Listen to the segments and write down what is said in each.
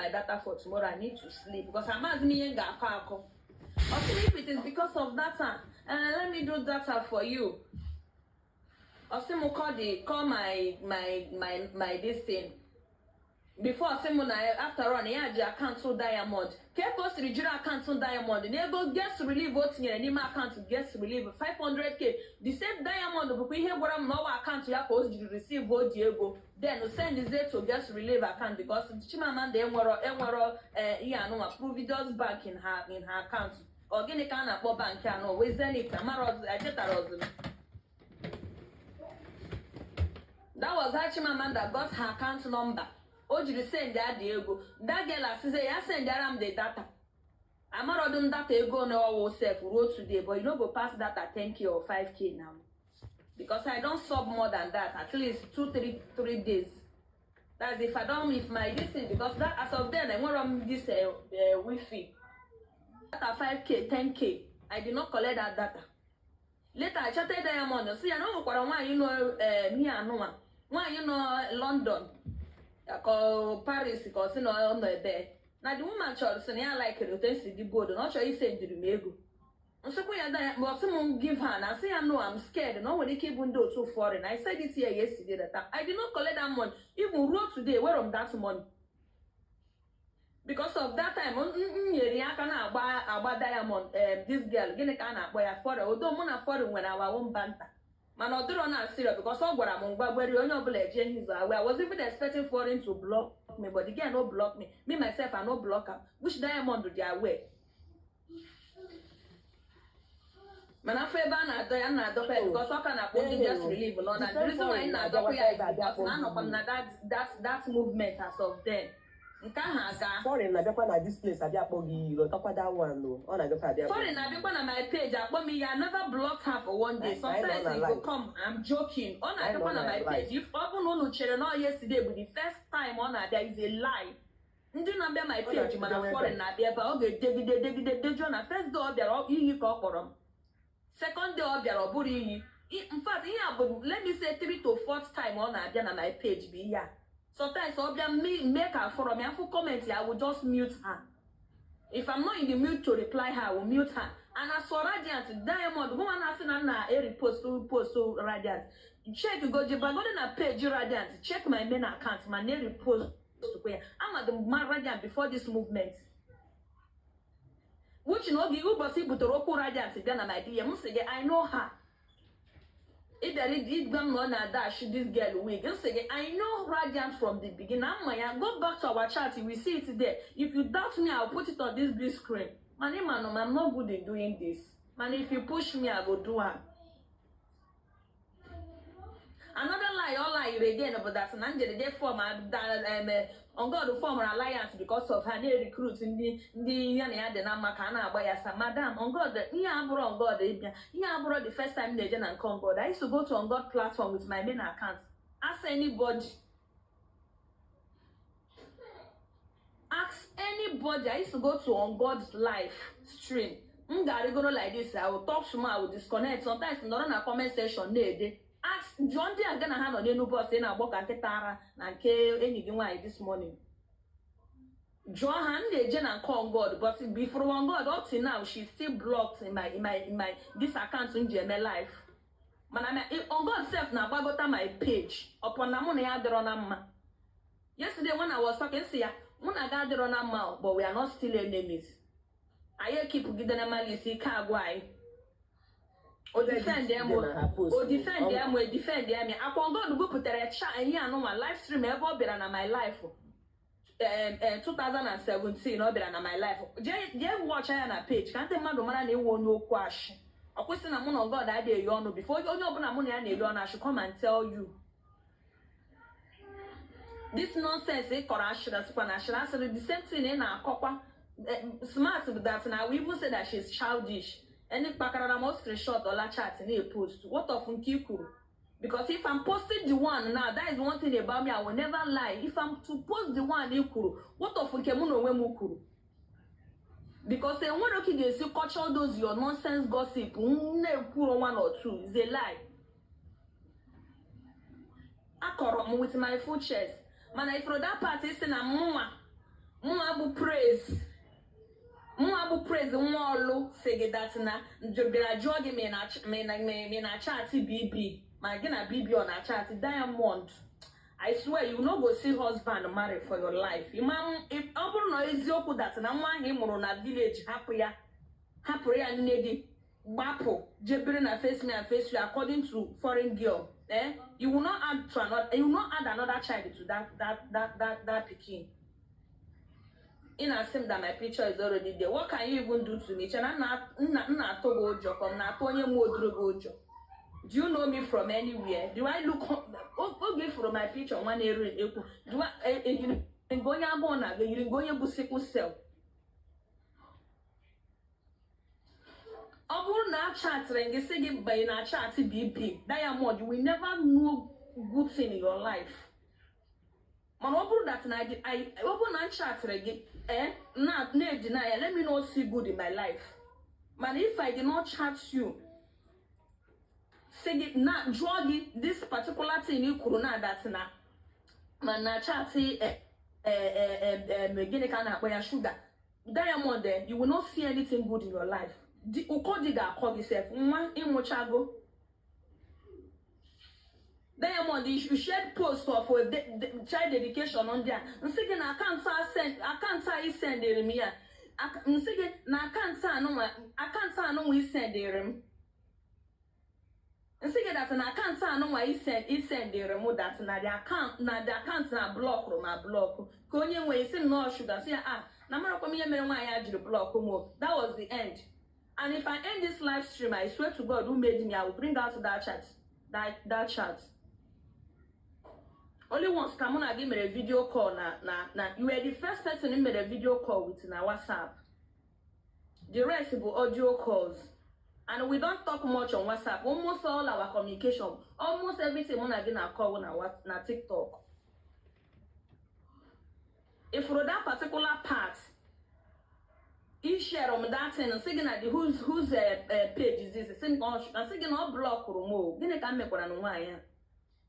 my data for tomorrow. I need to sleep because amaghịzi m ihe m ga-akọ akọ. Ọ sị m, if it is because of data, let me do data for you. Ọ sị m call my this thing before. Ọ sị m na after all na ya ji akaụntụ Diamond ka o siri jiri akaụntụ Diamond na ego guest relief o tinyere n'ime akaụntụ guest relief 500K. The same Diamond bụkwa ihe gwara m na ọwa akaụntụ ya ka o jiri receive o ji ego, then send to guest relief account, because Chimamanda enwero ihe anụnwa Providence Bank in her account. Ọ gịnị ka a na-akpọ bank anụ wee Zenith? Amara echetara ọzọ. That was how Chimamanda got her account number o jiri send adị ego. That girl asịze ya send ara m the data. Amarodụ m data ego na ọwụ sef ruo today, but you no go pass data 10K or 5K now, because I don sub more than that, at least 2, 3, 3 days. That's if I don, if my this thing, because that as of then enwero m this wifi data 5K, 10K. I did not collect that data. Later I chatted Diamond, sị ya na o nwekwara nwaanyị nọ ihe anụnwa, nwaanyị nọ London ka ọ Paris, ka ọ sị na ọ nọ ebe na the woman chọrọ, sị na ya likere otu esi dị bold, na ọ chọrọ isendiri m ego. Nsịkwa ya ma ọ sị m give her, na sị ya no, I'm scared na ọ nwere ike ịbụ ndị otu foreign. I said it here yesterday that I did not collect that money. Even ruo today, where am that money? Because of that time m nyere ya aka na-agba agba Diamond, this girl, gịnị ka a na-akpọ ya, foreign. Odo mụ na foreign nwere our own banter, mana ọ dịrọ na serious, because ọ gwara m ngwa gweri onye ọbụla eje his away. I was even expecting foreign to block me, but the girl no block me. Me myself, I no block am, which Diamond dị aware. Mana afọ ebe a na-adọ ya, m na-adọkwa ya, because ọ ka na-akpọ ndị just relief nọ na. The reason why m na-adọkwa ya is because na anọkwa m na that movement as of then. Nke ahụ aga. Foreign na-abịakwa na this place abịa akpọ gị iyi. Lọtakwa that one o, ọ na-abịakwa abịa akpọ. Foreign na-abịakwa na my page akpọ m iyi. I never blocked her for one day. Sometimes I know it na go live. come, I'm joking. Ọ na-abịakwa I know na my na page. If ọ bụ na unu chere na ọ yesterday bụ the first time ọ na-abịa, is a lie. Ndị na-abịa my Ọ page mana na-abịa foreign na-abịa ebe a, ọ ga-edegide degide dejuo. Na first day ọ bịara, iyi ka ọ kpọrọ m. Second day ọ bịara, ọ bụrụ iyi. In fact, ihe a bụ, let me say, three to fourth time ọ na-abịa na my page bụ ihe a. Sometimes ọ bịa mee ka fọrọ m ya fụ comment ya, I will just mute her. If I'm not in the mood to reply her, I will mute her. And as for Radiant Diamond, woman na-asị na nna e repost post Radiant, check go jebagoro na page Radiant, check my main account ma na repost kwa ya. Amadị m ma Radiant before this movement, which na oge ụbọchị butere okwu Radiant bịa na my DM, m sị gị I know her. Ị bịara ịgwa m na ọ na-adash this girl wig. M sị gị I know Radiant from the beginning. Ama ya. Go back to our chat, you will see it there. If you doubt me, I will put it on this big screen. Mana ịma na I'm not good in doing this, mana if you push me, I go do am. Another lie ọ lied again bụ that na njedede form on God form alliance because of her, na-recruit ndị ya na ya dị na mma ka a na-agba ya. Sa madam on God, ihe abụrụ on God ịbịa, ihe abụrụ the first time m na-eje na nke on God. I used to go to on God platform with my main account. Ask anybody, ask anybody. I used to go to on God live stream. M ga-arịgoro like this, I will talk small, I will disconnect. Sometimes nọrọ na comment section na-ede. Ask, jụọ ndị a gị na ha nọ n'elu bọs ị na-agbọ ka nkịta ara na nke enyi gị nwaanyị this morning. Jụọ ha. M na-eje na nke on God, but before on God, up till now she's still blocked in my this account m ji eme live. Mana on God sef na-agbagota my page upon na mụ na ya adịrọ na mma. Yesterday when I was talking, sị ya mụ na gị adịrọ na mma o, but we are not still enemies. Anyị ekipụgidere malice ike agwụ anyị. O defend ya mụ, o defend ya mụ, e defend ya mụ. Akwa God gụpụtara cha ihe anụnwa live stream ebe ọ bịara na my life 2017. Ọ bịara na my life, jee watch ya na page ka ndị mmadụ mara na ịwụ onye okwu ashị. Ọ kwụsị na mụ na God adịghị eyi ọnụ before. Onye ọbụla mụ na ya na-eri ọnụ ashị, come and tell you this nonsense ị kọrọ. Ashịrị asịkwa na ashịrị asịrị the same thing ị na-akọkwa. Smart bụ that na we even say that she's childish. Any kpakarara m screenshot ọla chat na-epost. What of nke i kwuru? Because if I'm posting the one now, that is one thing about me, I will never lie. If I'm to post the one i kwuru, what of nke mụ na onwe m kwuru? Because enwere ka ị ga-esi kọcha those your nonsense gossip m na-ekwuru. One or two is a lie. Akọrọ m with my full chest. Mana ifuru that part isi na mụnwa Praise, mụnwa bụ Praise nwa ọlụ, si gị that na bịara jụọ gị ma ị na-achat BB, ma gị na BB ọ na-achat. Diamond, I swear you no go see husband marry for your life. Ọ bụrụ na eziokwu that na nwa ahụ ị mụrụ na village, hapụ ya, hapụrụ ya nne gị, gbapụ jebiri na face me and face you, according to foreign girl, eh, you will not add another child to that pikin. Ị na-asị m that my picture is already there. What can you even do to me? Chena nna atụ gị ụjọ ka m na-atụ onye mụ odoro gị ụjọ? Do you know me from anywhere? Do I look oge ifuru my picture nwa na-eru ekwu? Do I eyiri nke onye agụụ na-aga, yiri nke onye bụ sickle cell? Ọ bụrụ na a chatịrị gị, sị gị banye na chat BB, Diamond, you will never know good thing in your life. Mana ọ bụrụ that na ọ bụrụ na m chatịrị gị, eh, na na-edina ya, let me not see good in my life. Mana if I did not chat you, sị gị na jụọ gị this particular thing i kwuru na that na ma na chat, gịnị ka a na-akpọ ya, sugar, Diamond, eh, you will not see anything good in your life. Ụkọ dị ga-akọ gị sef. Nwa ịmụchago. Diamond, you shared post of a child dedication ndị a. Nsị gị na account a send, account a ị sendịrị m ya. Nsị gị na account anụnwa ị sendịrị m, nsị gị that na account anụnwa ị sendịrị m, that na the account na blockụrụ ma block ka onye nwe isi m nọọ shuga, sị ya a na marakwa m ihe mere nwaanyị a jiri block m o. That was the end. And if I end this live stream, I swear to God who made me, I will bring out that chat, that chat. Only once ka mụ na gị mere video call na you were the first person m mere video call with na WhatsApp. The rest bụ audio calls, and we don't talk much on WhatsApp. Almost all our communication, almost everything mụ na gị na-akọ na na TikTok. If for that particular part i share m that thing, sị gị na the whose page is this? Sị m ka ọ sị gị na ọ blockụrụ m o. Gịnị ka m mekwara na nwaanyị a?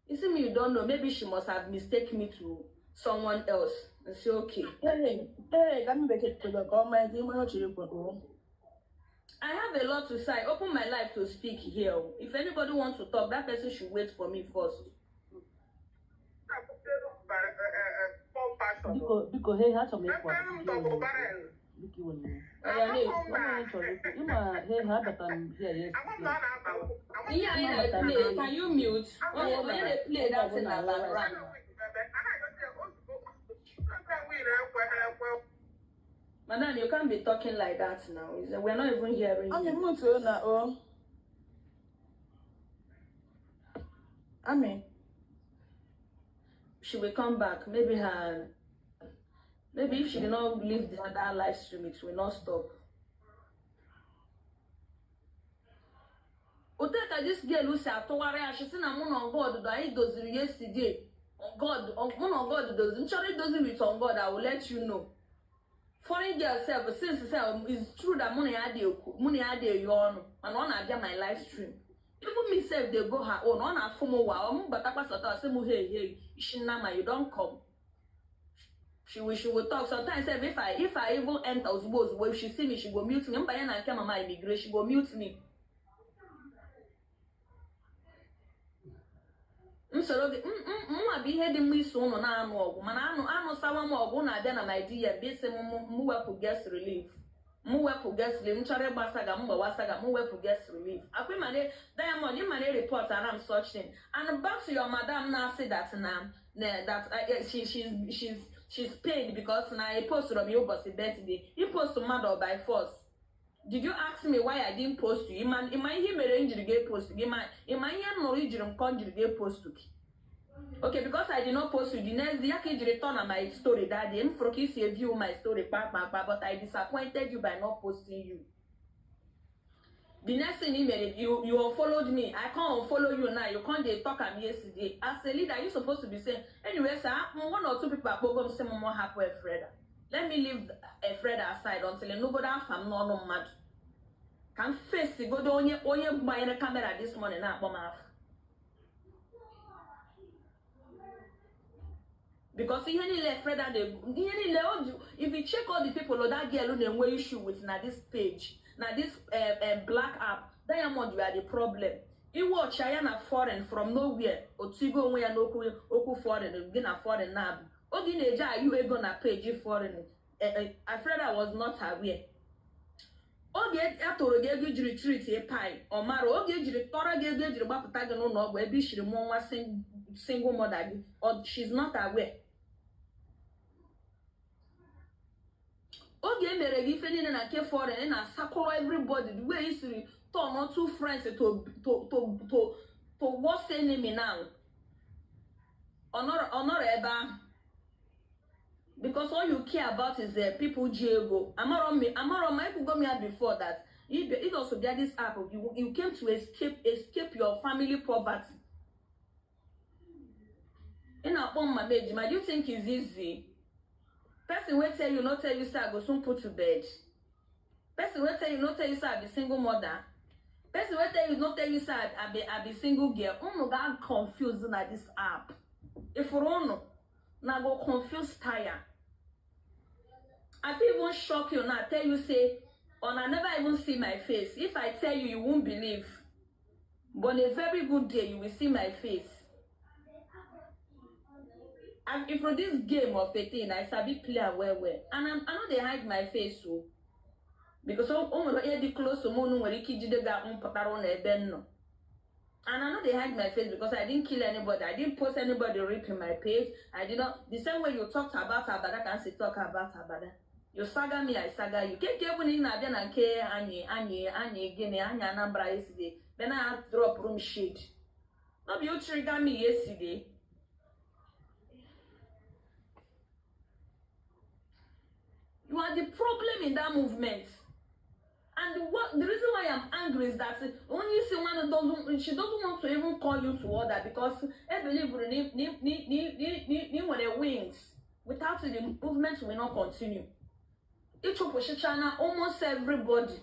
Isi m, you don't know, maybe she must have mistaken me to someone else. Nsi okay. Ee, ka m bekee kwere ka ọ maa ezi ihe ọ chọrọ ikwu o. I have a lot to say. I open my life to speak here. If anybody wants to talk, that person should wait for me first. Biko, biko, he ha, achọrọ m ịkwu biko, iwe n'iwe. Oya, na-ekwu. Ọ nwere ihe chọrọ ikwu. Ịma he ha, abata m here yesterday. Ihe anyị na-play, can you mute? Onye na-play that thing na background. Madam, you can't be talking like that now. We're not even hearing Anyị you. mutuo na o. Ami. She will come back. Maybe if she did not leave that live stream, it will not stop. Ote ka this girl si atụgharị achị sị na mụ na God anyị doziri yesterday. On God, mụ na God dozi. M chọrọ idozi with on God, I will let you know. Foreign girl sef, since sef it's true that mụ na ya dị ekwu, mụ na ya dị eyi ọnụ, mana ọ na-abịa my live stream. Even me sef dey go her own. Ọ na-afụ m ụwa, ọ m batakwa sọta, sị m, "Hey, hey, Ishinama, you don come." She will talk sometimes sef. If I even enter ozugbo ozugbo, if she see me, she go mute me. Mbanye na nke mama immigrate, she go mute me. M soro gị mụnwa bụ ihe dị mma iso ụnụ na-anụ ọgụ, mana anụ anụsawa m ọgụ na-abịa na my DM bụ isi m mụ wepụ guest relief, mụ wepụ guest relief. M chọrọ ịgbasa ga m gbawasa ga m wepụ guest relief. Akwa ịma na Diamond, ịma na report ara m such thing. And back to your madam na-asị that na that she's paid because na I postụrụ m ya ụbọchị birthday. I post mmadụ by force? Did you ask me why I didn't post you? Ịma ihe mere m jiri ga post gị? Ịma ihe m nụrụ ijiri m kọ m jiri ga post gị? Okay, because I did not post you, the next day ya ka ijiri turn na my story that day. M fụrụ ka isi view my story kpa kpa kpa, but I disappointed you by not posting you. The next thing you mere, you unfollowed me. I can't unfollow you now. You can't dey talk am yesterday. As a leader, you supposed to be saying anyway, sir, one or two people akpọgo m sị m mụ hapụ Efreda. Let me leave Efreda aside until enugodo afa m n'ọnụ mmadụ, ka m face godo onye gbanyere camera this morning na-akpọ m afa. Because ihe niile Freda na ihe niile o ji, if you check all the people that girl na-enwe issue with na this page, na this black app, Diamond, you are the problem. Iwọcha ya na foreign from nowhere, otigo onwe ya n'okwu okwu foreign gị na foreign na-abụ oge ị na-eji ayụ ego na page foreign. Freda was not aware. Oge a tụrụ gị ego ijiri treat pie, ọ mara. Oge ejiri tọrọ gị ego ejiri gbapụta gị n'ụlọ ọgwụ ebe i shiri mụọ nwa single mother gị, she's not aware. Oge e mere gị ife niile na nke foreign, ị na-asakọrọ everybody the way i siri turn two friends to worst enemy now. Ọ nọrọ ebe ahụ because all you care about is the people ji ego. Amarọ m ekwugo m ya before that if also bịa this app, you came to escape your family poverty. Ị na-akpọ m mama ejima. Do you think it's easy? Person wey tell you no tell you say I go soon put to bed. Person wey tell you no tell you say I be single mother. Person wey tell you no tell you say I be single girl. Unu ga confuse na this app. Ifuru unu na go confuse tire. I fit even shock you now, tell you say una never even see my face. If I tell you, you won't believe. But on a very good day, you will see my face. And if for this game of a thing, I sabi play am well well. And I no dey hide my face o. Because o nwere onye dị close to m, unu nwere ike ijide gị akpụ pụtara ụlọ ebe m nọ. And I no dey hide my face because I didn't kill anybody. I didn't post anybody rape in my page. I did not. The same way you talked about Abada, can say talk about Abada. You saga me, I saga you. Keke bụ na ị na-abịa na nke anyị anyị anyị gịnị anyị Anambra yesterday. Then I drop room shade. No be you trigger me yesterday. You are the problem in that movement. And the reason why I'm angry is that only someone doesn't, she doesn't want to even call you to order because I believe in wings. Without it, the movement will not continue. Ichopushichana almost everybody.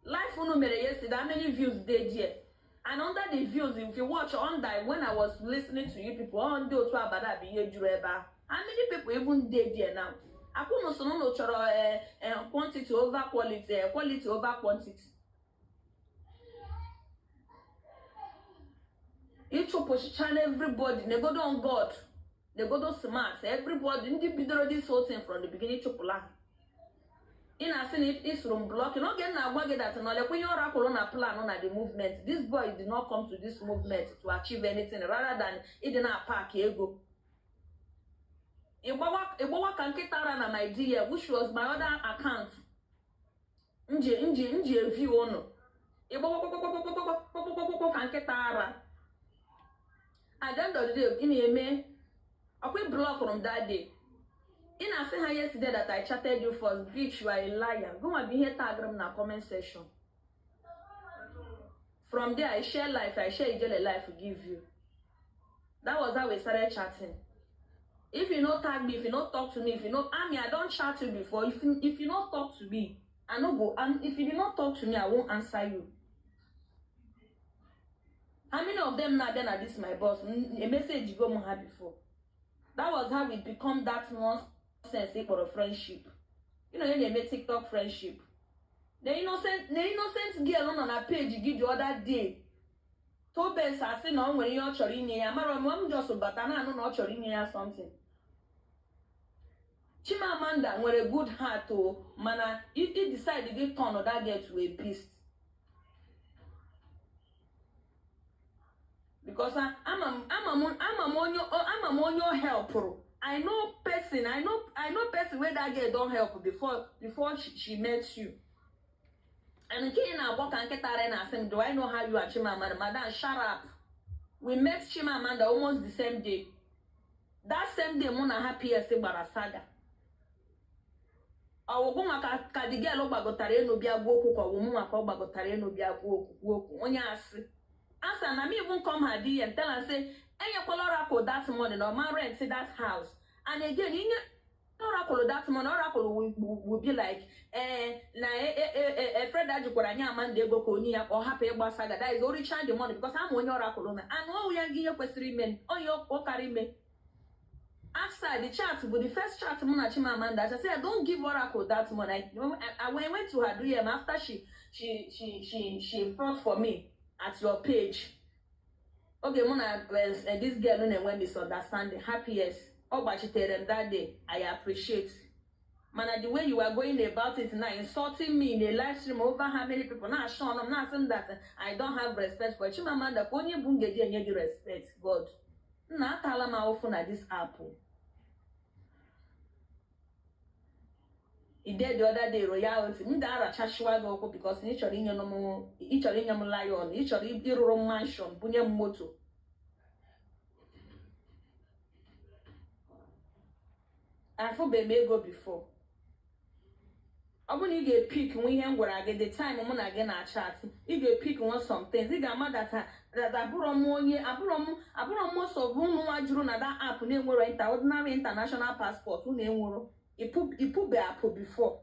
Life unu mere yesterday, how many views dey there? And under the views, if you watch under when I was listening to you people, on the otu Abada bụ ihe juru ebe ahụ. How many people even dey there now? Akwụnụ so n'ụlọ chọrọ quantity over quality, quality over quantity. Ịchụpụchichala everybody, negodo on God, negodo smart, everybody, ndị bidoro this whole thing from the beginning chụpụla ha. Ị na-asị na ịsụrụ m blocking oge m na-agwa gị that na olekwa ihe ọra na plan na the movement. This boy did not come to this movement to achieve anything rather than ịdị na park ego. Ịgbawa ka nkịta ara na my DM, which was my other account. Nji eview ụnụ. Ịgbawa kpọkpọkpọkpọkpọkpọkpọkpọ ka nkịta ara. At the end of the day, gịnị eme? Ọkwa block m that day. Ị na-asị ha yesterday that I chatted you first. Bitch, you are a liar. Gụnwa bụ ihe tagịrị m na comment section. From there, I share life. I share Ijele life give you. That was how we started chatting. If you no tag me, if you no talk to me, if you no, I mean, I don't chat you before. If you no talk to me, I no go. And if you did not talk to me, I won't answer you. How many of them now then are this my boss? A message go her before. That was how we become that nonsense for a friendship. You know, you name TikTok friendship. The innocent girl on her page give the other day. Tobes asị na ọ nwere ihe ọ chọrọ inye ya, mara m just bata na anụ na ọ chọrọ inye ya something. Chimamanda nwere good heart o, mana i decide gị turn that girl to a beast. Because ama m onye o helpụrụ. I know person, I know person wey that girl don help before she met you. And nke ị na-agbọ ka nkịta ara na-asị m, do I know how you are Chimamanda? Madam, shut up. We met Chimamanda almost the same day. That same day, mụ na ha PS gbara saga. Ọwụgwụ maka ka the girl gbagotara enu bịa gwa okwu ka ọwụ mụ maka ọ gbagotara enu bịa gwa okwu onye asị. Asa na me even come her DM tell her say, enyekwala Oracle that money na ọma rent that house. And again, inye Oracle that money, Oracle will be like, na Freda jikwara nye Amanda ego ka onye ya ka ọ hapụ ịgba saga. That is oricha the money because ama onye Oracle na and ọ ya gị ihe kwesịrị ime, onye ụkara ime. Ask her, the chat bụ the first chat mụ na Chimamanda. I said, "Don't give Oracle that money." I went to her DM after she fought for me at your page. Oge mụ na this girl na-enwe misunderstanding, happiest ọ gbachitere m that day, I appreciate. Mana the way you are going about it now, insulting me in a live stream over how many people, na-ashọ ọnụ m, na-asị m that I don't have respect for Chimamanda, ka onye bụ m ga-eji enye gị respect? God nna, atala m ahụfụ na this app. Ide the other day royalty m ga-arachashiwa gị ụkwụ because ị chọrọ inye m, ị chọrọ inye m lion, ị chọrọ ịrụrụ m mansion, bunye m moto. Afụbeghị m ego before. Ọ bụrụ na ị ga-epick nwa ihe m gwara gị the time mụ na gị na-achat, ị ga-epick nwa some things, ị ga-ama that abụrọ m onye, abụrọ m most of unu nwa juru na that app na-enwero ordinary international passport. Unu enwero, ịpụbe apụ before.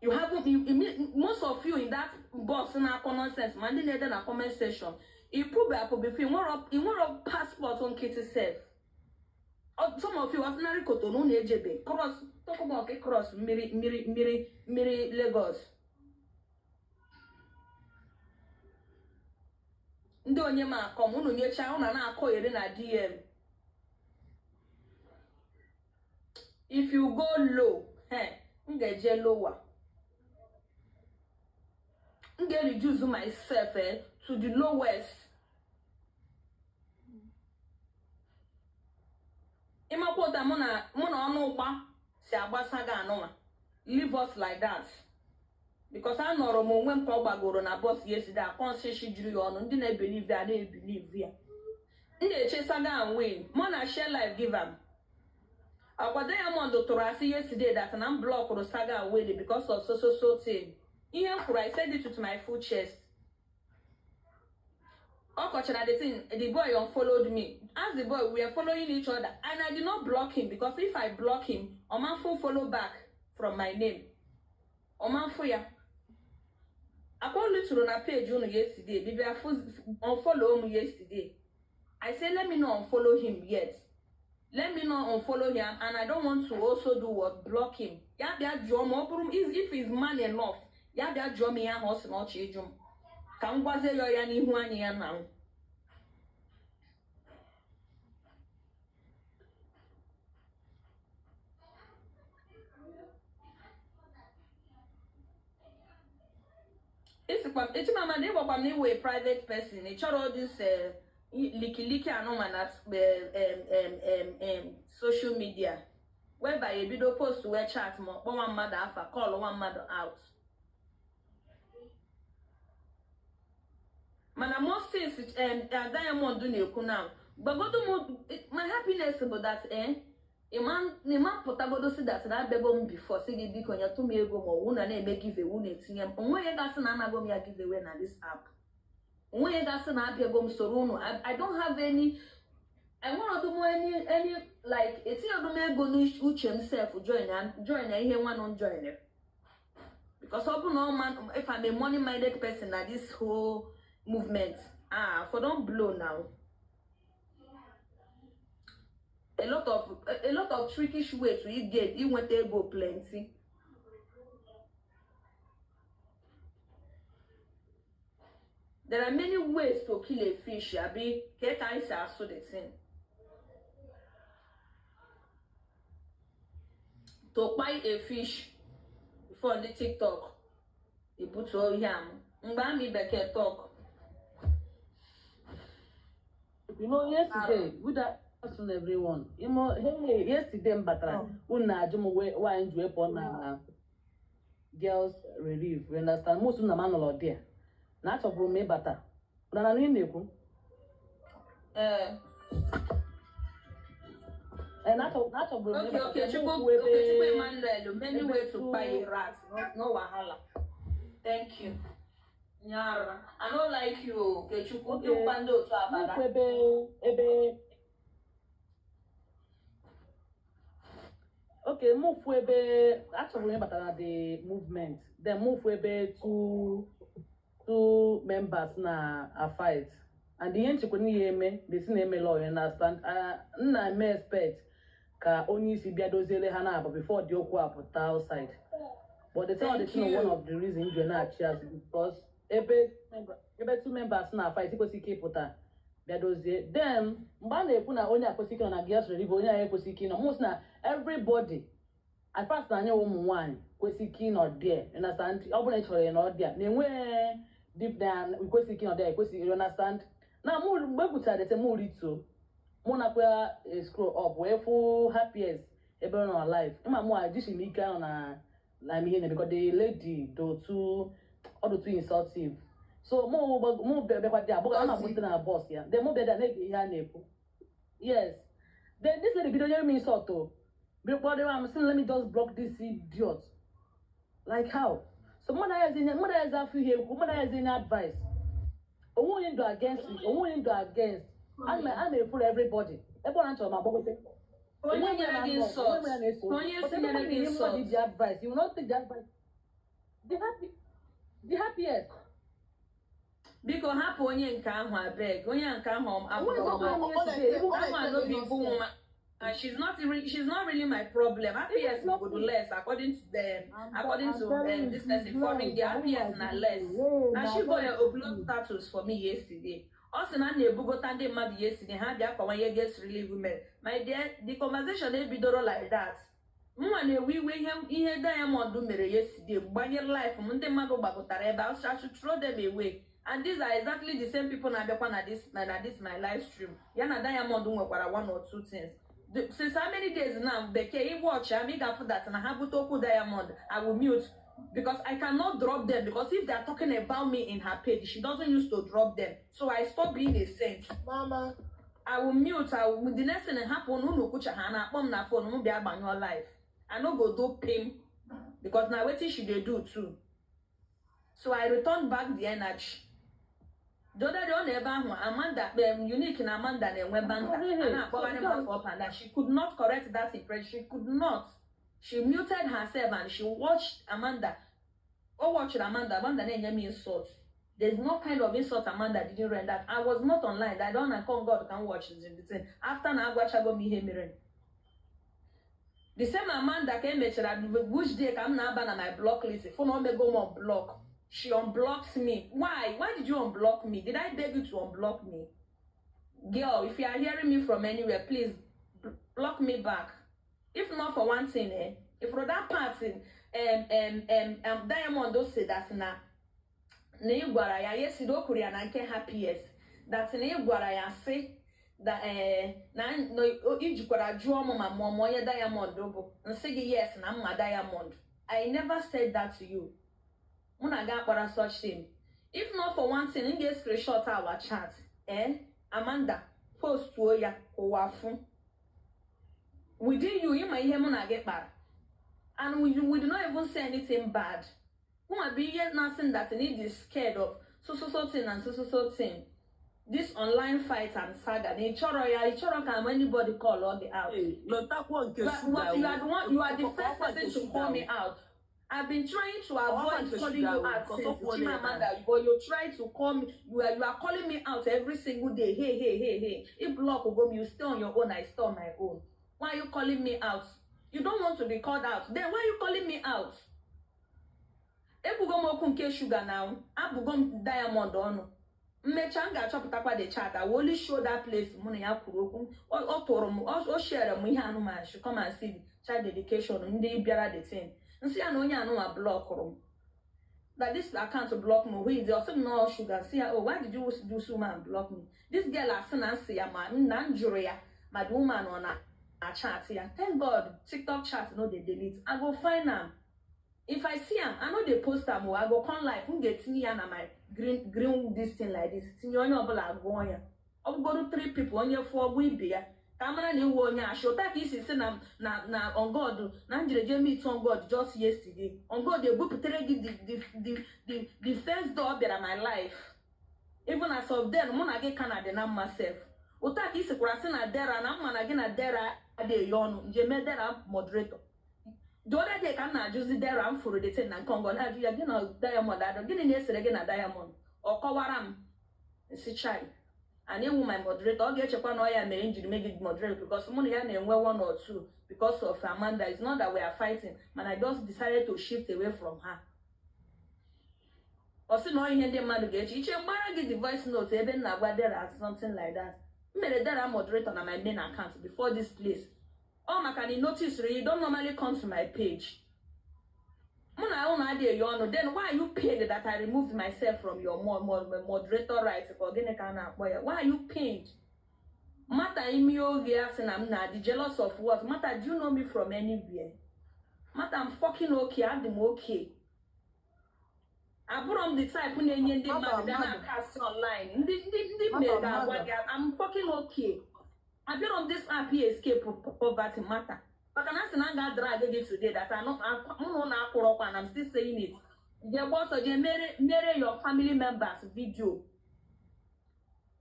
You haven't you, you, most of you in that box na-akọ nonsense, ma ndị na-ede na comment section, ịpụbe apụ before. Ị nwero passport nkịtị sef. Some of you, ordinary Cotonou na-ejebe cross, talk about cross mmiri Lagos. Ndị onye ma akọ m unu nyechaa unu na-akọ eri na DM. If you go low, eh, m ga-eje lower, m ga-reduce myself, to the lowest. Ịmakwa ụta mụ na ọnụ ụgba si agbasa gị anụnwa. Leave us like that, because anọrọ m onwe m ka ọ gbagoro na bus yesterday, akọ nsịsị juru ya ọnụ. Ndị na-ebelieve ya na-ebelieve ya. M na-eche saga and win mụ na share life, give am. Ọkwa Diamond tụrụ asị yesterday that na m blockụrụ Saga and Win because of so so so thing. Ihe m kwuru, I said it with my full chest. Ọ kọchara the thing. The boy unfollowed me. As the boy, we were following each other and I did not block him, because if I block him, ọmanfụ follow back from my name, ọmanfụ ya akwa tụrụ na page unu yesterday, bibia unfollow m yesterday. I say, let me not unfollow him yet, let me not unfollow him, and I don't want to also do what? Block him. Ya bịa jụọ m, ọ bụrụ if he's man enough, ya bịa jụọ m ihe ahụ ọ sị na ọ chọ ịjụ m, ka m gwazie ya ya n'ihu anya ya na m. Isikwa Chimamanda, ịgbakwa m na iwe private person, ị chọrọ this likiliki anụma na social media, whereby ebido post wee chat ma ọ kpọọ nwa mmadụ afa, call nwa mmadụ out. Mana most things Diamond na-ekwu now, gbagodo m my happiness bụ that ịma pụtagodo si that na abịago m before si gị biko nyetụ m ego, ma ọwụ na na-eme giveaway na-etinye m onweghị gasị na anago m ya giveaway na this app, onweghị gasị na abịago m soro unu. I don't have any, enwerodo m any like etinyedo m ego n'uche m sef join ya ihe nwanụ join, because ọ bụ na ọma, if I'm a money minded person na this whole movement, ah, for don blow now. A lot of trickish way to get inweta ego plenty. There are many ways to kill a fish. Abi ke ka anyị si asụ the thing, to kpai a fish before ndị TikTok ebutuo ihe amụ mgbe amị bekee talk. You know, yesterday, good afternoon, everyone. You know, hey, yesterday m batara, unu na-ajụ m why m ji wee pụọ na girls relief, you understand? Most na m anọrọ there. Na achọburu m ịbata. Na na ị na-ekwu. Ee. Ee, na achọburu m ịbata. Okechukwu. Mụ kwuo ebe- Okechukwu Emmanuel, many ebe way to kpai rat, no wahala, thank you. Nyara, I no like you, Okechukwu. Okay. Ịwụkwa ndị otu Mụ abada. kwuo ebe okay, mụ fụ ebe achọburu m ịbata na the movement, then mụ fụ ebe two members na a fight. And ihe nchekwa n'ihe eme the si na-eme law, you understand? Nna eme expect ka onye isi bịa doziere ha na-abụ before the okwu apụta outside. But the thing, the Thank thing, you. one of the reason ji na-achị azụ, because ebe two members na fight, kwesịrị ike ịpụta bịa dozie. Then mgbe a na-ekwu na onye akwesị ike nọ na girls relief, onye a ekwesị ike ịnọ, mụ sị na everybody at first na anyị wụ ụmụ nwaanyị kwesị ike ịnọ there, you understand? Ọ bụrụ na ị chọrọ ịnọ there na-enwe deep down, kwesị ike ịnọ there, kwesị, you understand? Na mụ mgbe e kwuchara dete, mụ rituo, mụ nakwa scroll up wee fụ Happiest ebe ọ nọ live. Ịma mụ ajishi m ike ahụ na ihe na because the lady do too, ọ dị too insultive. So mụ bịakwa dị agbụga ama Gosi. Bute na bọs ya, then mụ bịa dị na-ege ihe a na-ekwu. Yes, then this lady bido nyere m insult o, bido kpọrọ m, sị, "Let me just block this idiot." Like how? So mmadụ ayazi afọ ihe ekwu, mmadụ ayazi nye advice. Onwe onye ndụ against, onwe onye ndụ against. Ana ekwuru everybody ebe ọ na nchọrọ m agbagote. Onye nyere gị insult? Onye si nyere gị insult? The advice, you will not take the advice. The happiest. Biko hapụ onye nke ahụ, abeg. Onye nke ahụ Onwe abụrụ eziokwu m. m yesterday, even That one no be woman. And she's not really my problem. Happiest go do less according to them. According I'm to telling you, this she's person foreign, the blessed. happiest na less. Na she go upload status for me yesterday. Ọ sị na a na-ebugota ndị mmadụ yesterday, ha bịa kọwanye girls relief women. My dear, the conversation ebidoro like that. Mnwa na-ewe iwe ihe Diamond mere yesterday gbanye life m, ndị mmadụ gbakọtara ebe a, I should throw them away. And these are exactly the same people na-abịakwa na this my live stream. Ya na Diamond nwekwara one or two things. Since how many days now, bekee ị watch am, ị ga-afụ that na ha bute okwu Diamond, I will mute because I cannot drop them, because if they are talking about me in her page, she doesn't used to drop them. So I stop being a saint. Mama. I will mute. I will, the next thing happen, unu kwucha, ha na-akpọ m na phone m bịa gbanyụọ live. I no go do pim because na wetin she dey do too. So I return back the energy. The other day ọ nọ ebe ahụ, Amanda Unique na Amanda na-enwe banter. A na-akpọgharị m afọ up and down. She could not correct that impression. She could not. She muted herself and she watched Amanda. O watched Amanda. Amanda na-enye m insult. There's no kind of insult Amanda didn't render. I was not online. I don't know, God can watch the thing. After na agwachago m ihe mere. The same Amanda ka emechara, which day ka m na-aba na my block list, fụ na o mego m unblock. She unblocks me. Why? Why did you unblock me? Did I beg you to unblock me? Girl, if you are hearing me from anywhere, please block me back. If not for one thing, eh? If for that part, Diamond do say that na ị gwara ya yesterday, o kwuru ya na nke Happiest that na ị gwara ya sị that na ijikwara jụọ m ma mụọ m onye Diamond bụ, nsị gị yes, na mma Diamond. I never said that to you. Mụ na gị akpara such thing. If not for one thing, m ga-screenshot our chat, eh, Amanda, postuo ya ka ụwa fụ. Within you, ịma ihe mụ na gị kpara, and we did not even say anything bad. Nwa bụ ihe na-asị that need is scared of so so so thing and so so so thing, this online fight and saga, na ị chọrọ ya, ị chọrọ ka anybody call all the out. Hey, lọtakwuo nke But, sugar. but you are the one, you are the first Ọkwa nke person to sugar call o. me out. I've been trying to avoid nke calling you sugar o, out because since of what Chimamanda, but you try to call me. You are calling me out every single day. Hey, hey, hey, hey. If block will go, you stay on your own, I stay on my own. Why are you calling me out? You don't want to be called out. Then why are you calling me out? Ekwugo m okwu nke sugar now. Abụgo m Diamond ọnụ. Mmecha m ga-achọpụtakwa the chat. I will only show that place mụ na ya kwuru okwu. Ọ tụrụ m, o shere m ihe anụmanụ. She come and see child dedication ndị bịara the thing. Nsị ya na onye anụnwa blockụrụ m, that this account block me. Who is it? Ọsị m no sugar. Sị ya, "Oh, why did you do so, man, block me?" This girl asị na nsị ya ma na m jụrụ ya ma the woman ọ na chat ya. Thank God TikTok chat no dey delete. I go find am. If I see am, I no dey post am o. I go come live, m ga-etinye ya na my green green this thing like this, tinye onye ọbụla gụọ ya. Ọ bụgodu three people, onye fụọ ọgwụ ibe ya ka a mara na iwu onye ashị ụta ka isi si na on God na njiri je meet on God just yesterday. On God ebupụtere gị the first door bịara my life. Even as of then, mụ na gị ka na dị na mma sef. Ụta ka isikwara sị na Dera na mma na gị na Dera adịghị ọnụ njem Dera moderator. The other day ka m na-ajụzi Dera, m fụrụ the thing na nke na-ajụ ya, gị na Diamond adọ, gịnị na-esere gị na Diamond? Ọ kọwara m, nsi chai. And ịwụ my moderator, ọ ga-echekwa na ọ ya mere m jiri mee gị moderator, because mụ na ya na-enwe one or two because of Amanda. It's not that we are fighting, mana I just decided to shift away from her. Ọ sị na ọ ihe ndị mmadụ ga-eche iche mgbara gị the voice note ebe m na-agwa Dera something like that. M mere Dera moderator na my main account before this place. Ọ maka na ị notice you don't normally come to my page. Mụ na ụnụ adịghị eyi ọnụ. Then why are you pained that I removed myself from your moderator right? Ka ọ gịnị ka a na-akpọ ya? Why are you pained? Mata imi oge a sị na m na-adị jealous of what? Mata, do you know me from anywhere? Mata, I'm fucking okay. Adị m okay. Abụrọ m the type na-enye ndị mmadụ bịa na-akasị online. Ndị mere ga-agwa gị I'm fucking okay. Abịarọ m this app here escape poverty, mata. Maka na asị na a ga-adrag gị today that mụ na ụnụ akwụrọkwa, and I'm still saying it. Jee gba ọsọ jee mere your family members video.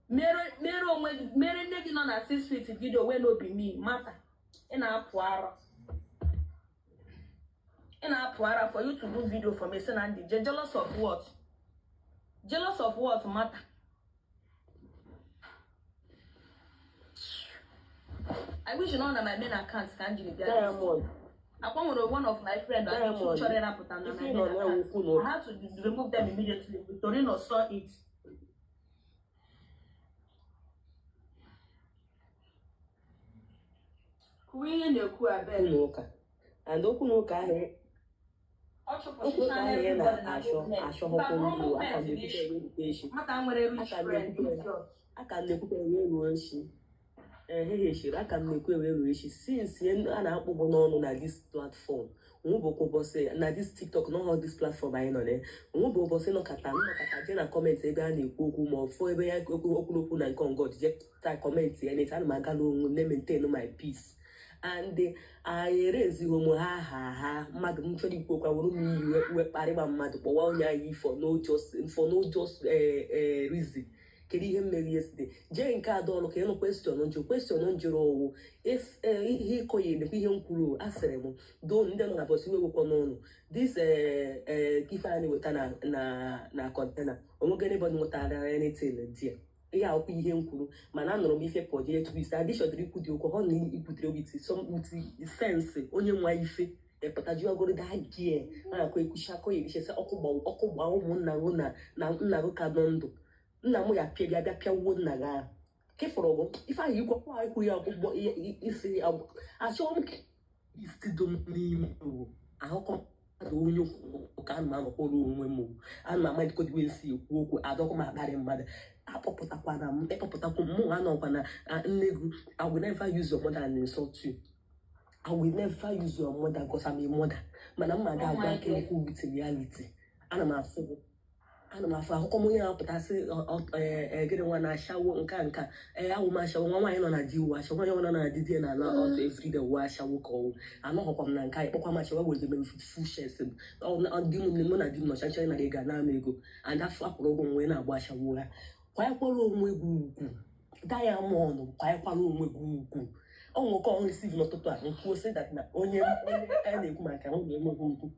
Mere onwe gị, mere nne gị nọ na 6 feet video wey no be me, mata. Ị na-apụ ara. Ị na-apụ ara for you to do video for me, sị na ndị je jealous of what? Jealous of what, mata? I wish you know na my main account ka m jiri bịa. Diamond. Akwa nwere one of my friend Diamond. chọrọ ịrapụta na Ife my ị nọ main na-ewu account. okwu I had to remove them immediately. Torino saw it. Kwuo ihe na-ekwu abeg. Na ụka and okwu na ụka ahụ Ọ okwu ụka chụpụchicha ahụ ị everybody na na-achọ movement. achọghọkwa Mba, ugbo aka movement m bụ na-ekwute issue. wee rute echi. Mata nwere rich Aka m friend. na-ekwute Idiot. aka m na-ekwute wee ruo echi ehihie aka m na-ekwe wee ruo echi since a na-akpụ gị n'ọnụ na this platform, onwebụkwa ụbọchị na this TikTok na ọhụ this platform anyị nọ na ya, onwebụ ụbọchị nọkata nnọkọta jee na comment ebe a na-ekwu okwu ma ọ fụ ebe ya okwu okwu na nke ngod jee taa comment ya n'eti. Ana m agala onwe m na-maintain my peace and anyị erezighị m ha ha mmadụ. M chọrọ ikwu okwu awụrụ m iyi wee kparịba mmadụ, kpọwa onye anyị for no just reason. Kedu ihe m mere yesterday? Jee nke adaọlụ ka ịnụ question njụ. Question njụrụ owu ihe ịkọ ya emekwa ihe m kwuru. Asịrị m doo ndị nọ na bọs iwe wekwa n'ụlọ this ife a na-eweta na container onwego anybody nwetara anything there. Ihe akwụkwọ ihe m kwuru, mana anụrụ m ife pọjee twist adịchọdịrị ikwu dị okwu ọ na ikwutere with some with sense. Onye nwa ife epụta jiwagoro dagie na-akọ ekwuchi akọ ya erichesa ọkụ ọkụ gbaa ụmụnna gụ na nna gụ ka nọ ndụ. Nna m ya pịa bịa bịa pịawuo nna gị ahụ kefọrọ gụ ife ahụ ikwekwa ikwu ya ọgbụgbọ isi achọghị m ka isi do m n'ime ahụkọ mmadụ onye ka ana m anọkwara onwe m, ana m amadikodiwe nsi ekwu okwu adọkwa m akparị mmadụ akpọpụtakwana m ịkpọpụtakwa m mụ anọkwa na nne gị. I will never use your mother and insult you. I will never use your mother because I'm a mother. Mana m aga agwa aka okwu with reality. Ana m afụ gị, ana m afụ akụkọ m onye na-apụtasị gịnị nwa na-ashawo nka nka ee awụ m ashawo nwa nwaanyị nọ na di uwe ashawo nwaanyị nọ na di di na ala ọtụ everyday uwe ashawo ka ọwụ anọghọkwa m na nke anyị kpọkwa m ashawo were m full chest di m mụ na di m nọcha nchọ nara ego ana m ego and afọ akwụrụ ụgwọ m wee na-agba ashawo ha. Kwanyekwara onwe gị ugwu, Diamond, kwanyekwara onwe gị ugwu. Ọ nwekọ ọrụ receive n'ụtụtụ a nkwuo sị that na onye onye a na-ekwu maka mụ na-enweghị ugwu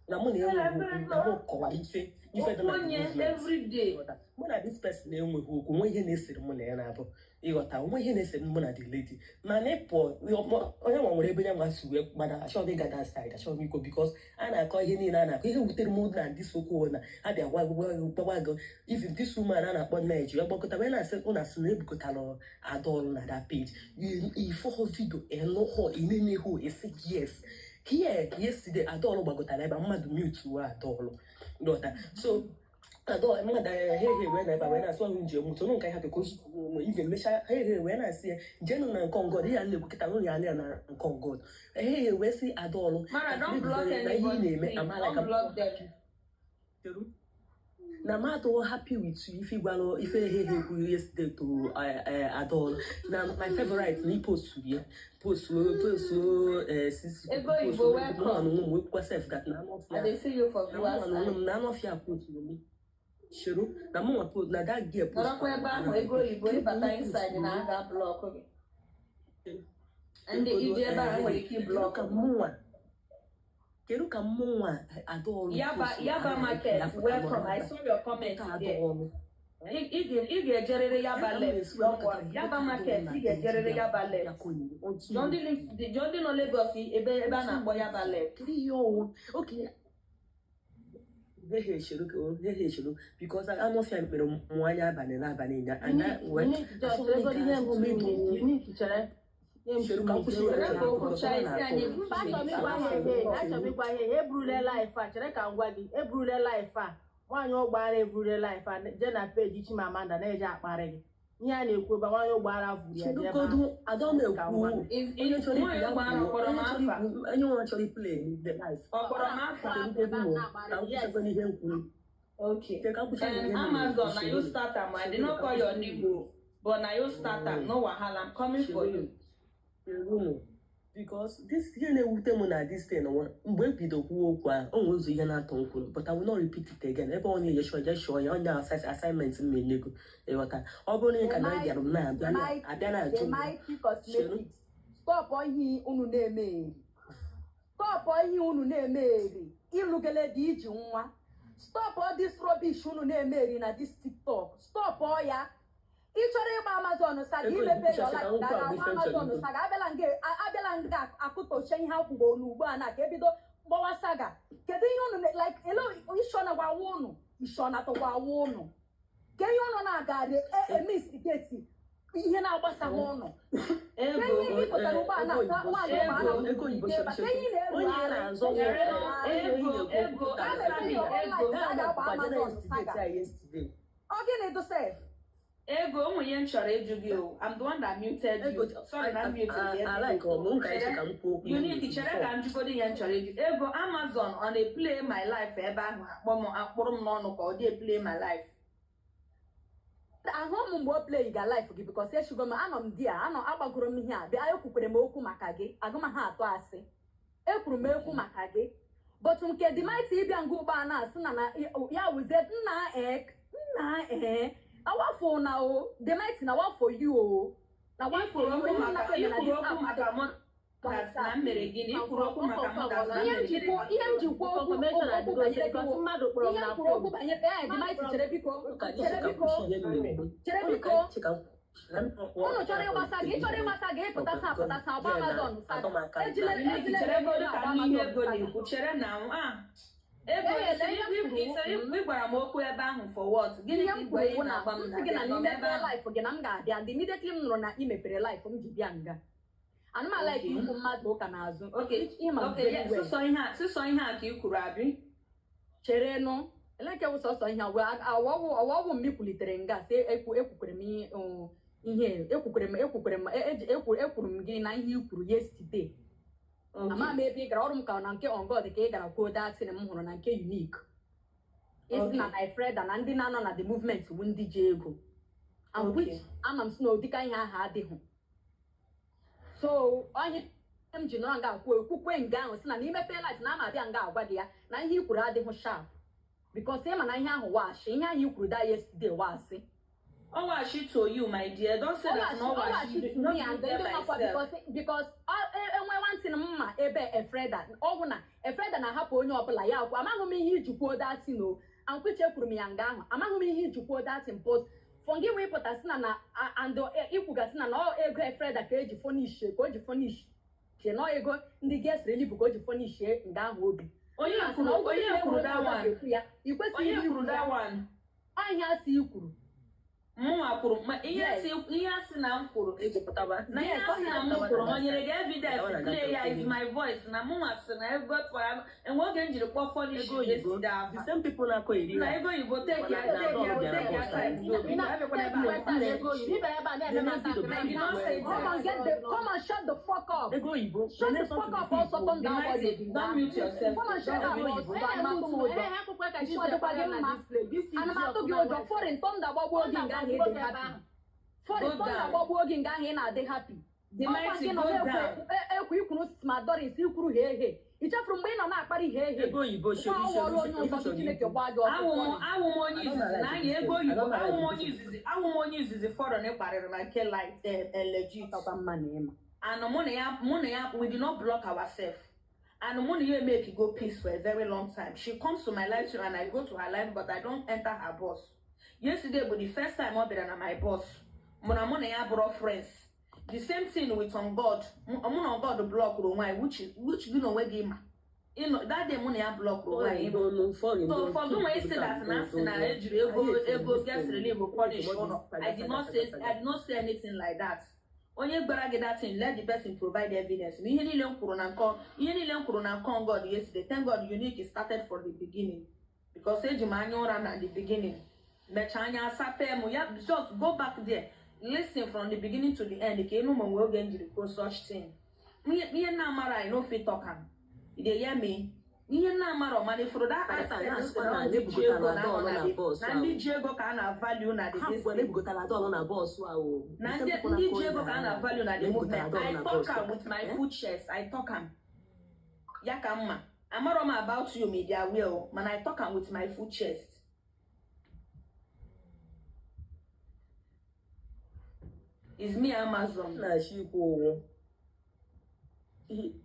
na mụ na-enweghị ugwu na mụ kọwara ife ife dị na the Onye movement. everyday. Ịghọta? Mụ na this person enweghị okwu nwe ihe na-esere mụ na ya na-abụ, ịghọta, onwe ihe na-esere mụ na the lady, mana ịpụ onye nwa nwere ebe ya nwa si wee, mana achọghị m ịga that side, achọghị m ikwu because a na-akọ ihe niile a na-akọ. Ihe wutere m na this okwu na abịa gwa gwa gị even this woman a na-akpọ Naijiria gbakọta wee na-asị ụna asị na ebukọtara adaọrụ na that page ifọhọ video ịnụhọ inenehu esi. Yes, here yesterday adaọrụ gbagotara ebe a, mmadụ mute uwe adaọrụ, nghọta? So adọ mmadụ he he wee na ebe a wee na-asị ọrụ njem mụtụ nụ nke ha ka ozu onwe ive mechaa he he wee na-asị ya jeenụ na nke ngod ihe a na-ekwu kịta nụ ya anya na nke ngod he he wee sị adaọrụ Mara, don't block na ihe ị anybody, na-eme please. amala Don't ka block them. na m adịghị happy with you ife gwalụ ife he he kwuru yesterday to adaọrụ na my favorite na ipostu ya postu sisi. Ego Igbo, welcome. Mụ nwe sef that na anụ I dey see you for na mụ viewers na onwe side. m na anụ ọfịa posturu m cheru na mụ nwa post na that girl post. Nọrọkwa ebe ahụ, ego oyibo, ịbata inside na a ga-block gị. Ndị iji ebe ahụ nwere ike ịblock ka gị. mụnwa kedu ka mụnwa adaọrụ Yaba, Yaba Market, welcome. I saw your comment there. Adaọrụ Ị ga-ejerịrị Yaba left. Don't worry. Yaba market, ị ga-ejerịrị Yaba left. Jụọ ndị nọ Lagos ebe a na-akpọ Yaba left. Kedu ihe ọwụ? Okay. Hehe chere ka hehe chere because anụ ọfịa mere mụ anya abalị n'abalị nya anya wee chere ka m kwụsị. Chere ka o kwuchaa isi anyị. Mba, achọrọ m ịgwa ha ebe, achọrọ m ịgwa ha eburule live a. Chere ka m gwa gị, eburule live a. Nwaanyị ụgbọala eburule live a jee na peji Chimamanda na-eje akparị gị. Ihe a na-ekwu ebe nwaanyị ụgbọala vuru ya jee ebe Cherugodu ahụ. ada na-ekwu onye chọrọ Nwaanyị ikwu ya ụgbọala kwuo, kpọrọ m onye chọrọ afa. ikwu, onye nwa chọrọ iplay the live. Ọ kpọrọ m afa. Cherugodu mụ ka m kwụsịkwa n'ihe m kwuru. Okay. Nke ka m kwụsị n'ihe m kwuru. Amazon, na you start am. I did not call your name o, but na you start am. No wahala, I'm coming for you. Cherugodu because this ihe na-ewute m na this thing nwa mgbe ebido kwuo okwu ahụ, o nwere ụzọ ihe na-atọ m kwuru, but I will not repeat it again. Ebe onye yeshọ jeshọ ya onye assignment m enyego, ịghọta? Ọ bụrụ na ị ka na bịara m na-abịa abịa na-ajụ The m. Mighty Cosmetics, stop ihe unu na-eme eri. Stop ihe unu na-eme eri. Ịlụgele dị iji nwa. Stop all this rubbish unu na-eme eri na this TikTok. Stop all ya. Ị chọrọ ịgba Amazon saga, Ego imepe ikwuchasị your ka life nkwa gara bụ ife m chọrọ Amazon ikwu. saga. Abịala nga akụtoche ihe akwụgo n'ugbu a na ka ebido gbawa saga. Kedu ihe unu like ele ishona gwawa unu, ishona tụgwawa unu? Ke ihe unu na-agari emistigeti ihe na-agbasaghị ụnụ? Ego. Ke ihe ị pụtara ugbu a na-asa nwaanyị ụgbọala? Ego oyibo. Ebe a, ke ihe ị na-eru Onye ara? na-azọ Chere, ego, ego, Asabi, ego. Yesterday. Ọ gịnị dụ sef? Ego, o nwere ihe m chọrọ ịjụ gị o. I'm the one that muted you. Sorry na m muted gị. I like ọmụ nka eche ka m kwuo okwu. Unique, chere ka m jụgodo ihe m chọrọ ịjụ. Ego, Amazon ọ na-eplay my live ebe ahụ akpọ m akpụrụ m n'ọnụ ka ọ dị eplay my live? Ahụ m mgbe o play ga live gị, because eshigo m, anọ m di a anọ agbagoro m ihe a bịa ekwukwere m okwu maka gị. Agụmaha atụ asị, ekwuru m ekwu maka gị, but nke the Mighty ịbịa nga ụgbọ a na-asị na ya wụzie nna ek nna ee awafo na o the Mighty na wafo you o na wafo Ikwuru you okwu ihe maka nnakọ na ikwuru this okwu app maka mụ that na m mere gịnị? Ikwuru okwu maka mụ that na m ihe mere m ji gịnị? kwuo, ihe m ji kwuo okwu Confirmation okwu adịgo banyere gị because wụ mmadụ kpọrọ m ihe na m kwuru okwu phone. banyere ee the Mighty, chere biko, chere biko, chere biko. Unu chọrọ ịgbasa gị, ịchọrọ ịgbasa gị, ịpụtasa apụtasa agba Amazon saga. Ejile Unique, ejile chere godu ka agba m ihe Amazon ego saga. na-ekwu. Chere na ah ego. Ee, na ihe m kwuru isiri ị gwara m okwu ebe ahụ for what? Gịnị Ihe ka m ị kwuru gwara ị bụ na na-agba m m na sị gị na abịa nọ m ebe n'imepere ahụ? live gị na m ga-abịa, and immediately m nụrụ na ị mepere live m ji bịa nga. Anụmala like Okay. ikwu mmadụ ụka n'azụ. Okay. Ịma Okay, very yeah, well. sụsọ ihe a ka ị kwuru, abi? Cherenụ, eleke wụ sọsọ ihe a wee ọwọwụ m ikwulitere nga sị ekwukwere m ihe ekwukwere m ekwukwere m ekwuru m gị na ihe i kwuru yesterday. Ama m ebe ị gara ọrụ m ka na nke on God ka ị gara kwuo datin m hụrụ na nke Unique isi na Ifreda na ndị na-anọ na the movement wu ndị ji ego and which ama m si na ụdịka ihe ahụ adịghị. So onye m ji nọrọ nga kwuo ekwukwe nga ahụ si na n'imepe live na ama abịa nga agwa gị ya na ihe i kwuru adịghị sharp, because ịma na ihe ahụ washi, ihe ahụ i kwuru da yesterday wasị. Ọwashi to you, my dear. Don't say that na ọwashi. Ọwashi to No me be and there ndị by makwa itself. because enwe nwantị m mma ebe Efreda ọgwụ na Efreda na-ahapụ onye ọbụla ya akwụ. Amaghị m ihe iji kwuo datin o ankwiche kwuru m ya nga ahụ. Amaghị m ihe iji kwuo datin, but for gị wee pụta si na and ikwugasị na ọ ego Efreda ka eji furnish, ka o ji furnish na ọ ego ndị guest relief ka o ji furnish nga ahụ obi. Onye kwuru, onye kwuru that one? Ekwu ya ị kwesịghị Onye ikwu kwuru ya. that one? Ahịa si i kwuru. Mụnwa kwuru ma ihe Yes. si ihe asị na m kwuru Ejupụtaba. na ihe Yes, asị na m ọhịa kwuru asị o nyere gị evidence? Ọ na-aga Play ya is okwu. my voice na mụnwa sị na ego tụrụ enwe oge m jiri kpọọ furnish Ego oyibo. yesterday The afa same people na-akọ eri na ha. ego oyibo, take your Na- take your na- take your na- time. Ị na-ebe ego oyibo, ị bịara ebe a na-eme m attack na You don't say that. Come on, come on, shut the fuck up. Ego oyibo. Shut the fuck up also, come The down. Mighty, don't mute yourself. Come on, shut up Ego also. oyibo. Ana m atụ m ụjọ. Isi ọ dịkwa gị mma? Ana m atụ gị ụjọ? Foreign thunder gbagbuo gị nga ahụ ị dị happy. Foreign Go thunder down. gbagbuo gị nga ahụ ị na-adị happy. The Ọkwa Mighty, gị nọ go na-ekwu down. ekwu ikwuru ma Doris ikwuru he he. Ị chefuru mgbe ị nọ na-akparị he he? Ego oyibo. Nwa Sheri ọwụrụ onye sheri ọzọ gị sheri. Chineke gbaa gị ọkụ. Awụ m onye izizi na anya ego oyibo. Awụ m onye izizi, awụ m onye izizi foreign kparịrị na nke light legit. Ọtakwa mma na ịma. And mụ na ya we did not block ourselves, and mụ na ya make go peace for a very long time. She comes to my live stream and I go to her live, but I don't enter her bus. Yesterday bụ the first time ọ bịara na my bus. Mụ na ya bụrụ friends. The same thing with On God. Mụ na On God blockụrụ onwe anyị, which gị na onwe gị ma. Ịnọ that day mụ na ya blockụrụ onwe anyị. Foreign. So for gị nwee sị that na asị na ejiri ego gas relief furnish ụlọ, I did not say anything like that. Onye gbara gị that thing, let the person provide evidence. Na ihe niile m kwuru na nkọ, ihe niile m kwuru na nkọ On God yesterday, thank God Unique started from the beginning, because eji m anya ụra na the beginning, mechaa anya asape m ya. Just go back there, listen from the beginning to the end, ka ịnụ ma nwee oge m jiri kwuo such thing. Ihe na-amara, I no fit talk am. You dey hear me? Ihe na-amara ọmana ifuru that aspect na ndị ji ego na ndị ji ego ka a na-value na the Ha bụkwa na-ebugotara dọlụ na bus ahụ. Na ndị ji ego ka a na-value na the movement. I talk am with my full chest. I talk am ya ka mma. Amarọ m about you media will, mana I talk am with my full chest. Is me Amazon. Na-achọ ikwu ụgwọ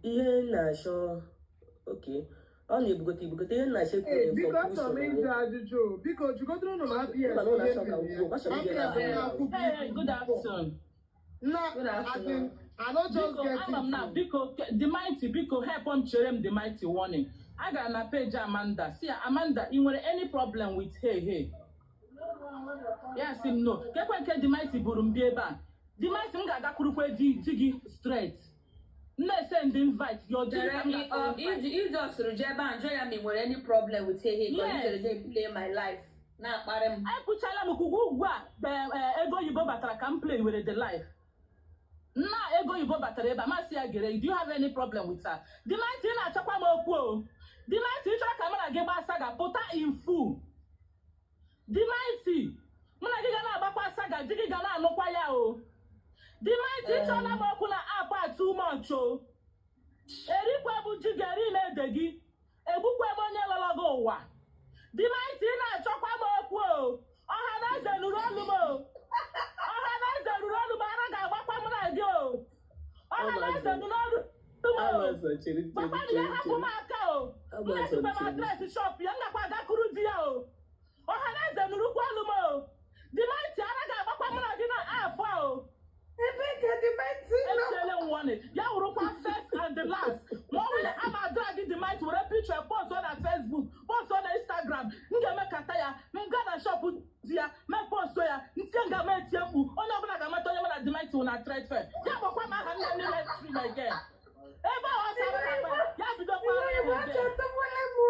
ihe na-achọ oke ọ na-ebugote ebugote ihe na-achọ ikwu. Ee, biko, achọrọ m ịjụ ajụjụ. Biko, jụgodoro ụnụ ma APS ihe mere ya. APS na-akwụ. Hey, good afternoon. Na Good afternoon. as in, I no just Biko, get ama m na it. biko, the mighty, biko, help m chere m the mighty warning. Agara na page Amanda, si ya, "Amanda, ị nwere any problem with Hey Hey?" Ya sị m no. Kekwe nke the mighty buru m bịa ebe a. The mighty, m ga-agakwurukwe di gị straight. M na-esend invite gị, ọ dịghị ka m ga-akpọ invite. Iji sịrị jee ebe a njọ ya ma ị nwere any problem with Hey Hey, ka Yes. ijere jee play my life na-akparị m. Ekwuchala m kwugwu ugbu a. Ego oyibo batara ka m play were the life nna ego oyibo batara ebe a, masị ya gere, "Do you have any problem with her?" The mighty, ị na-achọkwa m okwu o. The mighty, ị chọrọ ka mụ na gị gbaa saga, pụta in full. The mighty, mụ na gị ga na-agbakwa saga, di gị ga na-anụkwa ya o. The mighty, ị chọọla m okwu na app a too much o. Erikwa bụ ji gị, eri m ede gị, egbukwa m onye lọrọ gị ụwa. The mighty, ị na-achọkwa m okwu o. Ọha na eze nụrụ olu m o. Ọha na eze nụrụ olu m, ara ga-agbakwa m na gị o. Ọha na eze nụrụ olu m o. Amazon, chere, chere. Gwakwanụ ya Chere. Hapụ m aka o. Amazon, Nnesikwa m chere. address shop ya, m gakwa agakwuru di ya o. Ọha na eze nụrụkwa olu m o. The mighty, ara ga-agbakwa m na gị na app a o. Etiele m warning ya wụrụkwa first and the last. Ma ọ nwere ama drag the mighty were picture post na Facebook, post na Instagram, m ga-emekata ya, m gaa na shop di ya mee post ya, ntie nga m etie mkpu, onye ọbụla ga-amata onye mụ na the mighty wụ na trade fair. Ya gbakwa m aha nne niile stream again ebe ahụ ọ sara m akpa ya bidokwa ara ya again.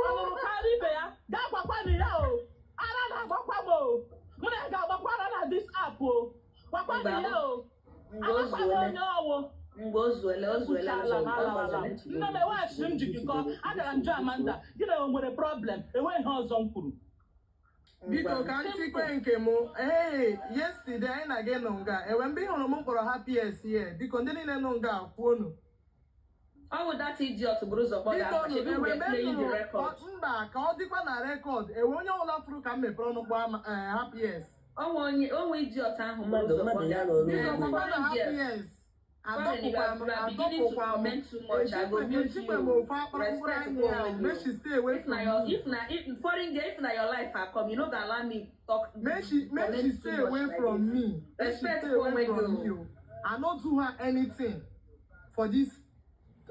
Ọ nụrụ karịa ibe ya, gaa gwakwanụ ya o. Ara na-agbakwa m o. Mụ na ya ga-agbakwa ara na this app o. Gwakwanụ ya o. Mgbe o Amakwa m zuole. onye ọwụ. Mgbe o zuole, o zuole. Ekwuchala m, alawala m. Nne m eweghachiri m jikọ. Agara m jụọ Amanda, gị na o nwere problem? Enweghị ihe ọzọ m kwuru. Biko, ka m tikwe nke mụ. Ee, yesterday anyị na gị nọ nga, enwe mgbe ị hụrụ m kpọrọ Happy S here? Biko, ndị niile nọ nga, kwuonu. Ọ bụ that idiot buru ụzọ kpọ gị Biko afa. nụ, Shebi enwe we mgbe m playing the nụrụ record. Mba, ka ọ dịkwa na record. Enwe onye ọbụla fụrụ ka m mepere ọnụ kpọọ Happy S? Ọnwa onye onwe idiot ahụ buru Mmadụ ụzọ kpọ mmadụ gị ya afa. nọ Biko, n'ogbe. gwakwa na Happy S Foreign, you adọpụkwa m are beginning to adọpụkwa m comment too much. I go mute ejikwe m you. ofu akpara mkpụrụ Respect anya ya. onwe Make gị. she stay away If na from your me. if na if foreign girl, if na your life I come, you no go allow me talk. Make she Comment stay too much away like from this. me. Make she Respect stay away onwe from gị me o. o. I no do her anything for this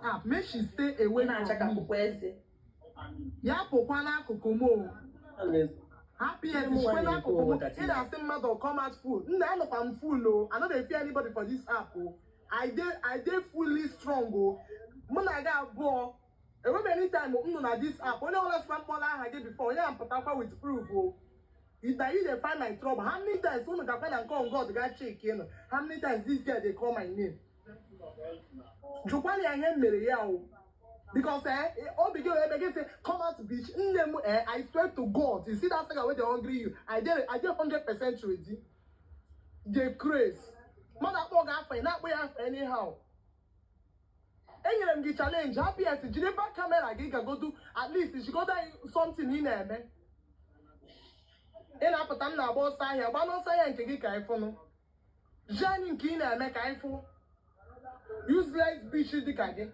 app. Make she stay away Ị from me. na-achakapụkwa eze. Ya pụkwa n'akụkụ m o. Happy S Ụmụ shikwe nwaanyị n'akụkụ m. na-ekwu Ị na-asị mmadụ come out full. Nna, anọkwa m full o. I no dey fear anybody for this app o. I dey fully strong o. Mụ na gị abụọ enweghị anytime m nọ na this app onye ọbụla sịkwa mkpọrọ aha gị before onye ahụ pụtakwa with proof o. Na you dey find my trouble. How many times unu gakwa na nke On God ga check nụ how many times this girl dey call my name? Jụkwana ya ihe m mere ya o, because obi gị ebe gị say, "Come out, bitch." Nne m, I swear to God, you see that saga wey dey hungry you, I dey 100% ready. Dey craze. Mmadụ akpọ gị afọ, ị na-akpọ ya afọ anyhow. Enyere m gị challenge, Happy S, jiri back camera gị gagodu, at least jigodo anyị something ị na-eme. Ị na-apụta m na-agba ọsọ ahịa, gba n'ọsọ ahịa nke gị ka anyị fụnụ ji anyị nke ị na-eme ka anyị fụ. Useless bitch dị ka gị.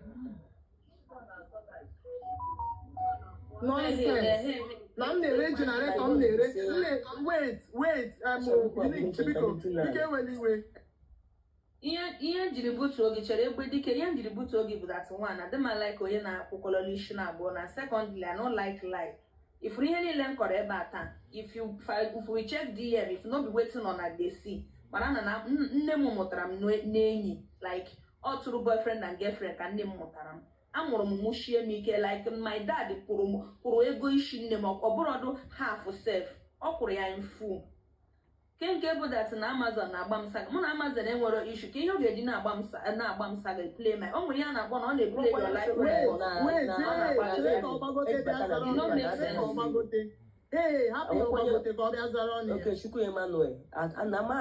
Nonsense. Na m na-ere generator, m na-ere wait, wait, Unique, biko, biko, ewela iwe. Ihe njiri butuo gị, chere, egbe dike. Ihe njiri butuo gị bụ that one, adị m like onye na-akwụkọlọla isi na abụọ na. Secondly, I no like lie. Ifuru ihe niile m kọrọ ebe a taa, if we check DM, if no be wetin una dey see, mara na nne m mụtara m n'enyi, like ọ tụrụ boyfriend and girlfriend ka nne m mụtara m. Amụrụ m, mụchie m ike. Like my dad kwụrụ m, kwụrụ ego isi nne m, ọ bụrọdụ half sef, ọ kwụrụ ya in full. Nke bụ that na Amazon na-agba m saga, mụ na Amazon enwere issue ka ihe ọ ga-eji na-agba m saga, play my, o nwere ihe a na-akpọ na ọ na-eplay your life. Wait, Record. wait, hey, chere ka ọ gbagote bịa zara ọnụ No ya. make Chere ka ọ sense. gbagote. Ee, hapụ ya, ọ gbagote ka ọ bịa zara ọnụ ya. Okay, Chukwu Emmanuel,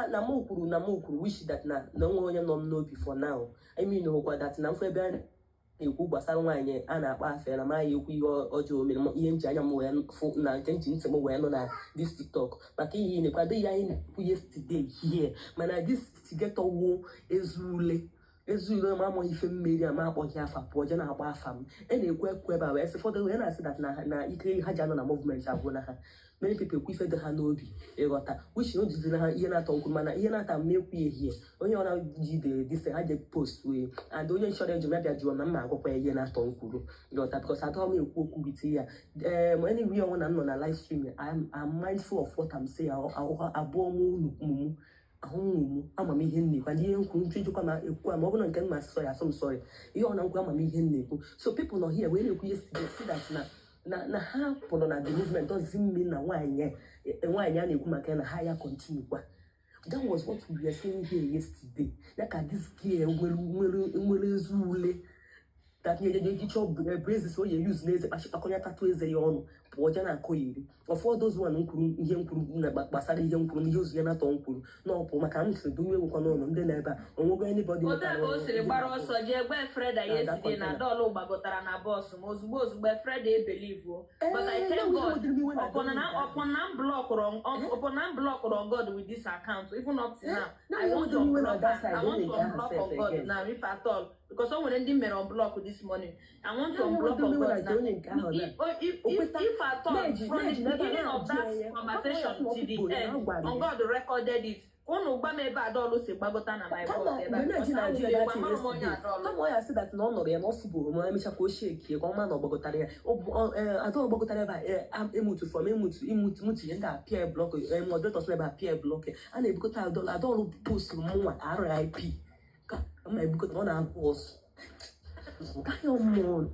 na mụ kwuru wish that na onwe onye nọ m n'obi for now. I mean, hụkwa that na mfe ebe a na-ekwu gbasara nwaanyị a na-akpọ afa na maghị ekwu ihe ọjọọ o mere m, ihe nji anya m wee fụ na nke nji ntị m wee nụ na this TikTok, maka ihe na-ekwu adịghị anyị na-ekwu yesterday here, mana this getowo ezule ezule ma amaghị ife mmeri a ma akpọghị afa pụọ je na-akpọ afa m e na-ekwu ekwu ebe a wee sị fọdụ wee na-asị that na ike ha ji anọ na movement agwụ na ha. Many people ekwu ife dị ha n'obi, ịghọta, which na o jiziri ha ihe na-atọ nkwu, mana ihe na-ata m ekwu ehihie onye ọ na-ji de this ha je post wee and onye chọrọ eju m ya bịa jụọ na mma agwakwa ya ihe na-atọ nkwuru, ịghọta, because atọ m ekwu okwu with ya. Anywhere ọnwụ na m nọ na live stream, I'm mindful of what I'm saying. Abụọ m unu mumu ahụ m amamihe m na-ekwu and ihe nkwu nchu ejikwa ma ekwu ma ọ bụrụ nke m ma asị sorry, asọ m sorry, ihe ọ na nkwu amamihe m na-ekwu. So people nọ here wee na-ekwu yesterday, see that na ha pụrụ na the movement doesn't mean na nwaanyị a na-ekwu maka ya na ha ya continue kwa. That was what we were saying here yesterday, ya ka this girl nwere ezi ule that nye chọọ braces o ye use n'eze kpachikpakọnya tatụ eze ya ọnụ pụọ je na-akọ ya iri. Of all those one nkwuru ihe nkwuru na gbasara ihe nkwuru na ihe ozu ya natọ nkwuru na ọpụ maka m si dunye nwekwa n'ụlọ ndị na ebe a onwego anybody. Otu a ka o siri gbara ọsọ jee gba Freda Na that yesterday na container. Dọlụ gbagotara na bus ma ozugbo ozugbo Freda ebelivuo, but I thank God ọpọ na m blockụrụ on God with this account. Even up to now, I want to unblock am. I want to unblock on God now, if at all, because o nwere ndị mere unblock this morning. I want to unblock on God now. If at all, from the beginning of that conversation till the end, on God recorded it, unu gwa m ebe Adọlụ si gbagota na my Kama bus ebe a, mgbe na-eji because na-ajụ ya ahụ that amara m onye yesterday, Adọlụ. Kama ọ ya sị that na ọ nọrọ ya na ọ fụburu ma emechaa ka o shekie ka ọ ma na ọ gbagotara ya. Ada ọ gbagotara ebe a emutu from emutu imutu mutu ihe ndị a pịa block, moderators ebe a pịa block a na-ebukọta Adọlụ. Adọlụ postụrụ mụnwa RIP ka ma ebukọta ọ na-agụ ọsọ kaya mmụọ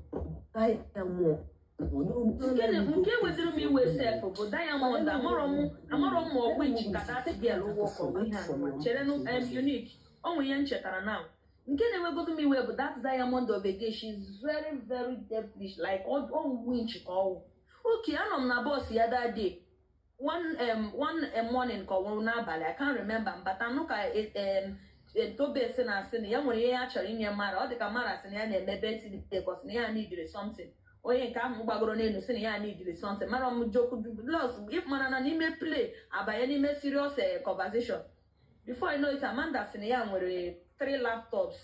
kaya mmụọ. Nke weziri m iwe sef bụ Diamond. Amarọ m ma ọgwụ ichi ka that girl ụgwọ ka ọ bụ ihe anụma chere nụ. Unique, o nwere ihe m chetara now nke na-enwegodu m iwe bụ that Diamond of a girl. She's very, very devilish, like ọ winch ka ọwụ. Okay, anọ m na bus ya that day, one morning ka ọ nwụrụ n'abalị, I can't remember. Mbata nụ ka Tobe si na asị na ya nwere ihe ya chọrọ inye Mara. Ọ dị ka Mara sị na ya na-eme birthday, ka ọ sị na ya needed something. Onye nke ahụ gbagoro n'elu sị na ya needed something. Mara m joke los if mara na n'ime play abanye n'ime serious conversation. Before you know it, Amanda sị na ya nwere three laptops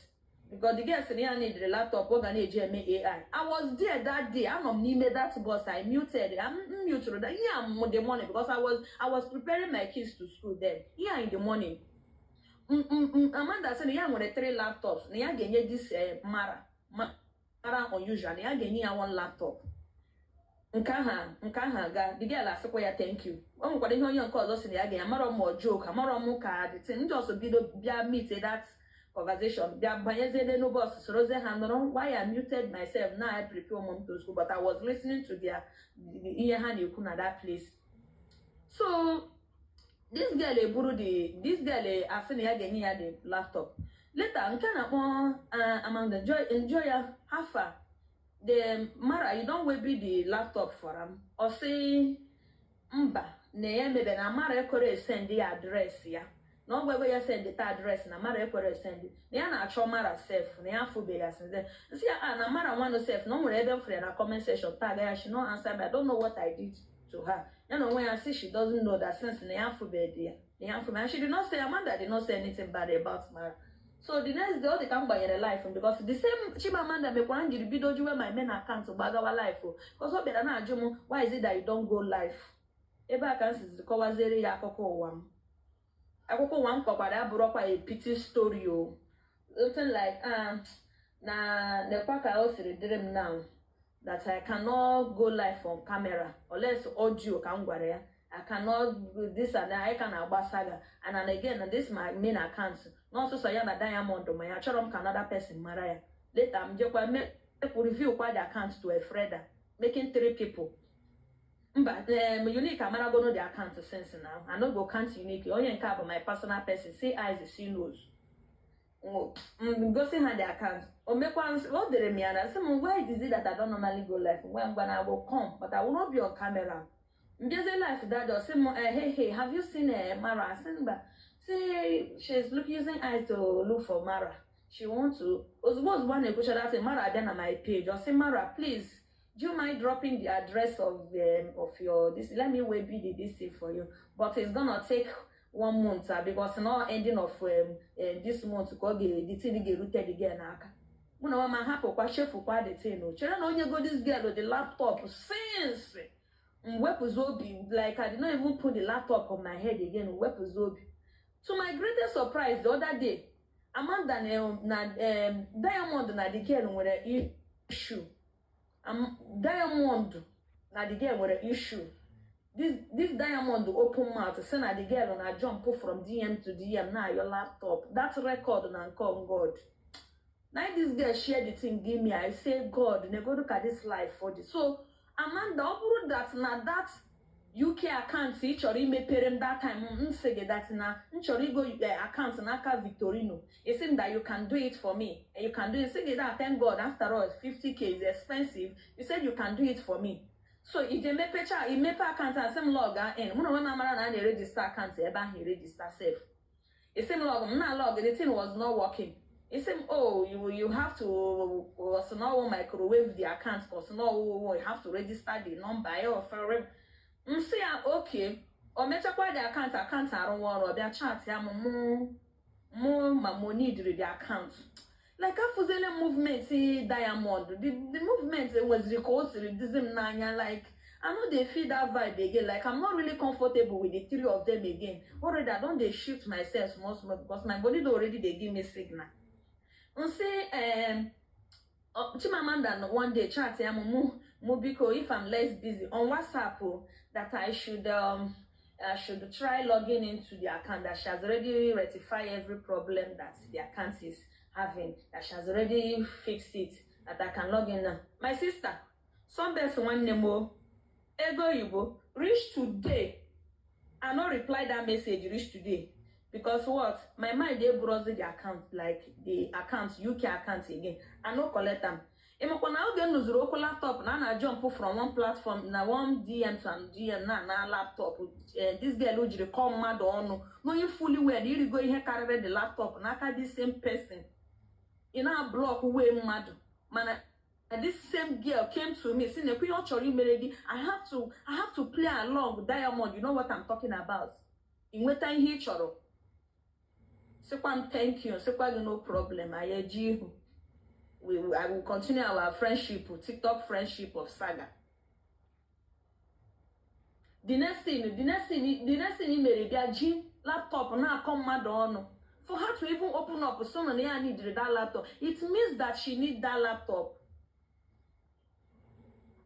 because the girl sị na ya needed laptop ọ ga na-eji eme AI. I was there that day. Anọ m n'ime that bus. I muted, I'm muted that ihe a the morning because I was preparing my kids to school then. Ihe in the morning, Amanda sị na ya nwere three laptops, na ya ga-enye this Mara unusual, na ya ga-enye ya one laptop. Nke ahụ aga, the girl asịkwa ya thank you. O nwekwara ihe onye nke ọzọ sị na ya ga-enye. Amarọ m ọ joke, amarọ m ka the thing ndị ọzọ bido bịa meet that conversation, bịa banyezie n'elu bus, sorozie ha nọrọ. Why I muted myself now, I prepare mom to school, but I was listening to their ihe ha na-ekwu na that place. So this girl eburu the this girl asị na ya ga-enye ya the laptop later. Nke a na-akpọ Amanda enjoy ya hafa the Mara, you don webi the laptop for am. Ọ sị mba, na ya emebe na Mara ekwere esend ya address ya, na ọ gwagwa ya send ta address, na Mara ekwere esend, na ya na-achọ Mara sef, na ya afụbeghị ya since then. Nsị ya a na Mara nwanụ sef na o nwere ebe m fụrụ ya na comment section tag ya. She no answer me. I don't know what I did to her. Ya na onwe ya sị she doesn't know that since, na ya afụbeghị ya, na ya afụbeghị. And she did not say, Amanda did not say anything bad about Mara. So the next day, ọ dị ka m gbanyere live m, because the same Chimamanda mekwara m jiri bido jiwe my main account gbagawa live o, because ọ bịara na-ajụ m, "Why is it that you don't go live?" Ebe a ka m sizi kọwaziere ya akụkọ ụwa m. Akụkọ ụwa m kọkwara abụrụkwa a pity story o, something like na nekwa ka o siri dịrị m now that I cannot go live on camera unless audio. Ka m gwara ya, I cannot do this and that. I ka na-agba saga and then again, this my main account n'ọsụsọ ya na Diamond, ma ya chọrọ m ka another person mara ya. Later m jekwa review kwa the account to Efreda, making three people. Mba, Unique amaragono the account since now. I no go count Unique. Onye nke a bụ my personal person, see eyes, see nose. M gosi ha the account. O mekwa o dere m ya na sị m, "Why is it that I don't normally go live?" Ngwa ngwa na I will come, but I will not be on camera. Mbịazie live that day, sị m, "Hey, hey, have you seen Mara?" Sị mba. Say she's look using eyes to look for Mara, she want to. Ozugbo ozugbo a na-ekwucha that thing, Mara abịa na my page. Ọ sị, "Mara, please, do you mind dropping the address of your this? Let me wait be the this thing for you, but it's gonna take one month because no ending of this month ka ọ ga the thing ga-erute the girl n'aka." Mụ na mama hapụkwa, chefukwa the thing. O chere na onye go this girl the laptop since m wepụzi obi, like I did not even put the laptop on my head again. M wepụzi obi. To my greatest surprise, the other day, Amanda na Diamond na the girl nwere issue. Diamond na the girl nwere issue. This Diamond open mouth say na the girl na jump from DM to DM na your laptop, that record na nke on God. Na this girl share the thing give me. I say, "God, nego look at this life for this." So Amanda, ọ bụrụ that na that UK account ị chọrọ imepere m that time, m sị gị that na m chọrọ igo account n'aka Victorino, ị sị m that you can do it for me and you can do it. Sị gị that thank God, after all, 50K is expensive. You said you can do it for me, so ije mepecha imepe account a, sị m log in. Mụ na onwe m amara na a na-e register account ebe ahụ, e register sef. Ị sị m log, m na log, the thing was not working. Ị sị m, "Oh, you have to was no microwave the account cause no, you have to register the number ya ofere." M sị ya okay. O mechakwa the account, account arụwa ọrụ. Ọ bịa chat ya m, mụ ma mụ need the account. Like afụziele movement Diamond, the movement nweziri ka o siri dizi m n'anya. Like I no dey feel that vibe again. Like I'm not really comfortable with the three of them again already. I don dey shift myself small small because my body don already dey give me signal. Nsị Chimamanda one day chat ya m, mụ biko, if I'm less busy on WhatsApp o, that I should try logging into the account, that she has already rectified every problem that the account is having, that she has already fixed it, that I can log in now. My sister, Sunbest nwanne m o, ego oyibo, reach today I no reply that message, reach today. Because what? My mind dey browse the account, like the account, UK account again. I no collect am. Ịmakwa na oge m nụzuru okwu laptop na a na jump from one platform na one DM to an DM na laptop, this girl o jiri kọọ mmadụ ọnụ knowing fully well irigo ihe karịrị the laptop n'aka this same person. Ị na-block wee mmadụ, mana this same girl came to me si na ekwe ihe ọ chọrọ imere gị. I have to play along. Diamond, you know what I'm talking about. Ị nweta ihe ị chọrọ, sịkwa m thank you, sịkwa gị no problem. Anyị eji ihu. I will continue our friendship, TikTok friendship of saga. The next thing i mere, bịa ji laptop na-akọ mmadụ ọnụ. For her to even open up so na ya need that laptop, it means that she need that laptop.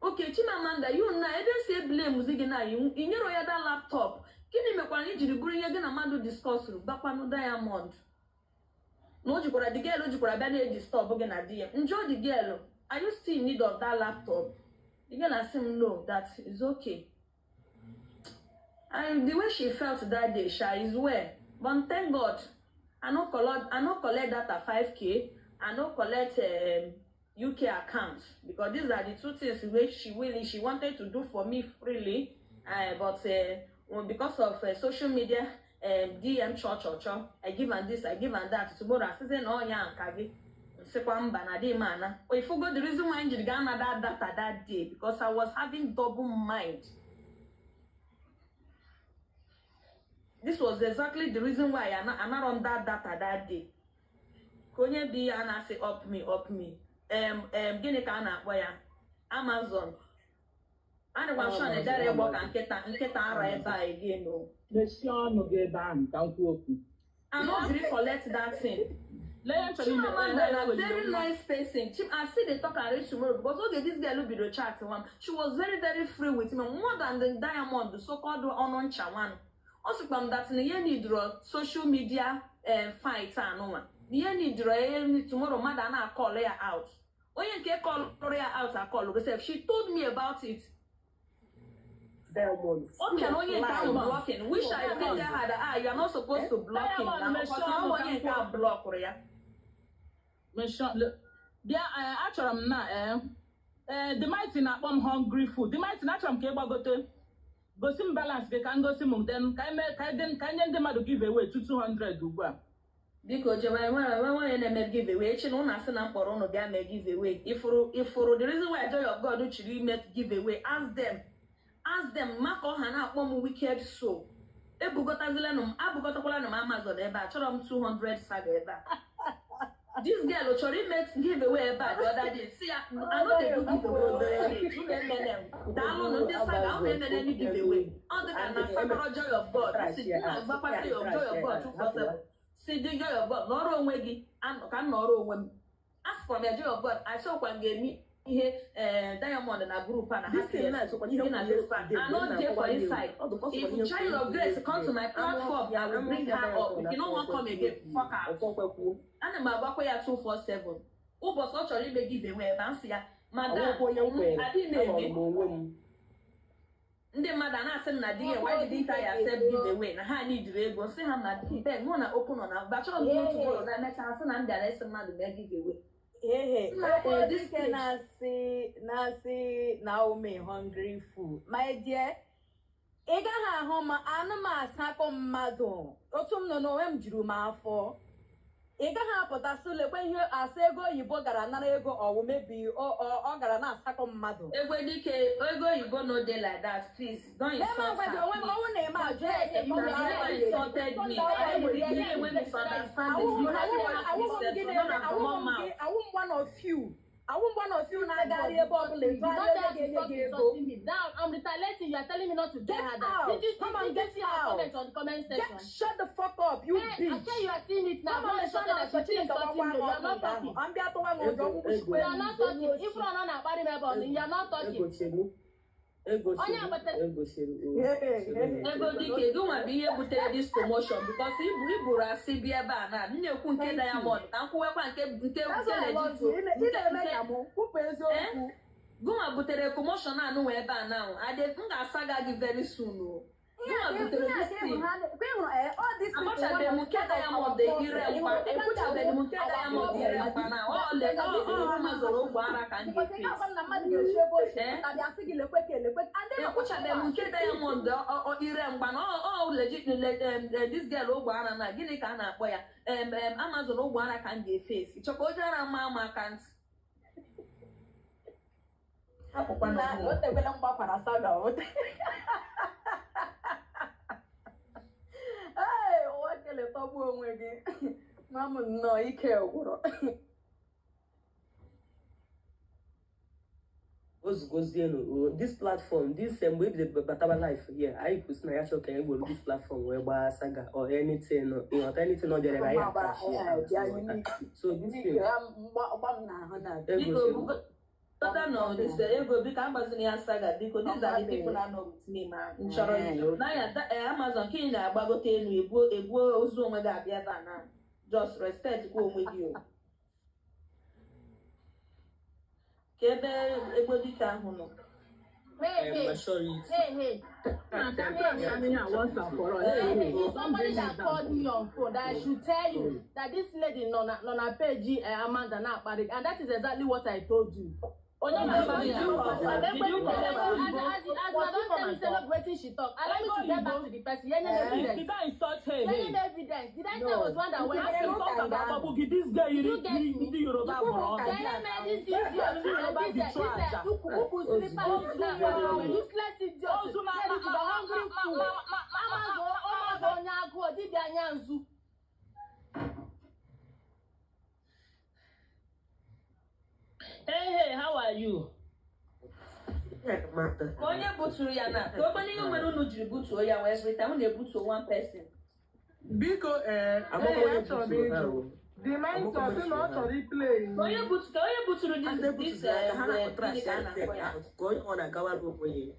Okay, Chimamanda, you na ebe si blame gị na ị nyere ya that laptop. Gịnị mekwara na ijiri bụrụ ihe gị na mmadụ discussụrụ gbakwanụ Diamond na o jikwara the girl o jikwara bịa na-e disturb gị na di ya? Njọ the girl, "Are you still in need of that laptop?" The girl asị m no, that is okay. And the way she felt that day sha is well, but thank God I no collect data 5K, I no collect UK account, because these are the two things wey she really she wanted to do for me freely, but well, because of social media, DM cho cho cho, I give am this, I give am that. Tomorrow asịsị na ọnya nka gị, nsịkwa mba na dị m ana. Ifugo the reason why m jiri gaa na that data that day, because I was having double mind. This was exactly the reason why I anarọ m that data that day. Ka onye bi ya na-asị up me, up me. Em gịnị ka a na-akpọ ya? Amazon. Anịkwa m sure na ejara ịgbọ ka nkịta nkịta ara ebe a again o. Mechie ọnụ gị ebe ahụ ka m kwuo okwu. I no gree collect that thing. Lee ihe m chọrọ ime. Chimamanda na very nice person. I see they talk and reach tomorrow because okay, this girl will be the chat one. She was very, very free with me, more than the diamond, the so-called Ononcha one. Also, from that, you need social media fight and one. You need tomorrow, madam, I call her out. Oh, you can call her out. I call herself. She told me about it. Diamond. Okay, onye nke ahụ Diamond. blocking. Wish I still tell her that you are not supposed to block him Diamond, now. make Because sure now you onye nke can a block ya. Mechie bịa ee, achọrọ m na ee ee, The Mighty na-akpọ m hungry food. The Mighty na achọrọ m ka ị gbagote gosi m balance gị ka m gosi m then ka anyị ka anyị ka anyị nye ndị mmadụ give away 200 ugbu a. Biko jewe, nwere nwe onye na-eme giveaway echi na ụnụ asị na mkpọrọ ụnụ bịa mee giveaway. Ifuru the reason why Joy of God chiri ime giveaway, ask them, ask them maka ọha na-akpọ m wicked soul. Ebugotazilenụ m, abugọtakwalanụ m Amazon ebe a. Chọrọ m 200 saga ebe a. This girl chọrọ ime giveaway ebe a the other day, si ya I no dey do giveaway. Unu emene m, daalụnụ ndị saga, unu emene ni giveaway. Ọ dị ka na sakọrọ Joy of God si na-agbakwasị ya Joy of God 247 si dị Joy of God nọrọ onwe gị, ka m nọrọ onwe m. Asịkwa m ya, Joy of God, achọkwa m ga-eme ihe ee Diamond na group a na This thing happiness na sokwa ihe gị na kwuru this part. yesterday, I no mgbe m dey for na-akọwa ihe inside. ọ dụkwa sokwa If ihe Child kwuru of Grace come to my yesterday. platform, I will bring her up. If you no wan come again, fuck out. Ọkọkwe. Ana m agbakwa ya 247 ụbọchị ọ chọrọ ime giveaway ebe a, m sị ya madam, Ọnwekwa onye m kwere. adịghị m Anọrọ eme. m onwe m. Ndị mmadụ a na-asị m na di ya, why didn't I accept giveaway, na ha nidiri ego. Sị ha na ben mụ na okwu nọ na bachọrọ m otu bụrụ na emechaa sị na m bịara esi mmadụ mee giveaway. Ehe, Nna, this dike page. Na-asị Naomi hungry fool. My dear, ị gaghị ahụ m anụ m asakọ mmadụ. Otu m nọ n'onwe m juru m afọ. Ị gaghị apụta sị lekwe ihe asị ego oyibo gara nara ego ọwụ mebi ọ gara na-asakọ mmadụ. Egwe dike, ego oyibo no dey like that. Please don't Lee ma insult gwa gị her. onwe m ọnwụ na-eme ajụ ese You never insulted me. Enwere ike enwe misunderstanding. You have never said so, not from one mouth. Awụ m one of you. Awụ m one of you na-agagharị ebe ọbụla You etu don't ahịa tell onye her to ga-enye stop gị ego. insulting me. Now I'm retaliating. You are telling me not to Get tell her that. out. Did you see, Come on, did you get see her out. comment on the comment section? Get, shut the fuck up, you Hey, I bitch. tell you are seeing it now. Come on, Don't Michelle, insulted that she still insulting me. You are not talking. I'm bịa tụwa m ụjọ Ego, You are not talking. If you are not akparị m ebe ọ nọ, you are not talking. Ego chelu. Ego Onye chelu. agbata- Ego chelu. O, Hey, hey, chelu. hey. Ego dike gị nwa bụ ihe butere this promotion because iburu asị bịa ebe a na m na-ekwu nke Thank you. Diamond ka m kwuwekwa nke That's nke why I love legit you. Ị na-eme nke ka mụ kwupụ eziokwu. gụnwa butere commotion anụ nwa ebe a na adị m ga-asaga gị very soon o. Gụnwa butere this thing. Agbachabeghị m nke Diamond ire mkpa, ekwuchabeghị m nke Diamond ire mkpa na ọ le ọ Amazon ogbe ara ka m ga-efesi. Ekwuchabeghị m nke Diamond ire mgba na ọ legit this girl ogbe ara na gịnị ka a na-akpọ ya, em em Amazon ogbe ara ka m ga-efesi chọkwa oje ara mma ama aka ntị. Hapụkwa na Na o tekwele m gbakwara saga o. Ee, ụwa kele tọgbuo onwe gị. Ma m nnọọ ike gwụrụ. Ozugozienu o, this platform, this mgbe ebido bataba life here, anyị kwụsị na ya chọọ ka anyị were this platform wee gbaa saga or anything, ịghọta, anything ọ bịara anyị akashi out, ịghọta. So this thing Gba m n'ahụ na ego Biko chelu. bugota nọ this ego, biko agbazina ya saga, biko. These are the people that know with me ma m chọrọ n'anya Amazon ka ị na-agbagote elu ebuo ebuo ozu onwe gị abịa ebe a na just respect kwa onwe gị o ka ebe egbe dike ahụ nọ. Hey, hey, Maturity. hey, hey. Na ka m crash ihe a once and for all. Hey, Hey, hey, hey, it's somebody that called me on phone that I should tell you that this lady nọ na page Amanda na akparị, and that is exactly what I told you. Onye na-akparị Did ya? you confirm? Did you confirm? As I don tell you say no be wetin she talk, allow me to get back to the person. Yenye Please, evidence. did I insult her? Yenye Hey. evidence. Did I say I was one that went Asị to m ka ọ ga-akpagbu gị, this girl You yiri get me? yiri ndị Yoruba bụrụ ọnụ. Yenye me this idiot and this this ukwu slipper useless idiot. Ozu na Lady to the hungry fool. Amazon Amazon onye agụụ dibịa anya nzu. Hey, hey, how are you? Ka onye buturu ya na ka obere ihe nwere unu jiri butuo ya wee zụta unu ebutuo one person. Biko, ee, Amaka ee, onye achọrọ m buturu ha ịjụ. o. The mindset Amaka sị na ọ buturu ha. chọrọ iplay. Ka onye butu ka onye buturu Ha this ndị this buturu ya ka ha na-akpọ gịnị trash ka a ya na-akpọ ya? ka onye ọ na-agawara onwe ya.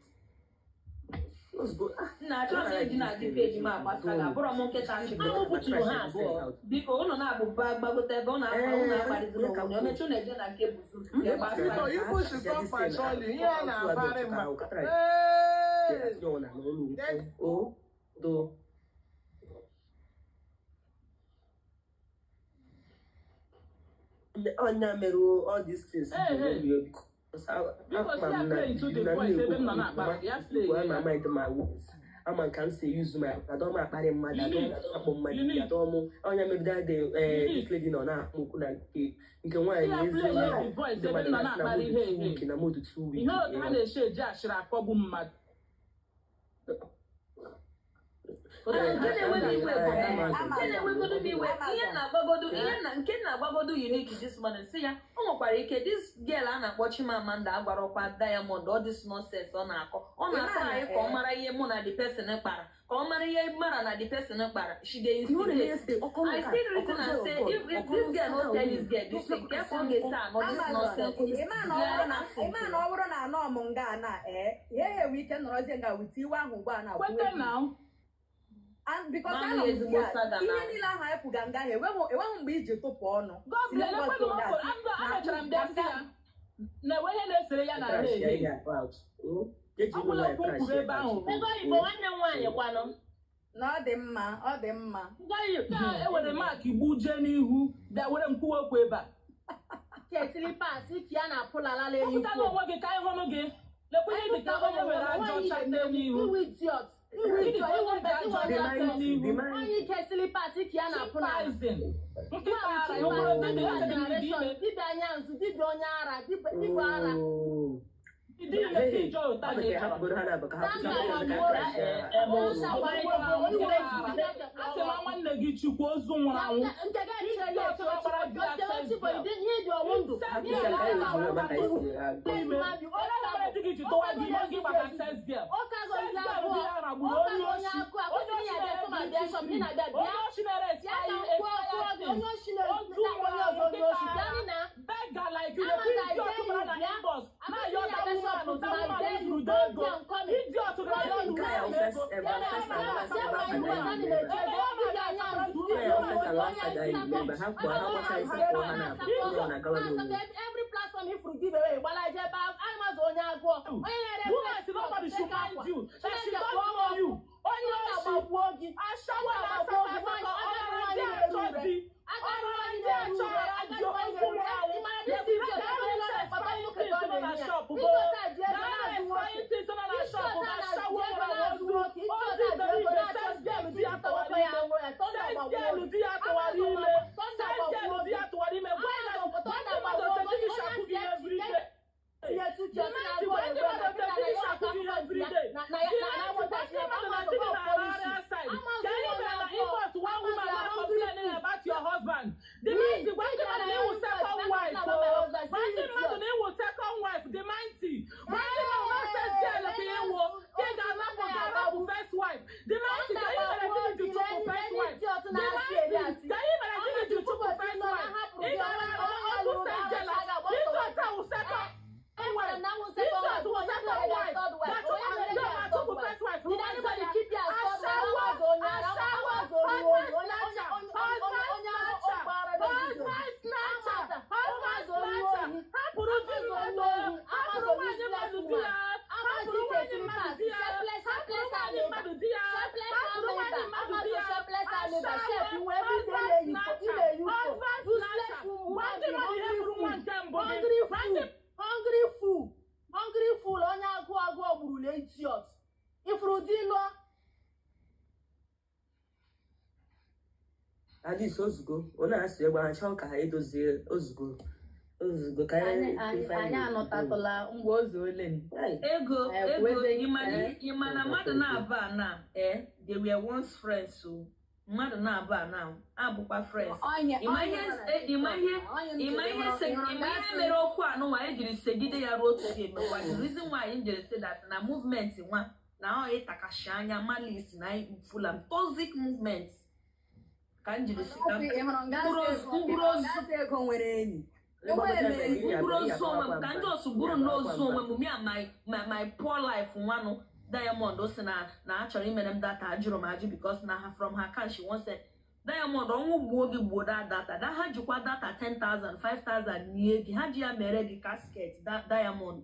Ozugbo, ah, Nna, achọrọ m iji na-adị peji m agbasa ga abụrọ m nkịta nchịkọ. Ahụ buturu ha abụọ. Biko, unu na-abụba gbagote ebe unu akpa unu akparịzila onwe unu. Omechi unu eje na nke buzu Biko, gbasa. you should stop patrolling. Ihe a na-akparị mma. Hey! O, do. Ọnya mere all these things. Hey, hey. Biko, si ya play into the voice ebe m nọ na-akparị gị, ya play Ama ya. mind my words. Ama nka m si use my adọ m akparị mmadụ, adọ m akpọ mmadụ, Unique. adọ m onye megide the Unique. this lady nọ na-akpọ okwu na nke nke nwaanyị Si ya ezi play nwaanyị the voice ndị ebe mmadụ m nọ na-asị na na-akparị modu ihe 2 ihe. week na modu 2 week. Ihe otu ha na-eche eji ashịrị akpọgbu mmadụ. Nke na-enwe m iwe bụ Amazon. nke na-enwegodu m iwe ihe m na-agbagodu ihe na nke m na-agbagodu Unique this morning si ya o nwekwara ike this girl a na-akpọ Chimamanda agwarọkwa Diamond all this nonsense ọ na-akọ ọ na-akọ anyị ka ọ mara ihe mụ na the person kpara, ka ọ mara ihe mara na the person kpara. She dey instigate. I still reason and say if this girl no tell this girl this thing, careful ọ ga-esi anọ this Amazon, nonsense. ịma na ọ bụrụ na ịma na ọ bụrụ na anọ m nga na ee ihe ya enwe ike nọrọzie nga wit iwe ahụ ugbu a na Kwete na And because Mami anọ m ezigbo here, saga ihe na. niile ahụ anyị kwuga nga ahụ enweghị mgbe iji tụpụ ọnụ. God bless. Ekwenụ m okwu. Amechara m bịa sị ya na enwe ihe na-esere ya na Trash ya hey, ihe hey. about. O, eji Ọ bụla nwaanyị okwu m trash kwuru ya ebe ahụ. about. Ego oyibo nwanne m nwaanyị kwanụ. Na ọ dị mma, ọ dị mma. Ya ewere mak gbuje n'ihu bịa were m kwuwe okwu ebe a. Kesịrị pas ike ya na-apụlala eyi Kwupụtala onwe gị ka anyị hụnụ gị. Lekwa ihe dị ka onye were ajọ ọcha tee n'ihu. Iwu idiot. Iwu idiot. Iwu mbesi The onye mighty, the mighty. Onye ike silipas ike ya na-apụlala. Chimpanzee. Nkịta ara ya ụgbọrọ dibịa ya chegara dị ime. Dibịa anya nzu, dibịa onye ara, dibịa ara. Oh. Dị ime ka ije ụta Ọ gị dị ka chọrọ. hapụgoro ha na-abụ ka ha kwụsị Sandra ka gbagbuo trash ya. Asị ma nwanne gị chukwu ozu nwụrụ anwụ. Nke gị echere ya eche, ihe dị ọnwụ ndụ. Ha kwụsị ka anyị wejiri ọma ka anyị si agụ. Ime. Onye mere di gị ji tụwa gị ime gị maka sex girl. Ụka Sex gọzi girl abụọ, di ya ragburu ụka onye onye oshi. akụ, Onye akwụsị oshi ya bịa na-ere kọma bịa shop, ị na-abịa bịa. Onye oshi na-ere Bịa ka m expire kwụọ kwụọ gị, expire onye oshi na-esi Ozu na onye ọzọ onye oshi, bịa nị na. Beggar like you, Amazon, the I idiot dare bara you, na bịa. inbox. Akwụsị Na-ayọ ya that bịa woman, shop, that I woman dare you, zuru don't ego. be coming. Idiot Nke a ga-ayọ first ego. ever, first and last ever saga I remember. Every Nke a first and last saga I remember. Ha kwuo ha gbasa isi kwuo ha na-abụ onye ọ na-agawa n'onwe. Every platform ifuru give away, gbalaje ebe ahụ, Amazon onye agụọ, onye na-ere Woman, say nobody should mind you. That she don't know you. Onye oshi. agbagbuo gị. Ashawo na asatọ asatọ. Ọ nara ndị achọ di. Ọ nara ndị achọ ajọ ozu nwụrụ anwụ. Sex girl di ya tụwara ime. Sex girl di ya tụwara ime. Gwa ya na ndị mmadụ otu gị shakụ gị every day. The mighty gwa ndị mmadụ otu gị shakụ gị every day. The mighty gwa ndị mmadụ na di gị na-ararị outside. Ka anyị mere na import one woman na complaining about your husband. The mighty gwa ndị mmadụ na ịwụ second wife o. Gwa ndị mmadụ na ịwụ second wife. The mighty. Gwa ndị mmadụ na sex girl ka ịwụ. Ka ị ga-anapụ ga-anapụ first wife. The mighty ka anyị mere di gị ji chụpụ first wife. The mighty ka anyị mere di gị ji chụpụ first wife. Ị gara otu sex girl. Ịchọta wụ second wife. Ịchọta wụ second wife. Ga-achụpụ first wife. Did anybody keep your Ashawo, ashawo, husband snatcher, husband snatcher, husband snatcher, husband snatcher. Hapụrụ di mmadụ, hapụrụ nwanyị mmadụ di ya, hapụrụ nwanyị mmadụ di ya, hapụrụ nwanyị mmadụ di ya, hapụrụ nwanyị mmadụ di ya. Ashawo, husband snatcher, husband snatcher. Gwa ndị mmadụ ihe gburu nwa nke mbụ gị. Gwa ndị Hungry fool, hungry fool, onye agụụ agụụ gburule idiot. Ifuru di lụọ. At least ozugbo, ọ na-asụ egbe ha chọọ ka ha edozie ozugbo. Ozugbo ka Anyị anyị anyị anọtatụla ngwa ozu ole m. Ego Eh, ego kwuo eze- ịma na eh. ịma na mmadụ na-aba a na they were once friends o. Mmadụ na-abụ a na abụkwa friends. Onye Ịma ihe ịma ihe ịma ihe ịma ihe mere okwu anụnwa ejiri segide ya ruo today mekwa the reason why m jiri say that na movement nwa na ọ ịtakashi anya malice na fulam toxic movement ka m jiri si ka m mkpụrụ ozu gasị ego nwere enyi. Enwere m enyi. mkpụrụ ozu onwe m ka ndị osu gburu n'ozu onwe m, me and my poor life nwanụ. Diamond o si na na achọrọ imere m data, ajụrụ m ajụ because na ha from her can she wants it. Diamond, ọnwụ gbuo gị, gbuo that data da ha jikwa data 10,000 5,000 nie gị, ha ji ya mere gị casket. Diamond,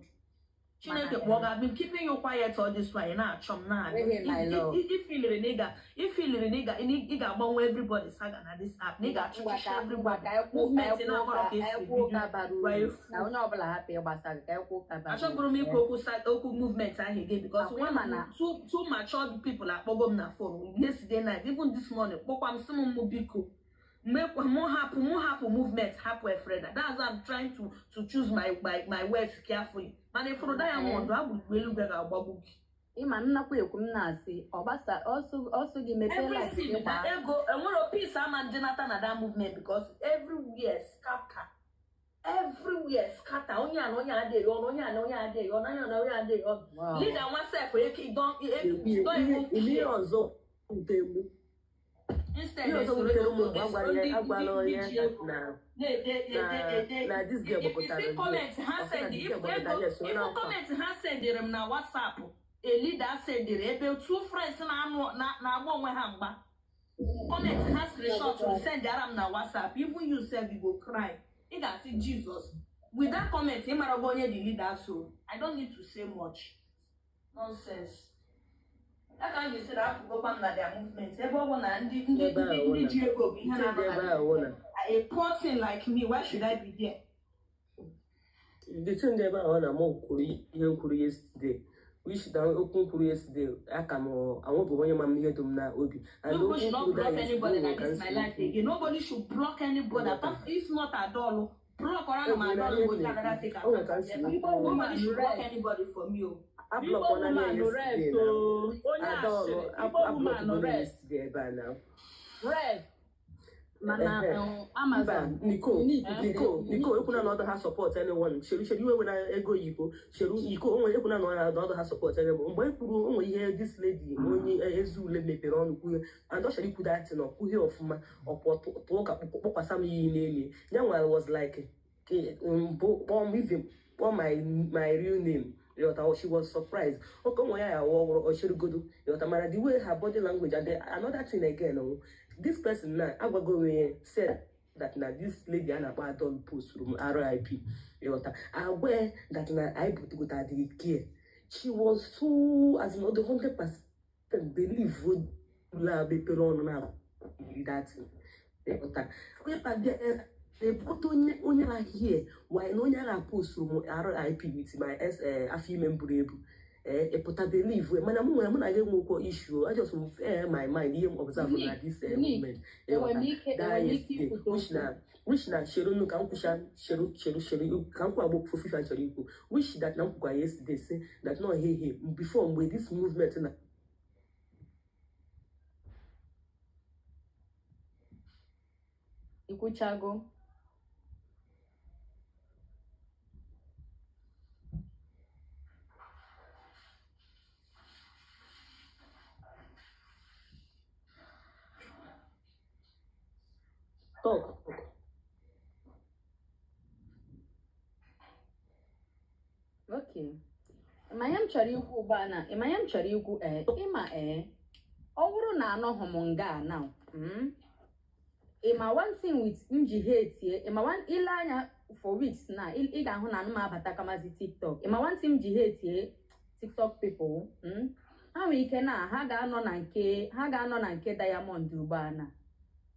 Chineke kpọọ gị. I've been keeping you quiet all this while. Ị na-achọ m Ehe, my love. na-abịa ifiliri na ị ga-agbanwe everybody saga na this app, na ị ga-achụchịcha everybody movement na-akọrọ ka esi ekwu bido ụka bara gwa uru efu. Ka onye ọbụla hapụ ịgbasa gị, ka ekwu ụka bara Achọburu m ikwu okwu okwu movement ahụ again because Akwa one ịma na- two matured people akpọgo m na phone yesterday night, even this morning kpọkwa m, sị m mụ biko mekwa mụ hapụ movement, hapụ Efreda. That's why I'm trying to choose my words carefully. Mana ifuru Diamond agbụgbụ eluigwe ga-agbagbu gị. Ịma nnakwa ekwu m na-asị ọ gbasa ọsọ gị mepee live Everything gị na gbaa. ego enwere peace ama ndị nata na that movement because everywhere scatter, everywhere scatter. Onye a na onye adịghị ọnụ, onye a na onye adịghị ọnụ, onye a na onye adịghị ọnụ. Wow. Leader nwa sef eke don don even Ihe care. ọzọ wute mụ Instead ihe ọzọ esoro wutere m mgbe a gwara esoro ya agwala ndị onye ji ego na na-ede ede ede. na this girl If you gbapụtara see comment ha ọ sị na send this if girl gbapụtara ego ya so if na akwa comment ha sendere m na WhatsApp, a leader sendere ebe two friends na-anụ na-agba onwe ha mgba, comment ha screenshot send ara m na WhatsApp, even you sef, you go cry. Ị ga-asị Jesus with that comment. Ị mara onye the leader, so I don't need to say much nonsense. Ya ka m ji sị na apụgokwa m na their movement, ebe ọ bụ na ndị ndị Ebe a ndị wụ ndị na ji ego bụ ihe ntị dị na-anọ ebe na a wụ na a poor thing like me, why should I be there? The thing dị ebe a ọ na mụ kwuru ihe m kwuru yesterday, which na okwu m kwuru yesterday aka m anwụbụghị onye ma m ihe dị m na obi and Nobody okwu should m not kwuru block that yesterday anybody nwere like ka m this my si life ekwu again. Nobody should block anybody apart if not Adolu. Block or egwu I'm na Adolu ihe go m to another na-ekwu take o nwere account ka m si together. Igbo ekwu Nobody woman should block rest. anybody for me. Oh. Igbo ablọkwana ya woman rest yesterday na o. Onye Adaọlụ asịrị. Igbo woman ablọkụgo ya rest. yesterday ebe a na Rest. Mana Ehe. Mba Amazon Nicole unique Eh? chere Nicole unique Nicole ekwuna na chere ọdọ ha support anyone. Cheru cheru iwe wena ego oyibo. Cheru Nicole onwe ekwuna na ọdọ ha support anyone. Mgbe e kwuru onwe ihe this lady onye ezi ule mepere ọnụ kwuhe and ọ chọrọ ikwu that na ọkwughị ọfụma ọpụ tụọ ka kpọkwasa m iyi n'elu ya nwere was like mbụ kpọọ m, even kpọọ my real name, yọta. She was surprised oke onwe ya ya wụọ ocherugodo, yọta. Mana the way her body language and another thing again, oh, this person na agwago onwe ya said that na this lady a na-akpọ Adol posturu m RIP, yọta, agwa that na anyị butugota the care. She was so as in the 100% believe la mepere ọnụ na that thing, yọta. Ebute onye onye na here why na onye na posturu m RIP with my s afọ ime m buru ebu ee ịpụta believe. Mana mụ nwere mụ na gị enwekwa issue. I just my mind ihe m observe na Unique, this unique. movement, Enwere ịghọta m ike that enwere m ike yesterday ikwute which okwu. na which na chere nnu ka m kwụcha cheru cheru cheru ka m kwụ agba ofufe chọrọ ikwu which that na m kwukwa yesterday say that no hey hey before mgbe this movement na Ikwuchago. Talk. Okay. Ịma ihe m chọrọ ikwu ugbu a na ịma ihe m chọrọ ikwu ee ịma ee ọ bụrụ na anọghị m nga a now, ịma one thing with m ji hate ịma one ile anya for weeks na ị ga-ahụ na anụ m abata kamazi TikTok. Ịma one thing m ji hate TikTok people, ha nwere ike na ha ga-anọ na nke ha ga-anọ na nke Diamond ugbu a na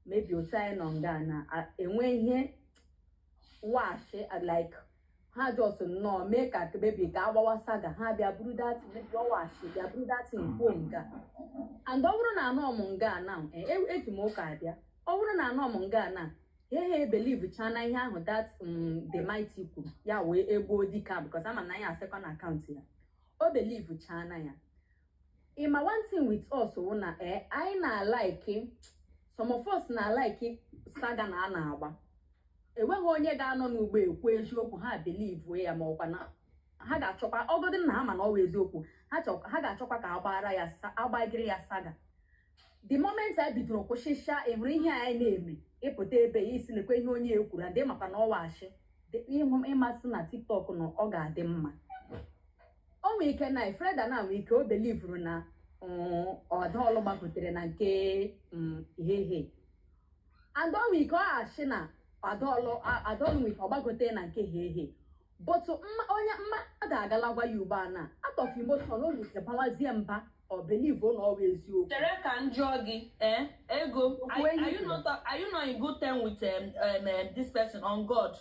maybe otu anyị nọ nga a na enwe ihe wash like ha just nnọọ mee ka maybe ka agbawa saga ha bịa buru that maybe ọwashi bịa buru that thing kwuo nga. And ọ bụrụ na anọ m nga na eji m ụka abịa, ọ bụrụ na anọ m nga na he ha believe cha na ihe ahụ that the mighty kwuru ya wee egbuo dike, because ama m na ya second account ya o believe cha na ya. Ịma one thing with us wụ na anyị na-alike Some of us na like saga na a na-agba. Enweghị onye ga-anọ n'ugbo ekwu eziokwu ha believe ya, ma ọkwa na ha ga-achọkwa ọgọdị na ha ma na ọ bụ eziokwu, ha ga-achọkwa ka agbara ya agbagiri ya saga. The moment anyị bidoro kwụsịsịa enwere ihe anyị na-eme, ịpụta ebe ya isi lekwa ihe onye ekwuru adị maka na ọwa ashị ịmasị na TikTok nọ, ọ ga-adị mma. O nwere ike na Freda na nwere ike o belivuru na ọdaọlụ gbagotere na nke hehe, and o nwere ike ọ achị na adaọlụ nwere ike ọ gbagote na nke hehe, but onye mmadụ agala gwa ya ugbu a na out of emotion, o nwere ike bawazie mba, ọ believe na ọ bụ eziokwu. Chere ka m jụọ gị, Ego, are you not in good term with this person on God?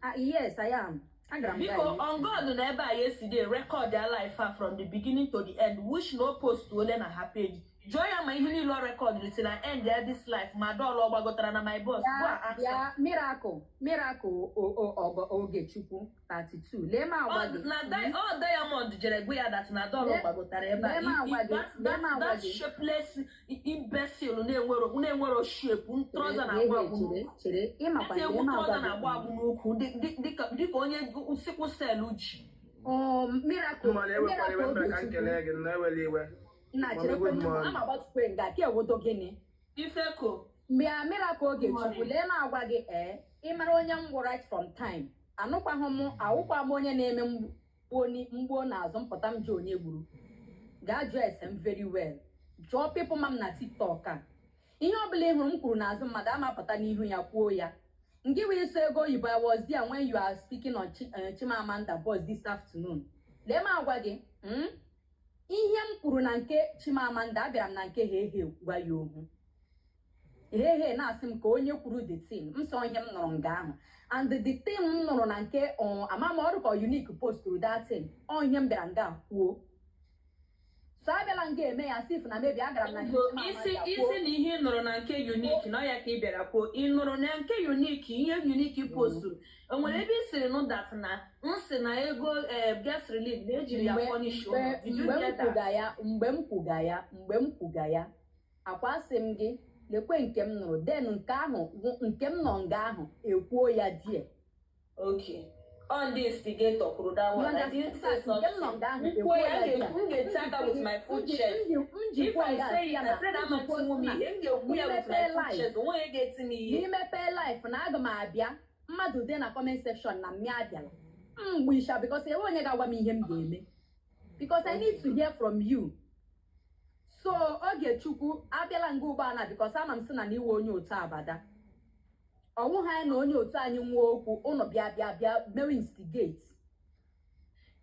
Ah, yes, I am. Agara m. Biko, on God na ebe a yesterday record their life from the beginning to the end, which no post ole na her page. Jụọ ya ma ihe niile ọ record till I end ya this life, ma dọọlụ ọ gbagotara na my boss. Go and ask her. Ya Miracle, Miracle Ogechukwu 32, lee ma agwa gị. Na ọ Diamond jere gwa ya that na dọọlụ gbagotara ebe a. Lee ma agwa gị, lee ma agwa That gị. shapeless imbecile na-enwero shape, trouser na-agba agbụ Chere, chere, ịmakwa. eti Lee egwu ma agwa trouser gị. na-agba agbụ n'ukwu dịka onye sickle cell ji. Miracle, Mmanụ ewekwara Miracle iwe mere ka m Ogechukwu. kelee gị na ewela iwe. Nna, Mama, chere. good morning. Ama gbatukwe nga ka ewodo gịnị? Ifeko. Mgbe a Miracle Ogechukwu, lee ma agwa gị, ee, ịmara onye m gwụ right from time. Anụkwaghị m, awụkwa m onye na-eme mgbuo n'azụ mpụta m ji onye gburu. Gaa jụọ ese m very well, jụọ people ma m na TikTok a. Ihe ọbụla ị hụrụ m kwuru n'azụ mmadụ, amapụta n'ihu ya kwuo ya. Ngị wee so ego oyibo, I was there when you are speaking on Chimamanda Boss this afternoon. Lee m agwa gị, ihe m kwuru na nke Chimamanda, abịara m na nke ha ehe gwa ya okwu hehe, na-asị m ka onye kwuru the thing m sọ ihe m nụrụ nga ahụ, and the thing m nụrụ na nke ama m ọrụ ka Unique posturu that thing, ọ ihe m bịara nga kwuo. So abịala nga eme ya sif na mebi agara m na nke Isi Chimamanda kwuo. Isi na ihe ị nụrụ na nke Unique na ọ ya ka ị bịara kwuo. Ị nụrụ na nke Unique, ihe Unique posturu, o nwere ebe ị siri nụ that na nsị na ego gas relief na ejiri ya punish ụlọ? Did you Mgbe m hear that? kwuga ya, mgbe m kwuga ya, mgbe m kwuga ya, akwa asị m gị lekwe nke m nụrụ, then nke ahụ nke m nọ nga ahụ ekwuo ya die. Okay. On the instigator kwuru that You one. I didn't say understand? Nke m nọ something. nga ahụ M kwuo ekwuo ya, ya die. m ga-eti aka with my full chest. If I say it, Fred ama tinwu m ihe, m ga-ekwu ya with my full chest. Onwe onye ga-eti m ihe. N'imepe live na aga m abịa, mmadụ dị na comment section na mmịa abịala mgbe isha, because enwe onye ga-agwa m ihe m ga-eme, because I need to hear from you. So Ogechukwu, abịala nga ụgbọala, because ama m sị na iwe onye otu abada ọnwụ ha na onye otu anyị nwee okwu, ụnụ bịa bịa bịa mewe instigate.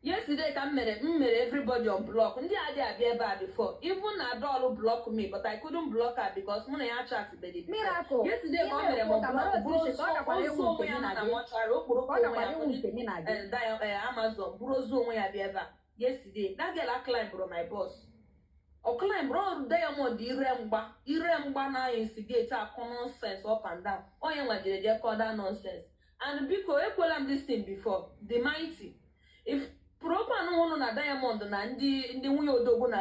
Yesterday ka m mere everybody on block. Ndị a dị abịa ebe a before. Even na Adolu block me, but I couldn't block her because mụ na ya chat bedi before. Miracle. Yesterday ka o mere m block, bụrụ ozu onwe ya nọ na mọchụarị, okporoko Ọ onwe gakwara ya ewu nke gị na gị. Amazon bụrụ ozu onwe ya bịa ebe a. Yesterday, that girl climbụrụ my boss. Ọ climbụrụ ọrụ Diamond ire mgba, ire mgba na instigate akụ nonsense up and down. Onye nwa jere jee kọọ that nonsense. And biko, ekwela m this thing before. The mighty. If propan ụnụ na Diamond na ndị nwunye odogwu na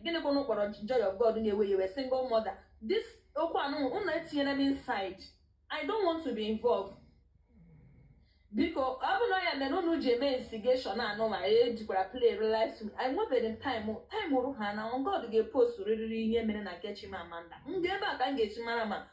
gịnị ka ụnụ kpọrọ Joy of God na-ewe iwe single mother, this okwu anụ ụnụ etinyere m inside. I don't want to be involved. Biko, ọ bụ na ya mere unu ji eme instigation anụ ma ejikwara play live stream, enwebeghị m time ru ha na God ga-epost riri ihe mere na nke Chimamanda. M ga ebe a ka m ga-echi mara ma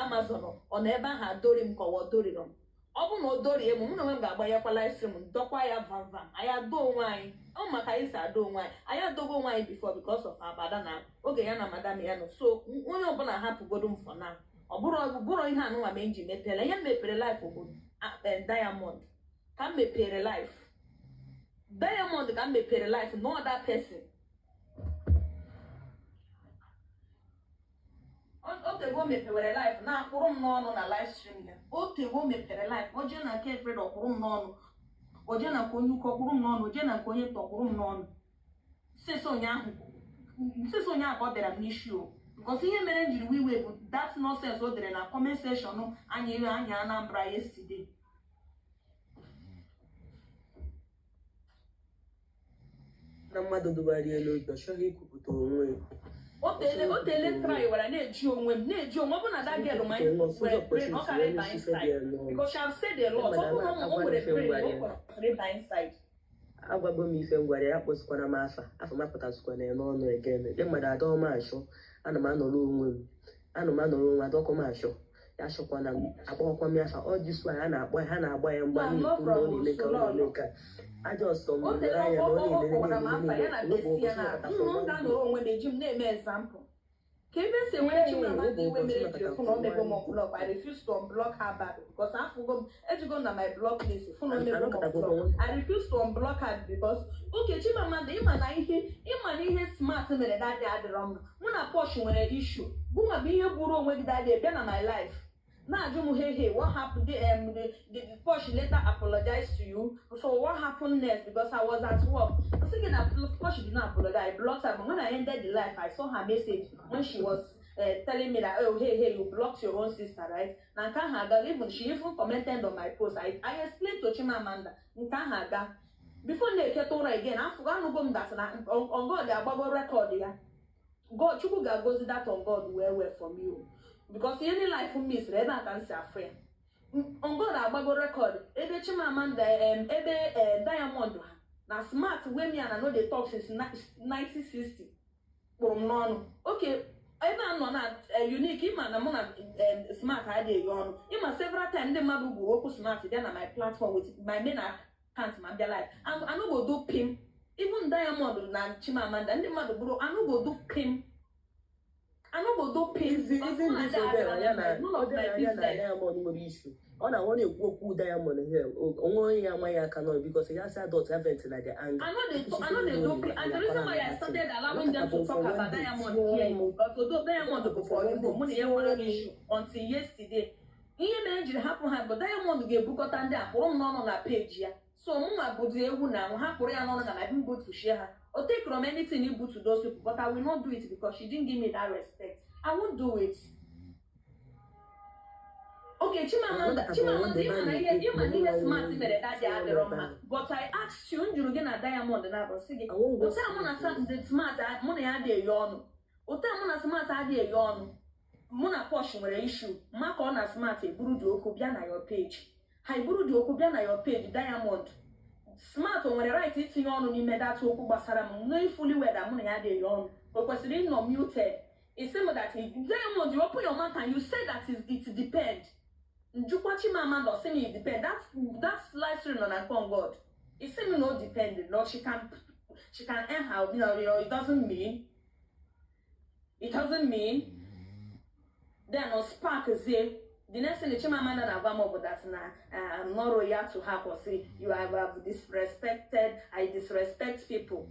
Amazon ọ nọ ebe ahụ adori m ka ọ doriro m. Ọ bụ na o dorie m, mụ na onwe m ga-agbanyekwa live stream dọkwa ya vam vam. Anyị ado onwe anyị ọ maka anyị si ado onwe anyị. Anyị adogo onwe anyị before because of abada na oge ya na madam ya nọ. So onye ọbụla hapụgodo m for now. Ọ bụrụ ihe anụnwa ma m ji mepere ihe m mepere live bụ Diamond ka m mepere live, Diamond ka m mepere live, no other person. Otego mepewere live na-akpụrụ m n'ọnụ na live stream ya. Otego mepere live, o jee na nke Fred, ọkwụrụ m n'ọnụ, o jee na nke onye ukwu, ọkwụrụ m n'ọnụ, o jee na nke onye nta, ọkwụrụ m n'ọnụ. Sisi ụnyaahụ ka ọ bịara m n'isi o, because ihe mere m jiri wiwe bụ that nonsense o dere na comment section anyị anyị Anambra yesterday. Na mmadụ dụgharịa elu obi, ọ chọghị ikwupụta onwe ya. O tele try were na-eji onwe m na-eji onwe ọ bụ na that girl ma nwere brain ọ kara ịba inside because she have said a lot. Ọ bụrụ na o nwere brain, o kwesịrị ịba inside. Agwago m ife ngwara ya, kpọsịkwana m afa afa m apụtasịkwana ya n'ọnụ egen. Ndị mmadụ adọ m achọ, ana m anọrọ onwe m, ana m anọrọ onwe adọkọ m achọ ya achọkwana m akpọkwa m ya afa. Ọ dịsụ a na-akpọ ha na-agba ya mgba No, I'm not na-ekwu na ọ from na-eme ka ọ na-eme Usulolo. ka aja ọsọ m O lere tere anya na ọ ọ na-elele kpọkwara m afa ya na na-elele besi ya na m ga-anọrọ onwe m eji m na-eme example ka ebe si enwere Chimamanda iwe mere ji fụ na omego m unblock. I refuse to unblock her back because afụgo m ejigo m na my block list fụ na omego m unblock. I refuse to unblock her because, okay, Chimamanda, ịma na ihe Smart mere that day adịrọ mma. Mụ na Posh nwere issue gụnwa bụ ihe gburu onwe gị that day bịa na my life na-ajụ m, "Hey, hey, what happened?" The Posh later apologized to you, so what happened next? Because I was at work. I was thinking that Posh did not apologize. I blocked her, but when I ended the live, I saw her message when she was telling me that, "Oh, hey, hey, you blocked your own sister, right?" Na nke ahụ aga. Even she even commented on my post. I explained to Chimamanda nke ahụ aga. Before na-eketa ụra again, afọ anụgo m that na on God agbago record ya. God, Chukwu ga-agozi that on God well well for me o, because any life m misiri ebe a ka m si afụ ya. On God agbago record ebe Chimamanda ebe Diamond ha na Smart wey me and I no dey talk since 1960 kpụrụ m n'ọnụ. Okay, ebe a nọ na Unique, ịma na mụ na Smart adịghị eghe ọnụ. Ịma several times ndị mmadụ gwuru okwu Smart bịa na my platform with my main account ma bịa live. I no go do pim. Even Diamond na Chimamanda ndị mmadụ bụrụ, I no go do pim, I no go do pim. Even Because mụ na this ndị obere ya na none of my obere ya na business. Diamond nwere issue, ọ na ọ na-ekwu okwu Diamond here, onwe onye ya amaghị aka n'ọnụ because ya sị adult ya vent na the anger. I know they do play, and the reason why I started allowing them to talk about Diamond here is because although Diamond bụ for Igbo, mụ na ya nwere issue until yesterday. Ihe mere m jiri hapụ ha bụ Diamond ga-ebukọta ndị a kpụrụ m n'ọnụ na peji ya. So mụnwa bụzi ewu na anwụ ha kpụrụ ya n'ọnụ na my mbutuchie ha. O take from anything ibu to those people, but I will not do it because she didn't give me that respect. I won't do it. Okay, Chimamanda, Chimamanda, ịma na ihe Smart mere that day adịrọ mma. But I asked you, m jụrụ gị na Diamond na-abụ sị gị, otu a mụ na Smart mụ na ya adịghị eghe ọnụ. Otu a mụ na Smart adịghị eghe ọnụ. Mụ na Posh nwere issue, ma ka ọ na Smart eburu dị okwu bịa na your page. Ha eburu dị okwu bịa na your page, Diamond. Smart o nwere right itinye ọnụ n'ime data okwu gbasara m knowing fully well that mụ na ya adịghị eghe ọnụ. O kwesịrị ịnọ muted. Ị sị m that Diamond, you open your mouth and you say that it depend. Njukwa Chimamanda, ọ sị m it depend. That live stream nọ na nke on God. It sị m no depend. No, she can earn her, it doesn't mean. Then on spark zie the next thing Chimamanda na-agwa m bụ that na I'm not royal to her. Say you have disrespected, I disrespect people.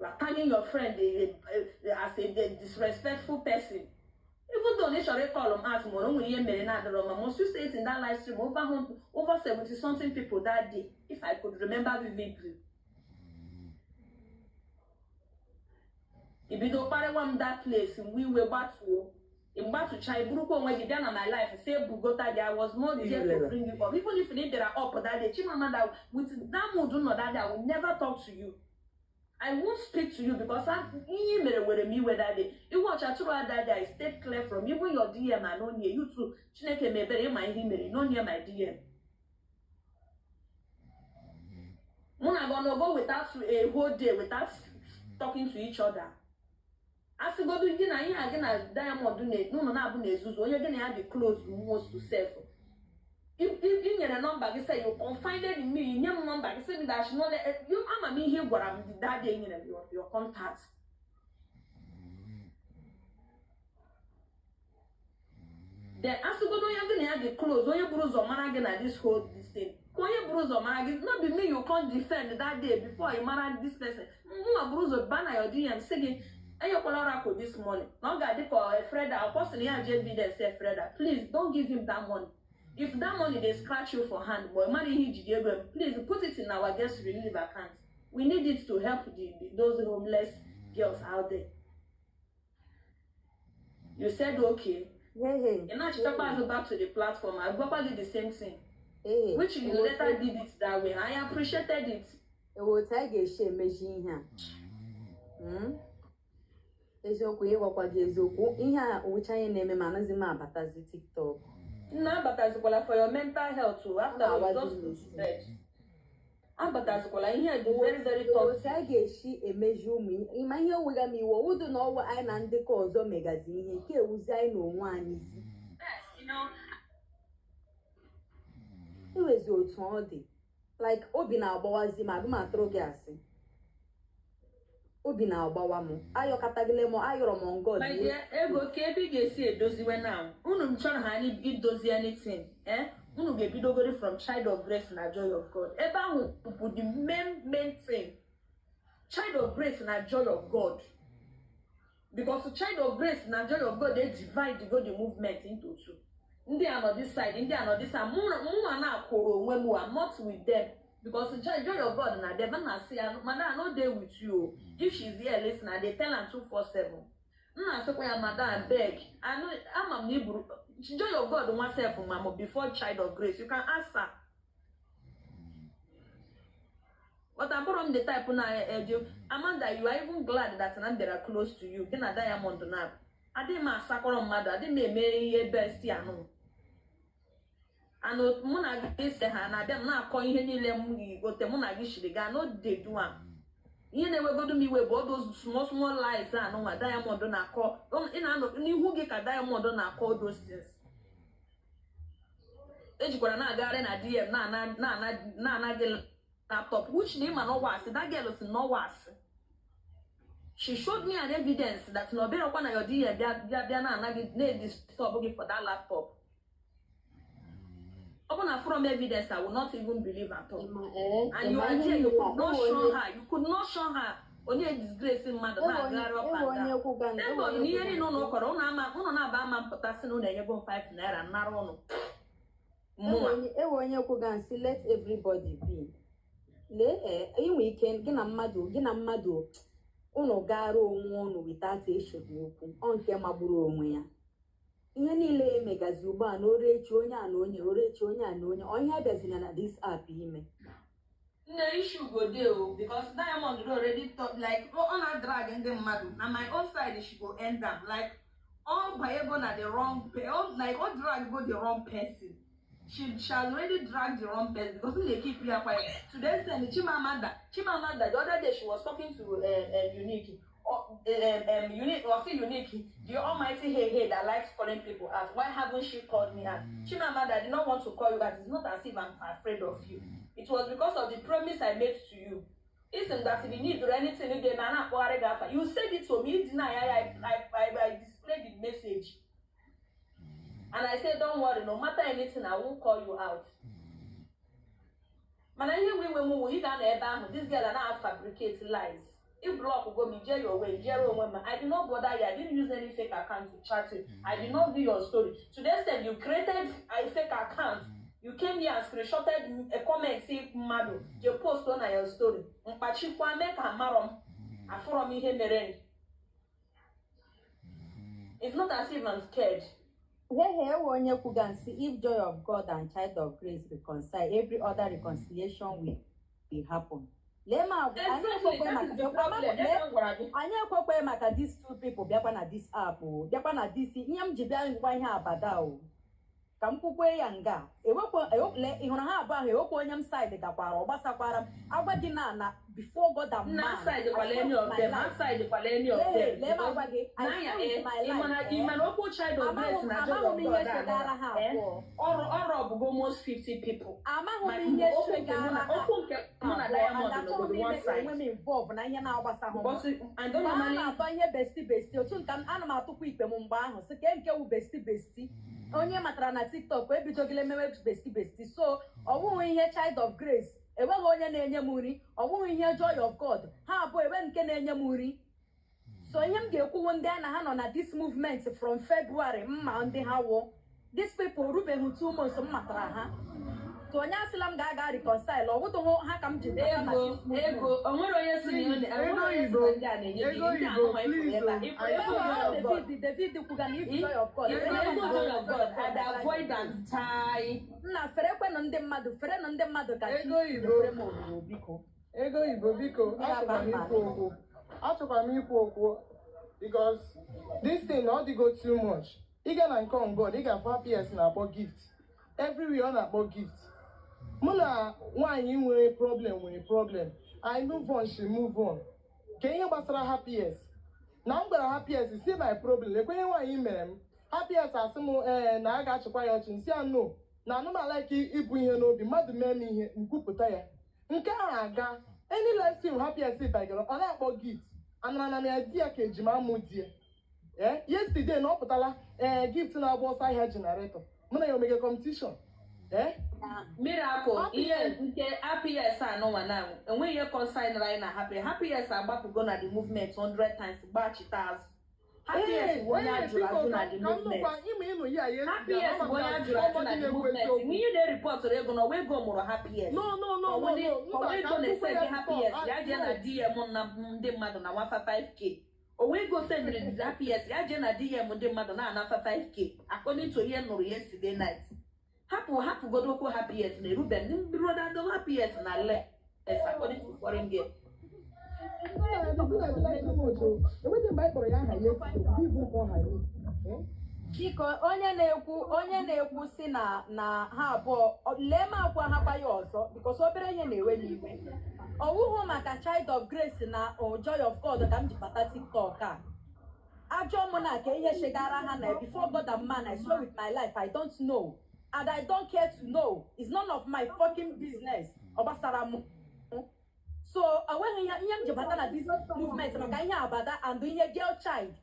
You are tagging your friend as a disrespectful person. Even though na ị chọrọ ịkọlụ m out, ma o nwere ihe mere na-adịrọ mma, must you say it in that live stream over 70 something people that day, if I could remember vividly? Ibido kparịwa m that place mgbe iwe gbatuo mgbatụcha iburukwa onwe gị bịa na my life say bugota gị. I was not there to bring you up. Even if ị bịara up that day, Chimamanda, with that mood nọ that day, I will never talk to you. I won't speak to you because ihe mere were m iwe that day. Iwe throughout that day, I stayed clear from even your DM and no near you too. Chineke mebere ịma ihe i mere, no near my DM. Mụ na gị go without a whole day without talking to each other. Asịgodu gị na ihe a gị na Diamond n'ụlọ na-abụ na-ezuzu onye gị na ya dị close most to self. I nyere nọmba gị, say you confided in me, nye m nọmba gị, sị m that I should not let you. Ama m ihe ị gwara m that day. Nyere m your contact. Then asịgodo onye gị na ya dị close, onye buru ụzọ mara gị na this whole this thing, ka onye buru ụzọ mara gị, no be me you come defend that day before ị mara this person. Nwa buru ụzọ ba na your DM sị gị enyekwala Oracle this money na ọ ga-adị ka Freda ọ ya ji evidence. Freda, please don't give him that money. If that money dey scratch you for hand, but mara ihe ijide ego m, please put it in our guest relief account. We need it to help those homeless girls out there. You said okay. Hey, hey. Ị na-achịtakwa azụ back to the platform, agwakwa gị the same thing, Hey, which you later did it that way. I appreciated it. Ewe otu anyị ga-esi emeji ihe a? Hmm? Eziokwu, ịgwakwa gị eziokwu, ihe a wụcha ihe na-eme ma anaghịzi m abatazi TikTok. Nna, abatazikwala for your mental health o. After all, you Na-awazi just m put isi. to bed. Abatazikwala, ihe dị very very Otu toxic. a ga-esi emeji ụmụ ihe, ịma ihe wega m iwe ụdụ na ọwa anyị na ndekọ ọzọ megazi ihe nke ewuzi anyị na onwe anyị isi. Yes, you know. Ewezi otu ọ dị, like obi na-agbawazi m, agụ m atụrụ gị asị, obi na-agbawa m, ayọkatagịle m, ayọrọ m on God. My dear, ego ka ebe ị ga-esi edoziwe now. Unu chọrọ ha anyị idozi anything, eh? Unu ga-ebidogori from Child of Grace na Joy of God. Ebe ahụ bụ the main main thing. Child of Grace na Joy of God. Because Child of Grace na Joy of God, they divide go the movement into two. Ndị a nọ this side, ndị a nọ this side. Mụnwa na-akwụrụ onwe m, I'm not with them. Because Joy of God na them, na asị ya, "Madam, I no dey with you o." If she's here listen, I dey tell am 247. M na-asịkwa ya, "Madam, abeg, I know, ama m na iburu Joy of God nwa sef ma m before Child of Grace." You can ask her. But abụrọ m the type na-eje. Amanda, you are even glad that na m bịara close to you. Gị na Diamond na adịghị m asakọrọ mmadụ, adịghị m eme ihe best ya nụ. And mụ na gị se ha na-abịa m na-akọ ihe niile m gote, mụ na gị shiri gaa no dey do am. Ihe na-ewegodo m iwe bụ all those small small lies a nụnwa Diamond na-akọ. Ị na-anọ n'ihu gị ka Diamond na-akọ all those things. Ejikwara na-agagharị na DM na-ana gị laptop, which na ịma na ọwa asị. That girl si n'ọwa asị. She showed me an evidence that na ọ bịarakwa na your DM bịa bịa na-ana gị, na-edisturb gị for that laptop. Ọ bụ na from evidence, I will not even believe at all. And you are there, you could not show her, you could not show her. Onye disgrace mmadụ na-agagharị up and down. Thank God na ihe niile ụnụ kọrọ ụnụ ama ụnụ na-aba ama mpụta sị na ụnụ enyego m 5 naira nara ụnụ mụnwa. Ewe onye kwuga nsị, let everybody be. Lee, ee, inwe ike gị na mmadụ unu gara onwe unu without eshogbu okwu, ọ nke magburu onwe ya. Ihe niile emegazi ugbu a na orechi onye a na onye orechi onye a na onye onye abịazina na this app ime. Nne, issue go dey o, because Diamond don already talk like ọ na drag ndị mmadụ. Na my own side she go end am, like ọ banyego na the wrong like ọ drag go the wrong person. She has already dragged the wrong person because m dey keep ya quiet to the extent Chimamanda, the other day she was talking to Unique, Unique or see Unique, the almighty hey hey that likes calling people out. Why haven't she called me out? Chimamanda, I did not want to call you out. It's not as if I'm afraid of you. It was because of the promise I made to you. Isn't that if you need anything you get man afa, you said it to me, deny. I displayed the message and I said, "Don't worry, no matter anything, I won't call you out." Mana ihe nwe iwe m wụ ị ga-anọ ebe ahụ, this girl na fabricate lies. If block go me, jee your way, jere onwe m. I did not bother you. I didn't use any fake account to chat you. I did not view your story. To the extent you created a fake account, you came here and screenshotted a comment say mmadụ je post on your story, mkpachikwa mee ka amarọ m, afụrọ m ihe mere. It's not as if I'm scared. Hey, ewe onye kwuga nsị, if Joy of God and Child of Grace reconcile, every other reconciliation will happen. Lee ma anyị Exactly, ekwekwe that is the maka problem. lee, Ebe m gwara gị. Anyị ekwekwe maka these two people bịakwa na this app o, bịakwa na this ihe m ji bịa ngwa ihe abada o, ka m kwukwe ya nga ewekwe lee, ị hụrụ ha abụọ ahụ, ewekwe onye m side gakwara, ọ gbasakwara m agwa gị na before God and Nna, man, side I kwala swear any with of my them, life. outside kwala any of Lee, them. lee m agwa gị, I N'anya, swear with my ị mana life, ị eh, mana okwu Child of amaghị Grace m na Joy amaghị of m ihe God segara ha anọ, eh? abụọ. Ọrụ ọbụgo almost 50 people. Amaghị m Ma ihe okwu nke mụ segara na ha okwu nke mụ na abụọ, Diamond and achọghị m nọgodo one ime side. onwe m involve na ihe na-agbasahụ m. Because I don't Mgbe a normally na-atọ ihe bestie bestie otu nka m, ana m atụkwa ikpe m mgbe ahụ sị ke nke wu bestie bestie onye matara na TikTok ebidogile mewe bestie bestie. So ọ bụghị ihe Child of Grace, enweghị onye na-enye m nri. Ọ bụghị ihe Joy of God, ha abụọ enwe nke na-enye m nri. So ihe m ga-ekwuwu, ndị a na ha nọ na this movement from February, mma ndị ha wụ these people rubeghị 2 months m matara ha. So onye asịla m ga-aga reconcile, ọ bụdụghị ha ka m ji bata na Ego this movement. ego, o nwere onye si na Ego onwere onye si oyibo, na ndị a na-enye gị ego ndị oyibo, anụnwa ifuru please ebe a. o. Ifuru I ego swear Joy of God. David, David kwuga na if Joy of God, Ifuru ego Joy of God, I'd avoid and tie. Nna, ferekwenụ ndị mmadụ, ferenụ ndị mmadụ ka chi Ego oyibo. nyekwere m ohere, biko. Ego oyibo, biko, achọkwa m ikwu okwu. Achọkwa m ikwu okwu. Because this thing ọ dịgo too much. Ị ga na nke on God, ị ga-afụ Happy na-akpọ Gift. Everywhere ọ na-akpọ Gift. Mụ na nwaanyị nwere problem nwere problem. I move on, she move on. Ka ihe gbasara Happy na m gwara Happy si my problem, lekwe ihe nwaanyị mere m. Happy asị m ee na a ga-achịkwa ya ọchị, nsị ya no, na anụmanụ like ibu ihe n'obi mmadụ mee m ihe nkwupụta ya nke ahụ aga. Any live stream Happy bagara, ọ na-akpọ Gift. Anara na ya di ya ka ejima mụ di ya. Ee, yesterday na ọ pụtala, ee, Gift na-agba ọsọ ahịa generator, mụ na ya omege competition, ee. Miracle. Happy Ihe Yes. nke Happy Yes anụnwa na enweghị ihe concern anyị na Happy Happy Yes agbapụgo na the movement 100 times gbachite azụ. Happy Yes bụ onye ajụrụ ajụ na the movement. Ịma ịnụ ya. Happy Yes bụ onye ajụrụ ajụ na the movement. Ihe na-eripọtụrụ ego na ọwa ego mụrụ Happy Yes. No, no, no, no, no, mba. Ọwa Ka ego m na-ese kwukwa gị ya Happy before. Yes ya jee na No. DM na ndị mmadụ na nwafa 5K. Owe ego sendịrị Happy Yes ya jee na DM ndị mmadụ na-anafa 5K, according to ihe nụrụ yesterday night. Hapụ, hapụgodo okwu Happy Yes na erube ndị mbirọdado Happy Yes na le yes, according to foreign girl. Enweghị mgbe anyị kpọrọ ya aha ya ibu ka ọ ha. Biko, onye na-ekwu si na ha abụọ lee m akwa ha kwa ya ọzọ, because obere ihe na-ewe m iwe. Ọwụhụ maka Child of Grace na Joy of God ka m ji bata TikTok a. Ajọ mụ na ka ihe shegara ha na before God and man, I swear with my life, I don't know and I don't care to know. It's none of my fucking business. Ọ gbasara m. So enweghị ihe m ji bata na this movement maka ihe abada and ihe girl child,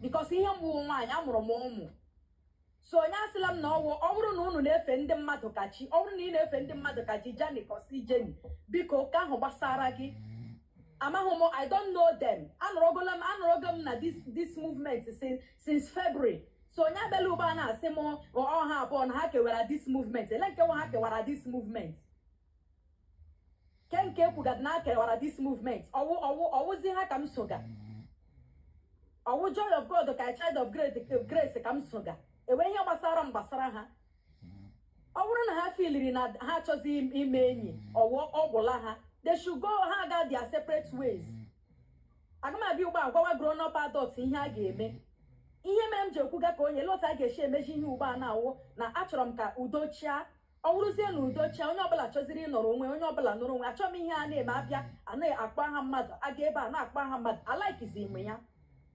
because ihe m wụ nwaanyị, amụrụ m ụmụ. So onye asịla m na ọwụ ọ bụrụ na unu na-efe ndị mmadụ ka chi, ọ bụrụ na ị na-efe ndị mmadụ ka chi, jani kọsi jeni, biko, ka ahụ gbasara gị. Amaghị m, I don't know them. Anọrọgola m, anọrọgo m na this movement since February. So onye abịala ugbu a na-asị m ọha abụọ na ha kewara this movement, ele nke nwa ha kewara this movement, ke nke ekwugada na ha kewara this movement. Ọwụ ọwụ ọwụzi ha ka m soga, ọwụ Joy of God ka Child of Grace ka m soga. Enwe ihe gbasara m gbasara ha. Ọ bụrụ na ha filiri na ha achọzi ime enyi, ọwụ ọgwụla ha, they should go, ha ga their separate ways. Aga m abịa ugbu a gwawa grown up adult ihe a ga-eme. Ihe mere m ji ekwuga ka onye lọta a ga-esi emeji ihe ugbu a na-awụ na achọrọ m ka udo chia. Ọ bụrụzie na udo chia, onye ọbụla chọziri ịnọrọ onwe, onye ọbụla nọrọ onwe. Achọrọ m ihe a na-eme abịa anaghị akpọ aha mmadụ, aga ebe a na-akpọ aha mmadụ, alikizi m ya.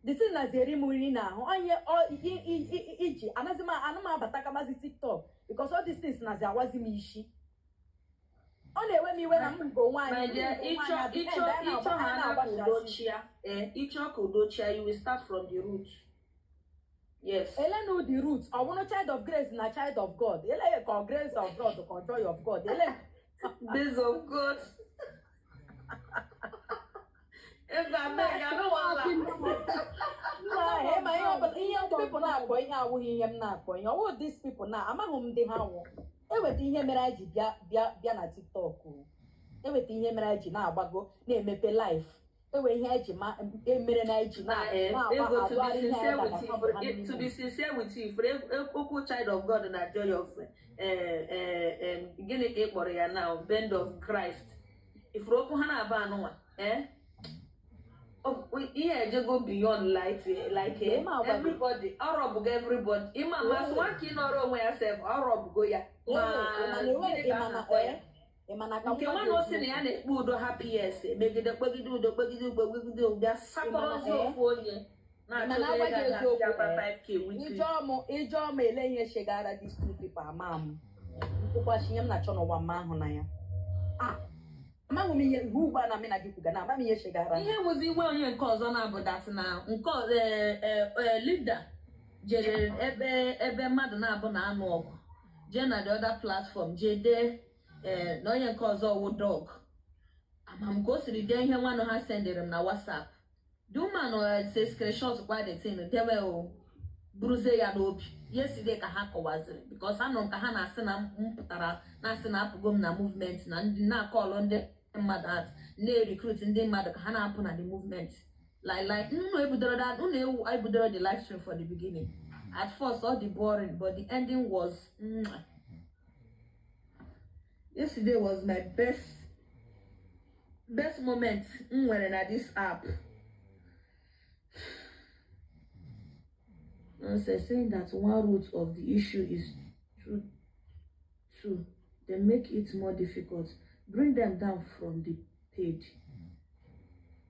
The thing na eri m nri n'ahụ onye iji anaghị m ana m abata kamazi TikTok, because all these things nazi awazi m isi. Ọ na-ewe m iwe na m bụ onwe My anyị. dear, ịchọ ha na ka udo chia, eh, ịchọ ka udo chia, you will start from the root. Yes. Elenu the root. Ọ bụrụ Child of Grace na Child of God, ele ka ọ Grace of God ka ọ Joy of God, ele. Days of God. Ego, abeg, I no wan laugh. Nna, ịma ihe ọbụla ihe ndị people na-akpọ ihe awụghị ihe m na-akpọ ihe ọwụ. These people na amaghị m ndị ha nwụ. Eweta ihe mere anyị ji bịa na TikTok o. Eweta ihe mere anyị ji na-agbago na-emepe live. Ewe ihe anyị ji ma emere na anyị ji na-agba Ego, to be agụgharị ihe sincere anyị with you, to be sincere with you, for okwu Child of God na Joy of gịnị ka ị kpọrọ ya now, Band of Christ, ifuru okwu ha na-aba anụnwa, eh? Ihe ejego beyond light, like everybody ọrọbụgo everybody. Ịma masị nwa ka ị nọrọ onwe ya sef, ọrọbụgo ya ma gịnị ka a na-akpọ ya? Nke nwa na o si na ya na-ekpe udo, Happy Yes emegide kpegide udo, kpegide udo, kpegide udo, bịa sakọrọzi ofu onye na-achọ onye ga-achị 5K weekly. Ịjụọ m ele ihe shegara these two people, ama m nkwụkwachi ihe m na-achọ n'ụwa mma ahụ na ya. Amaghị m ihe iwu ugbu a na mị na gị kwuga na ama m ihe shegara. Ihe wụzi iwe onye nke ọzọ na-abụ that na nke leader jere ebe mmadụ na-abụ na anụ ọgụ, jee na the other platform jee dee na onye nke ọzọ wụ dog. Ama m ka o siri dee ihe nwanne ha sendịrị m na WhatsApp. The woman se screenshot kwa the thing dewe o buruzie ya n'obi. Yesterday ka ha kọwaziri, because anụrụ m ka ha na-asị na m pụtara na-asị na apụgo m na movement, na ndị na-akọlụ ndị mmadụ at na-recruit ndị mmadụ ka ha na-apụ na the movement. Like unu ebudoro that unu ewu ebudoro the live stream for the beginning. At first all the boring, but the ending was mwah. Yesterday was my best moment m nwere na this app. Nonsense, saying that one root of the issue is two, they make it more difficult. Bring them down from the page.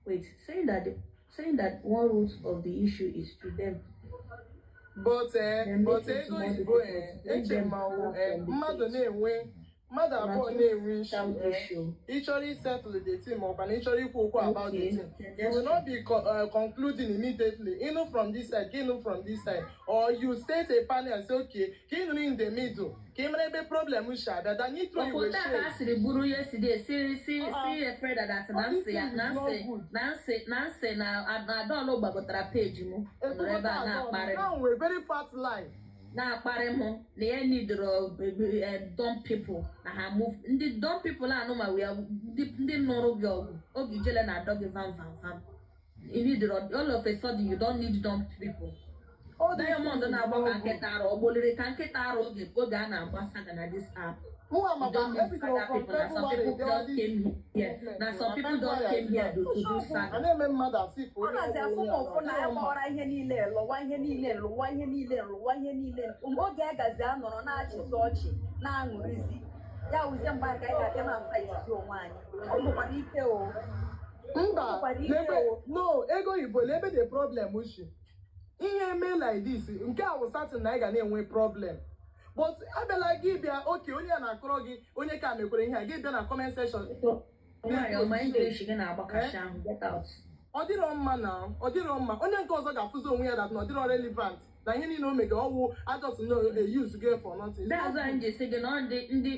Wait, saying that one root of the issue is to them. But They make but it ego more oyibo difficult. Bring eche them ma down wụ from the mmadụ page. na-enwe mmadụ Na abụọ too na-enwe issue childish o. ị chọrọ isettle the thing ma ọkwa na ị chọrọ ikwu okwu about the thing, you will not be concluding immediately. Ịnụ from this side, ka ịnụ from this side, or you state a panel and say, okay, ka ịnụrụ in the middle, ka ị mara ebe problem si abịa than ịthrow iwe Ọkwụta ka a shade. sịrị buru yesterday si Freda that na All these nsị ya things na is not nsị good. na nsị na nsị na adọlụ gbagotara peji m nọrọ ebe a na-akparị m. Now we're very fat lie. Na-akparị m na ya nidoro dumb people na ha move ndị dumb people anụ ma wee ndị nụrụ gị ọgụ oge ijele na-adọ gị vam vam vam. You need all of a sudden you don't need dumb people. All these Diamond things is na-agba not ka good. nkịta arụ ọgboliri ka nkịta arụ oge a na-agba saga na this app. Mụnwa You maka don't need ebidoro saga from people. Na some February people bịawa just this came here. movement. Na some Na people just February came here to do a saga. na-eme mmadụ asị ka Ọ onye nazi afụ m ụfụ na ya gbawara ihe niile, lụwa ihe niile, lụwa ihe niile, lụwa ihe niile. Oge a gazi anọrọ na-achịzi ọchị na-aṅụrịzi ya wụzie mgbe anyị ka anyị ga-abịa na fight onwe anyị. Ọ nwekwara ike o. Mba. Nwekwara ike N'ebe o. no ego oyibo, n'ebe the problem shi ihe mee like this, nke a wụ certain na anyị ga na-enwe problem, but abịala gị bịa oke onye a na-akọrọ gị onye ka mekwere ihe a, gị bịa na comment section. Nwaanyị ọma, English gị na-agbakashi ahụ. Get out. Ọ dịrọ mma na ọ dịrọ mma. Onye nke ọzọ ga-afụzi onwe ya that na ọ dịrọ relevant na ihe niile o mege ọwụ ajọs no use gị for nothing. It's That's not why m good. ji sị gị na ọ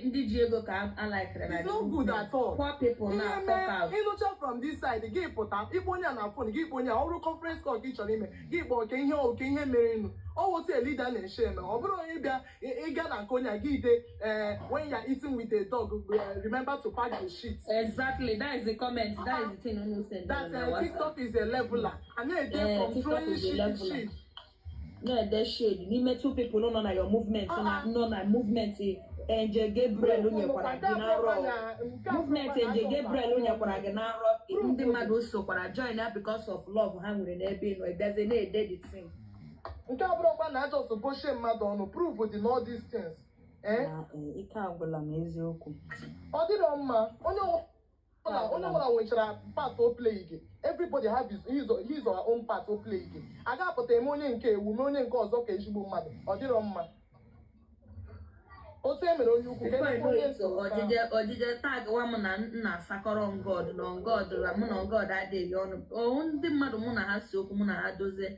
ndị ji ego ka a likere na It's not good at all. Poor people na Ihe fuck mee out. ịnụcha from this side, gị pụta ịkpọ onye a na phone, gị kpọ onye a ọrụ conference call ka ị chọrọ ime, gị kpọọ oke ihe oke ihe mere nụ ọ wụtụ a leader na-eshe eme. Ọ bụrụ onye bịa ịga na nke onye a gị ide when you are eating with a dog, remember to pack the shit. Exactly, that is the comment, that is the thing unu send That na WhatsApp. TikTok is a leveler a na-ede from TikTok throwing is a shit leveler. shit. Na-ede shade n'ime two people nọ na your movement, nọ na movement Angel Gabriel nyekwara gị na nrọ. Movement Angel Gabriel nyekwara gị na nrọ, ndị mmadụ sokwara join ya because of love ha nwere n'ebe ị nọ, ịbịazie na-ede the thing. Nke a bụrụkwa na ajọs bochie mmadụ ọnụ, proof dị na all these things, eh? Na, ike agwụla m eziokwu. Ọ dịrọ mma. Onye ọbụla nwechara part o play gị. Everybody have his or her own part o play gị. A ga-apụta eme onye nke ewu mee onye nke ọzọ ka ezigbo mmadụ. Ọ dịrọ mma otu e mere onye ukwu ka Before you emekwa know onye it, nta otu ahụ. Ojije tag wa m na nna asakọrọ ngod na ngod na mụ na ngod adịghị ọnụ. O ndị mmadụ mụ na ha si okwu, mụ na ha dozie.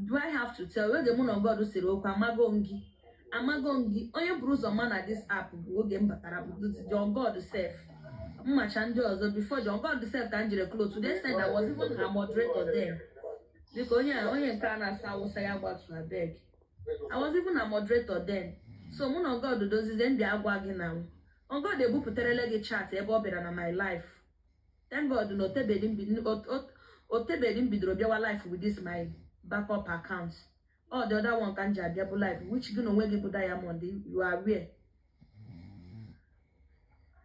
Do I have to tell oge mụ na ngod siri okwu? Amago m gị, amago m gị. Onye buru ụzọ ma na this app bụ oge m batara bụ John God sef. Mmacha ndị ọzọ before John God sef ka m jiri close to the extent I was even her moderator then. Biko, onye nke a na-asa awụsa ya gbatu, abeg. I was even a moderator then. So mụ na God dozizie ndị agwa gị na m God ebupụtarala gị chat ebe ọ bịara na my life. Thank God na otebedi m bidoro bịawa life with this my backup account. All the other one ka m ji abịa bụ life which gị na onwe gị bụ Diamond, you are aware.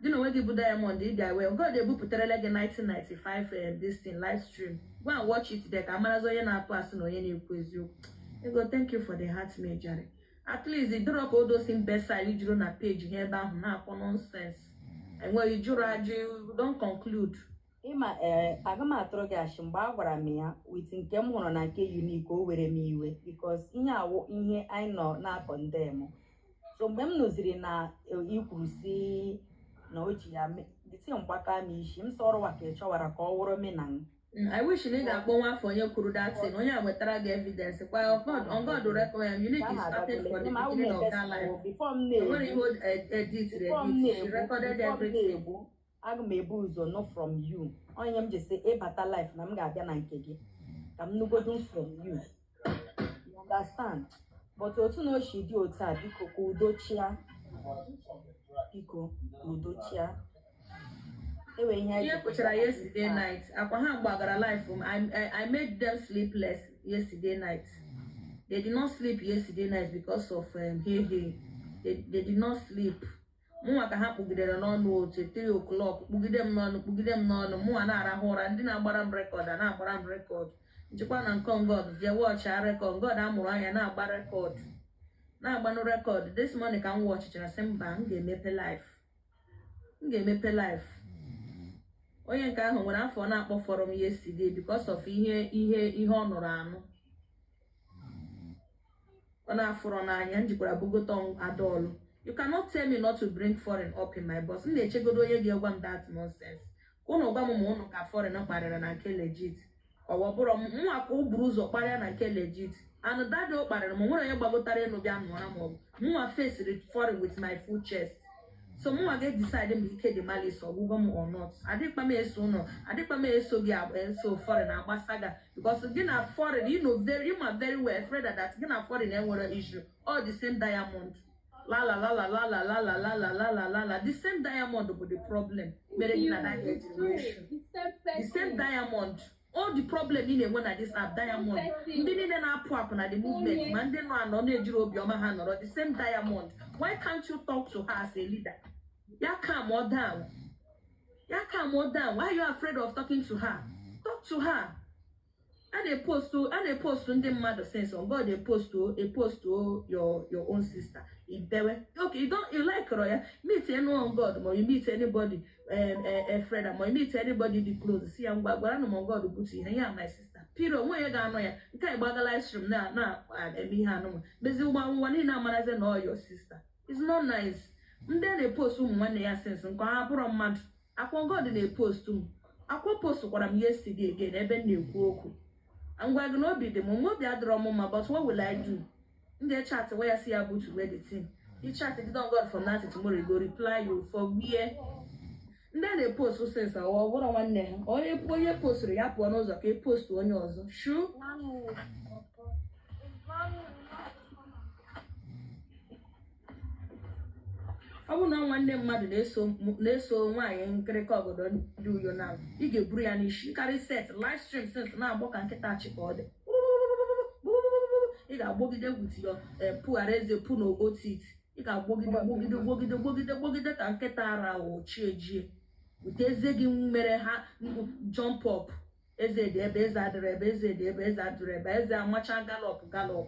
Gị na onwe gị bụ Diamond, ị bịa wee God ebupụtarala gị 1995 this thing live stream. Go and watch it there ka amarazi onye na-atụ asị na onye na-ekwu eziokwu. Ego, thank you for the heart major. At least ị drop all those imbecile juru na page ha ebe ahụ na-akpọ nonsense. Enweghị jụrụ ajụ, don't conclude. Ịma ee, aga m atụrụ gị ashị mgbe a gwara m ya with nke m hụrụ na nke unique o were m iwe because ihe awụ ihe anyị nọ na-akọ ndem. So mgbe m nụziri na i kwuru si na o ji ya dịtị mgbaka m isi m sọrọ ka ị chọwara ka ọ wụrụ me na m. I wish na ị ga-akpọ nwa afọ onye kwuru that thing, onye a wetara gị evidence kwa on God recommend unique is started for the beginning of that life. Before m Enwere ihe na-egbu o edit before m edit she na-egbu recorded before m everything. na-egbu, aga m ebu ụzọ nụ from you. Onye m ji sị ịbata life na m ga-abịa na nke gị ka m nụgodu from you, you understand? But otu na o si dị otu a, biko ka udo chịa, biko ka udo chịa. Enwe ihe anyị Ihe ji kwụchara pụta na yesterday this night akwa ha gbagara life m. I made them sleepless yesterday night. They did not sleep yesterday night because of hey hey, they did not sleep. Mụnwa ka ha kpugidere n'ọnụ otu 3 o'clock, kpugide m n'ọnụ, kpugide m n'ọnụ. Mụnwa na-arahụ ụra, ndị na-agbara m record a na-agbara m record. Njikwa na nke God jee watch record. God amụrụ anya na-agba record, na-agbanụ record. This morning ka m watchichara, sị mba, m ga-emepe live, m ga-emepe live. Onye nke ahụ nwere afọ na-akpọ fọrọ m yesterday because of ihe ọ nụrụ anụ, ọ na-afụrọ n'anya. M jikwara bugote adaọlụ. You cannot tell me not to bring foreign up in my boss. M na-echegodo onye ga-egwa m that nonsense. Ka ụnụ gwa m ma ụnụ ka foreign kparịrị na nke legit. Ọwa bụrụ nwa ka o buru ụzọ kparịa na nke legit, and that day o kparịrị m, nwere onye gbagotara elu bịa nụọra m ọgụ. Mụnwa faced foreign with my full chest, so mụnwa ga-decide ma ike dị malice ọgwụgwọ m or not. Adịkpa m eso ụnụ, adịkpa m eso gị eso foreign agbasaga, because gị na foreign, you know very, you ma very well, Freda, that gị na foreign enwere issue. All the same diamond, la la la la la la la la la la la la la la, the same diamond bụ the problem mere gị na that girl jiri nwee issue. The same diamond, all the problem ị na-enwe na this app, diamond, ndị niile na-apụ apụ na the movement, ma ndị nọ anọ na-ejiri obiọma ha nọrọ, the same diamond. Why can't you talk to her as a leader? Ya calm her down, ya calm her down. Why are you afraid of talking to her? Talk to her. A na-epost, a na-epost ndị mmadụ since on God epost, epost your own sister ibewe. Okay, you don't, you like ya, meet anyone God, ma you meet anybody, Freda, ma you meet anybody dị close, si ya ngwa gwara na m God butu ihe ya, my sister piro onwe ya ga-anọ ya nke a gbaga live stream na na eme ihe anụnwa mezi ụgbọ nwa niile amarazi na ọ your sister. It's not nice. Ndị a na-epost ụmụ nwanne ya since nke ha bụrụ mmadụ akwa God na-epost m akwa postkwara m yesterday again ebe m na-ekwu okwu. Ngwa gị na obi dị m mma, obi adịrọ m mma, but what will I do? Ndị chat wee ya si ya butu where the thing you chat gide on God from now till tomorrow, go reply you for where. Ndị a na-epost since ọ bụrụ nwanne ha, onye postụrụ ya pụọ n'ụzọ ka e post onye ọzọ shu. Ọ bụrụ na nwanne mmadụ na-eso nwaanyị nkịrịka ọgọdọ ndị uyo na ị ga-eburu ya n'isi karị set live stream since na-agbọ ka nkịta chi ka ọ dị, ị ga-agbọgide with your pụghara eze pụ na otit, ị ga-agbọgide gbogide gbogide gbogide gbogide ka nkịta ara ochie ejie wute eze gị mere ha jump up. Eze dị ebe eze adịrị, ebe eze dị, ebe eze adịrị, ebe eze amacha gallop gallop.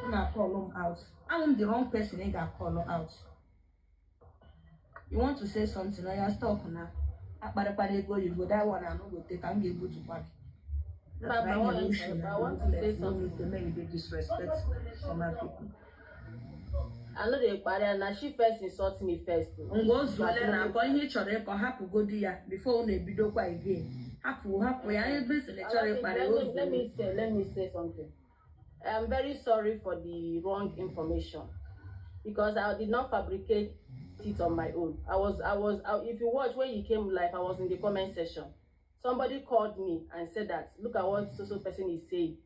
M na-call m out. I'm the wrong person ị ga-call out. You want to say something? Oya, stop na akparịkpara ego oyibo. That one I no go take. Ka m ga-ebutukwa gị. But I want to say something. Make you dey disrespect some people. I no dey kparị na she first insult me first o. Mgbe o zuole na akọ ihe ị chọrọ ịkọ, hapụgodi ya before unu ebidokwa again. Hapụ, hapụ ya ebe sị na ị chọrọ ịkparị o. Let me zuole. say let me say something. I'm very sorry for the wrong information because I did not fabricate it on my own. I was I, if you watch when you came live, I was in the comment section. Somebody called me and said that look at what so so person is saying.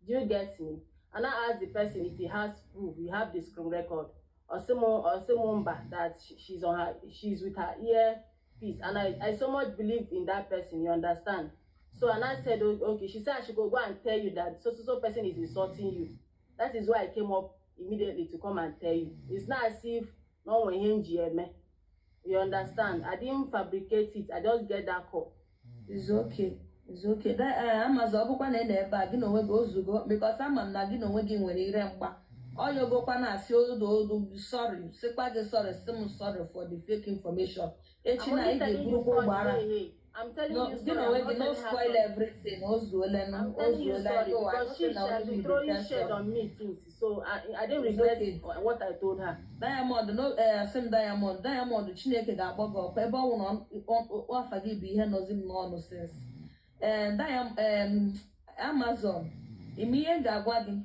Do you get me? And I asked the person if he has proof, he have the screen record. Osimo mba, that she's with her earpiece, and I so much believe in that person, you understand? So and I said, "Oh, okay." She said I should go and tell you that so so so person is insulting you. That is why I came up immediately to come and tell you. It's not as if no one eme. You understand? I didn't fabricate it. I just get that call. It's okay. It's okay. That, Amazon, ọ bụkwa na ị nọ ebe a, gị na onwe gị ozugo, because ama m na gị na onwe gị nwere ire mgba. Ọ yọgokwa na-asị odo odo sorry, sịkwa gị sorry, sị m sorry for the fake information. Echi na ị ga-eburukwa ụgbọala. I'm telling No, you gị sorry. na I'm onwe not gị no telling her spoil sorry. everything. O zuole I'm no, o telling you zuole. sorry No, I because know she say na she has only been you dey throwing tell shade sorry. on me too. So I didn't It's regret okay. what I told her. Diamond no, asị m Diamond, Diamond, Chineke ga-akpọ gị ọkụ ebe ọ nwụrụ afa gị bụ ihe nọzi m n'ọnụ since. Amazon, ime ihe m ga-agwa gị,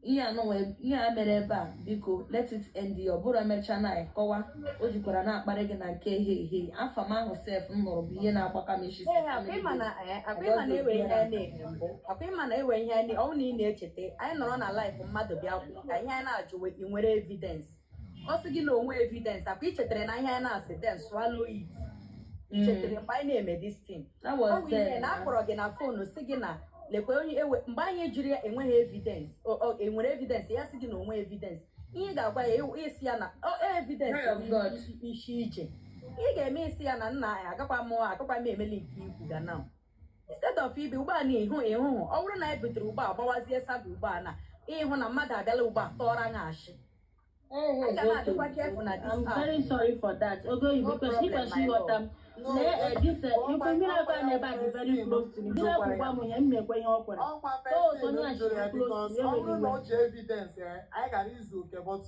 ihe anụnwa, ihe a mere ebe a, biko let it end here. Ọ bụrụ emechaa na kọwa o jikwara na-akparị gị na nke he afa m ahụ sef m nụrụ bụ ihe na-agbaka m isi. Ee, akwa ịma na akwa ịma na ewe ihe a na-eme mbụ, akwa ịma na ewe ihe a ọnwụ na ị na-echeta anyị nọrọ na live, mmadụ bịa kwuo ka ihe anyị na-ajụ ị nwere evidence, ọ sị gị na onwe evidence. Akwa ị chetara na ihe anyị na-asị, then swallow it. Ị chetara mgbe anyị na-eme this thing? That ọ was bụ ihe then. na akpọrọ gị na phone sị gị na lekwe onye ewe mgbe anyị jụrụ ya enweghị evidence, enwere evidence, ya sị gị na onwe evidence. Ihe ị ga-agwa ya, ịsị ya na evidence Prayer of God. isi ije. Ị ga-eme isi ya na nna ya agakwa m agakwa m emeli nke ikwu ga na instead of ibi ụgbọala ihu ịhụ ọ bụrụ na e butere ụgbọ agbawazie saga ụgbọala ịhụ na mmadụ abịala ugbu a tọọrọ anyị ashị. Hey, Aga m adịkwa careful na this I'm app. very sorry for that. Ogo, you No because problem, she my got love. them. No, This ọkwa ife mmiri ọkwa akwa ya na ebe a dị very first close to me. thing Mmiri jụkwara akwụkwọ ya. m ihe m mekwa ihe ọ kwere. Ọkwa So first onye thing a m jụrụ ya shiri close because to me ọ bụrụ enweghị na iwe. o ji evidence ya, anyị gara izu oke, but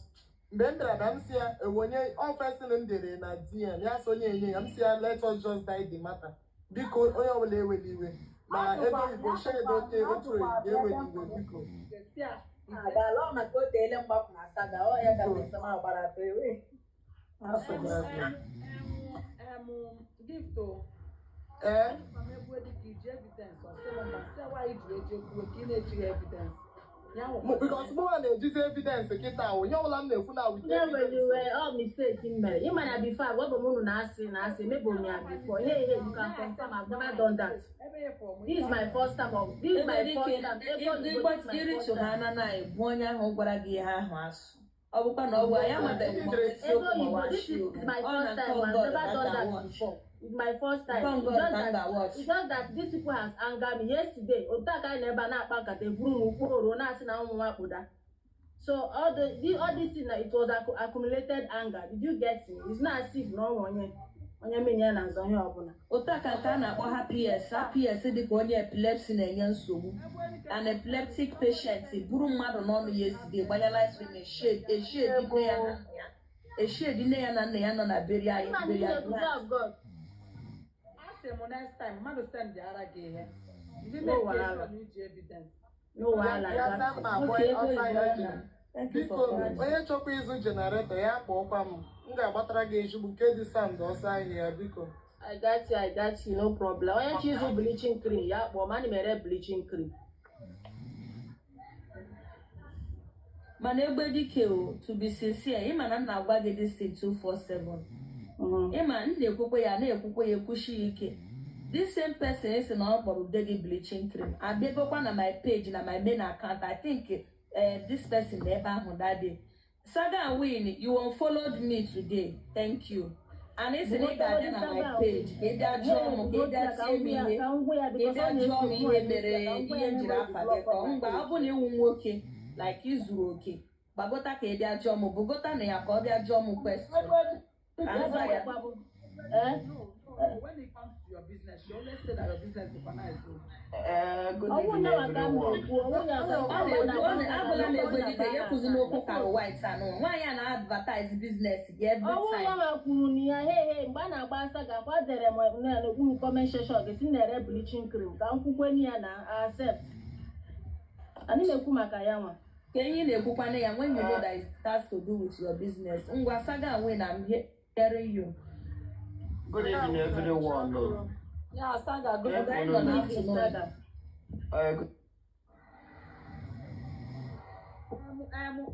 mgbe m bịara bịa m si ya enwenye ọ first thing m dere na DM ya sị onye enye ya, m si ya let us just die the matter. Biko onye ọbụla ewela iwe ma ego oyibo shedote otu oyibo ewela iwe biko. Agaala ọ maka o teele mgbapụ na saga ọ ya ka Biko. mesoma gbara atọ ewe. Nsogbu adịghị. Gift o. Ee. Anụkwa m egwu dị ka iji evidence ọ sị m mba sị nwaanyị jiri eji ekwuwe ka ị na-ejighị evidence. Ya nwekwa Because mụnwa na-ejizi evidence kịta, onye ọbụla m na-ekwu na with Onye were evidence. iwe ọ mistake m mere. Ịma na before agwa bụ m unu na-asị na-asị mebụ m ya before. Hey, hey, you can confirm I've never done that. Ebe ya fọrọ m This is my first time of this is my first time. Ego oyibo, this is my first Iritu ha time. na na bụ onye ahụ gwara gị ihe ahụ asụ ọ bụkwa na ọ bụ anyị amabeghị ma ọ bụ Ego eziokwu ma ọ oyibo, bụ this ashị is my ọ na first nke time. I've God never ka m done that ga-watch. before. It's my first time. Nke It's God just ka m that ga-watch. it's just that these people has angered me yesterday. Otu aka anyị nọ ebe a na-akpa nkata eburu m ụkwụ ruo na-asị na ụmụ nwa kpụda. So all this thing na it was accumulated anger. Did you get me? It's not as if na ọ nwe onye onye mmiri ya na-azọ ihe ọbụla. Otu a ka nke a na-akpọ happiness happiness dị ka onye epilepsy na-enye nsogbu. An epileptic patient buru mmadụ n'ọnụ ya yesterday gbanye live stream eshedi nne ya na nna ya eshedi nne ya na nna ya nọ na beri anyị Ịma na beri ihe anyị ebubo of God. Asị m next time mmadụ send ara gị ihe. Ndị No na-eke wahala. sure na iji evidence. No wahala. Ya I sa got ma you. abụọ Okay, ego ọta oyibo ya ya ji. na thank you for Biko coming. onye chọkwa ịzụ generator ya kpọọkwa m. M ga-agbatara gị ezigbo nke dị sand ọsọ ahịa ya biko. I got you, I got you, no problem. Onye chi ịzụ bleaching cream, ya kpọọ m, ana m ere bleaching cream. Mana egbe dike o, to be sincere, ịma na m na-agwa gị this thing 247. Ịma m na-ekwukwe ya na-ekwukwe ya ekwuchi ya ike. This same person esi na ọ kpọrọ ude gị bleaching cream abịagokwa na my page, na my main account. I think this person na ebe ahụ that day. Saga and Win, you unfollowed me today, thank you. And isi na ị ga-abịa na my page ka ị bịa jụọ m, ka ị bịa tie m ihe, Ka m gwa ya ka ị because bịa ọ jụọ m na-esogbu ihe anyị mere ka m gwa ihe ya m jiri na afa gị kọọ mgbe ọ bụ na ịwụ nwoke like izuru oke gbagota ka ị bịa jụọ m bugota na ya ka ọ bịa jụọ m question ka m za ya. Eh? No, when it comes to your business, you always say that your business is nice. Good Ọnwụ evening, nyawa ka m everyone. na-ekwu, ọnwụ nyawa ka Ọ m na-ekwu na-ekwu. ọ na agụla m egbe dike ya ekwuzi n'okwu karo white anụ nwaanyị a na-advertise business gị every Ọnwụ time. nyawa kwuru na ya he he mgbe a na-agba asa ga-akwa dere m na n'okpuru comment section gị si na-ere bleaching cream ka m kwukwe ya na accept. Anyị na-ekwu maka ya nwa. Ka ihe ị na-ekwukwana ya when you know that it has to do with your business. Ngwa Saga and Win, I'm hearing you. Good evening, everyone. Oh. Yeah, Saga, good Yeah, Anyị nọ good na Evening, afternoon. Saga. Good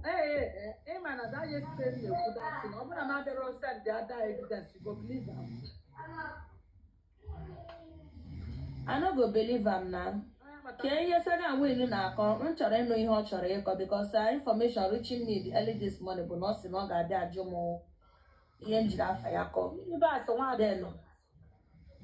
Ee, ịma na that yesterday m na-ekwu that thing. Ọ bụrụ na m abịara send the other evidence, you go believe am. I no go believe am na. Ka ihe Saga and Win na-akọ, m chọrọ ịnụ ihe ọ chọrọ ịkọ because information reaching me the early this morning bụ na ọ sị na ọ ga-abịa ajụ m ihe m jiri afa ya kọọ. Ibe asị nwa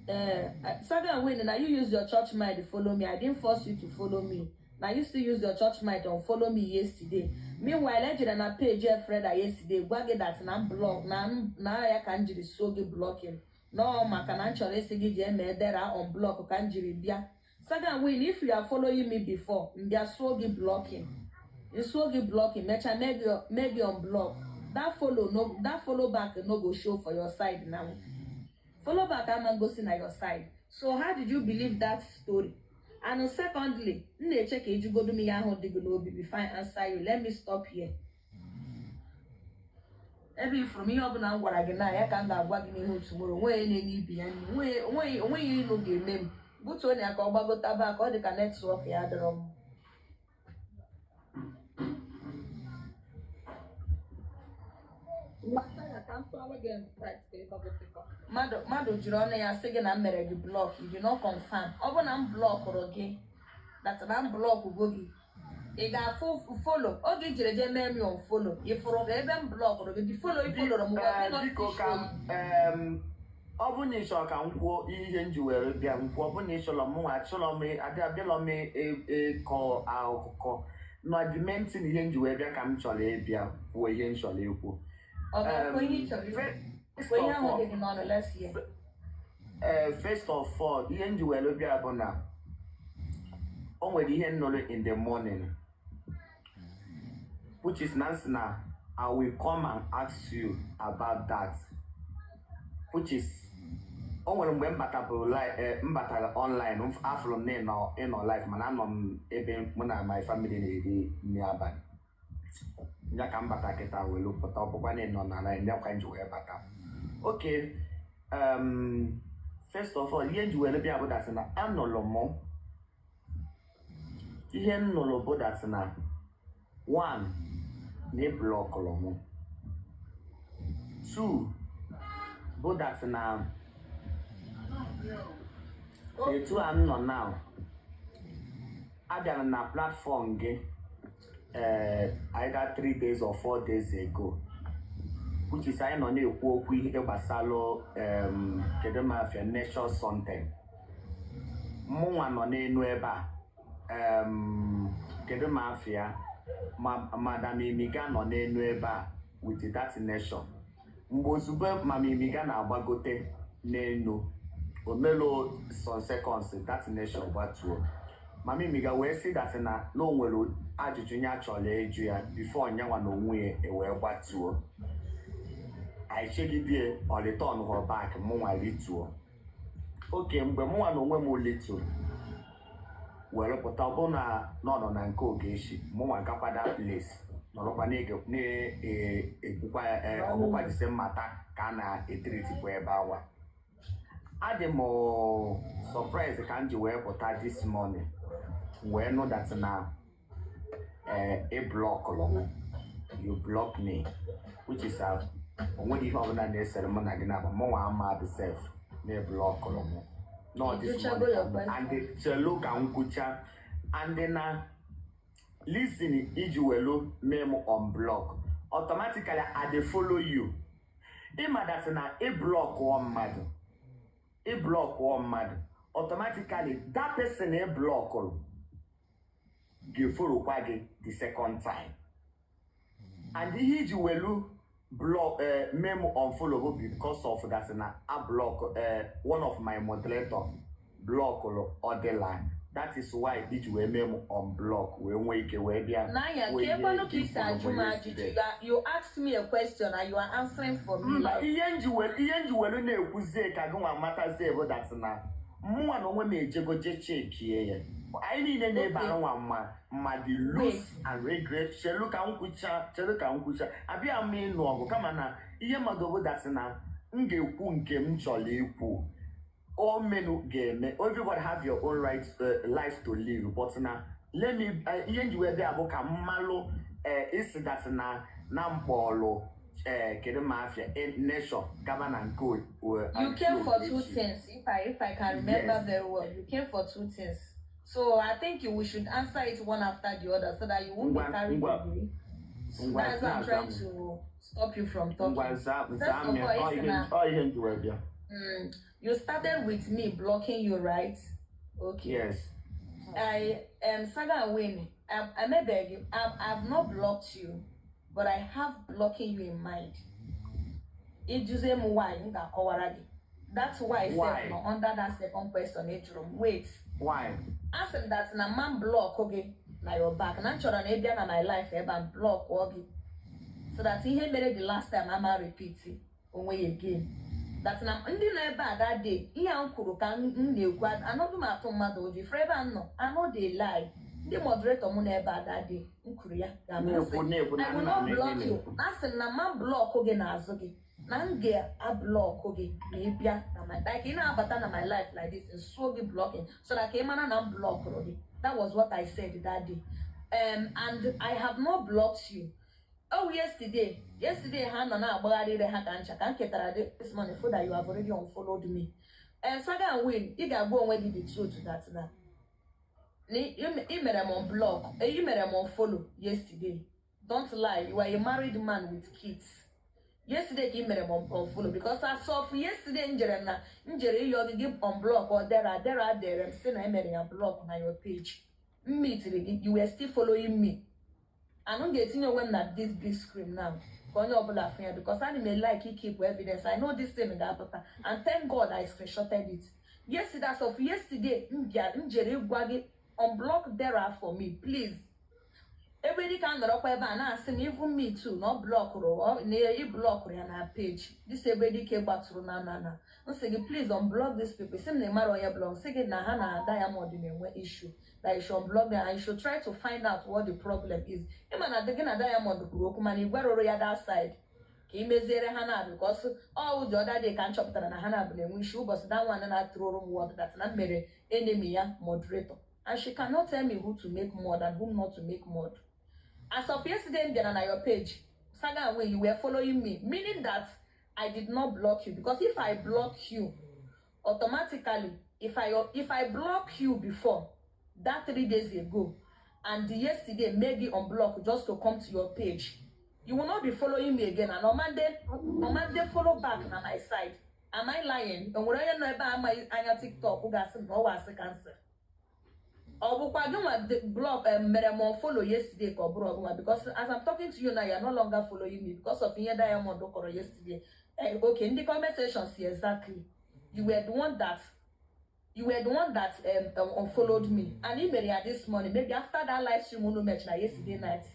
Then, Saga and Win, now you use your church mind to follow me. I didn't force you to follow me. Now you still use your church mind and follow me yesterday. Meanwhile, ejere na page Freda yesterday, gwa gị that na m block na m na ya ka m jiri so gị blocking. No, maka na m chọrọ isi gị jee mee dera on block ka m jiri bịa. Saga and Win, if you are following me before, m bịa so gị blocking. Nsuo gị blocking, mechaa mee gị unblock. That follow no, that follow back no go show for your side now. Follow back ama ngosi na your side. So how did you believe that story? And secondly, m na-eche ka ijugodu m ihe ahụ dị gị n'obi before I answer you. Let me stop here. Ebe ifuru m ihe ọbụla m gwara gị na ya ka m ga-agwa gị n'ihu tomorrow. Onweghị na-enye ibi ya nri, onweghị ilu ga-eme m. Butuo na ya ka ọ gbagotaba ka ọ dị ka network ya dịrọ m. Saga, ka m tụọrọ gị invite ka ị gbagotekwa. Mmadụ jiri ọnụ ya sị gị na m mere gị block, you did not confirm. Ọ bụ na m blockụrụ gị, that na m block go gị. Ị ga-afụ follow oge i jere jee mee m unfollow. Ị fụrụ m ebe m blockụrụ gị? The follow ị followrụ m was not Biko, ka show. Ọ bụ na ị chọrọ ka m kwuo ihe m ji were bịa, m kwuo. Ọ bụ na ị chọrọ m nwa achọrọ m abịalọ m ịkọ akụkọ na the main thing. Ihe m ji wee bịa ka m chọrọ ịbịa kwuo ihe m chọrọ ikwu. Ọ ga-ekwe ihe ị chọrọ ikwu. First Kwuo ihe of ahụ all, dị gị n'ọnụ, let's hear. First of all, ihe m ji were bịa bụ na o nwere ihe m nụrụ in the morning, which is Nancy, na I will come and ask you about that, which is o nwere mgbe m batabụrụ m batara online, m afụrụ m na ịnọ live, mana anọ m ebe mụ na my family na-eri nri abalị ya ka m bata kịta welu pụta. Ọ bụkwa na ịnọ na line ya kwa m ji wee bata. Okay, first of all, ihe m ji were bịa bụ that na anụrụ m ihe m nụrụ bụ that na one, na ị blockụrụ m, two bụ that na etu a m nọ now, abịara na platform gị either 3 days or 4 days ago, which is anyị nọ na-ekwu okwu ihe gbasara kedu mafia nation something. Mụnwa nọ n'enu ebe a, kedu mafia ma Madam Imiga nọ n'enu ebe a with that nation. Mgbe ozugbo Mama Imiga na-agbagote n'enu, omelo some seconds, that nation gbatuo. Mama Imiga wee sị that na o nwere ajụjụ ya chọrọ ịjụ ya before nyanwa na onwe ya ewee gbatuo. Anyị chegidie, ọ return her back, mụnwa rituo. Oke mgbe mụnwa na onwe m litụrụ were pụta, ọ bụ na nọ nọ na nke Ogechi, mụnwa gakwa that place, nọrọkwa na-ekwukwa. Ọbụkwa the same matter ka a na-etiritikwa ebe awa. Adị m surprise ka m ji wee pụta this morning wee nụ that na ị blockụrụ m, you block me, which is onweghị ihe ọbụla na-esere mụ na gị na mụnwa ama the self na ị blockụrụ m. No, this Ịjụchago morning your question. And chelu ka m kwucha. And na listen, iji welu mee m unblock, automatically I dey follow you. Ịma that na ị blockụọ mmadụ, ị blockụọ mmadụ, automatically that person ị blockụrụ ga-efollowkwa gị the second time. And ihe iji welu block mee m unfollow bụ because of that na a block one of my moderator blockụrụ ọdịla. That is why iji wee mee m unblock, wee nwee ike wee bịa N'anya wee ka ekwenụ ka isi ajụ m ajụjụ. yesterday. You asked me a question and you are answering for me. Mba, Like, ihe nji were na-ekwuzie ka gị nwa matazie bụ that na mụnwa na onwe m ejego je checkie ya. Anyị niile na-ebe Okay. anụnwa mma mma the loss and regret. Chelu ka m kwucha, chelu ka m kwucha. Abịa m ịnụ ọgụ, kama na ihe mmadụ bụ that na m ga-ekwu nke m chọrọ ikwu. All men ga-eme, everybody have your own right, life to live, but na let me ihe nji wee bịa bụ ka mmalụ isi that na mkpọlụ kedu ma afịa nation gaba na nke You came for two Ogechi. things, if I can remember Yes. very well. You came for two things. So I think we should answer it one after the other so that you won't be carried away. Ngwa, That's why I'm na-aza trying m. to stop you from Ngwa, talking. za First za of m ya. all, Ọ isi ihe na ọ ihe nji wee bịa. You started with me blocking you, right? Okay. Yes. I am Saga and Wayne. I may beg you. I've not blocked you, but I have blocking you in mind. Ijuze m why, m ga-akọwara gị. That's why Why? sef nọ under that second question ị jụrụ m. Wait. Why? Asị m that na man block gị na your back na m chọrọ na ị bịa na my life ebe a m block gị so that ihe mere the last time ama repeat onwe ya again. That na ndị nọ ebe a that day, ihe a m kwuru ka m na-ekwu, anọdụ m atụ mmadụ ụjọ ifere ebe a m nọ. I no dey lie. Ndị moderator mụ nọ ebe a that day m kwuru ya ga-amasị. Na-ekwu, na-ekwu na I will nna not na block ihe you. na-ekwu. Asị m na ma block gị n'azụ gị, na m ga-ablock gị ma ị bịa na my, like ị na-abata na my life like this, nsuo gị blocking so that ka ị mara na m blockụrụ gị. That was what I said that day, and I have not blocked you. Oh, yesterday ha nọ na-agbagharị ire ha ka ncha ka m ketara this morning for that you have already unfollowed me. Saga and Win, ị ga-agwa onwe gị the truth that na Na ị mere m unblock, ị mere m unfollow yesterday. Don't lie, you are a married man with kids. Yesterday ka ị mere m unfollow, because as of yesterday m jere na m jere ịyọ gị, gị unblock ọ dera dera dere m sị na emere ya block na your page. M meetiri gị, you were still following me, and m ga-etinye onwe m na this big screen now ka onye ọbụla fụ ya, because ana m like keep evidence. I know this thing ga-apụta, and thank God I screenshotted it yesterday. As of yesterday m bịa m jere ịgwa gị, unblock Dera for me, please. Ebe dịka a nọrọkwa ebe a na-asị m, even me too, na ọ blockụrụ na ị blockụrụ ya na page this. Ebe dike gbatụrụ na nsị gị, please unblock these people. Sị m na ịmara onye block, sị gị na ha na Diamond na-enwe issue, that you should unblock them and you should try to find out what the problem is. Ịma na gị na Diamond kwuru okwu, mana ị gwarụrụ ya that side ka ị meziere ha na, because all the other day ka m chọpụtara na ha na-abụ na-enwe issue. Ụbọchị that one na-atụrụ m word that na m mere enemy ya moderator, and she cannot tell me who to make mod and whom not to make mod. As of yesterday m bịara na your page, Saga and Wayne, you were following me, meaning that I did not block you, because if I block you automatically, if I block you before that 3 days ago and the yesterday maybe unblock just to come to your page, you will not be following me again. And on Monday follow back na my side. Am I lying? Enwere onye nọ ebe a amaghị anya TikTok ga-asị na ọ wa asị cancel. Ọ bụkwa gị nwa block mere m unfollow yesterday, ka ọ bụrụ ọgụnwa? Because as I'm talking to you now, you are no longer following me because of ihe Diamond kọrọ yesterday. Okay, ndị comment section si exactly you were the one that unfollowed me, and ị mere ya this morning, maybe after that live stream unu mechara yesterday night,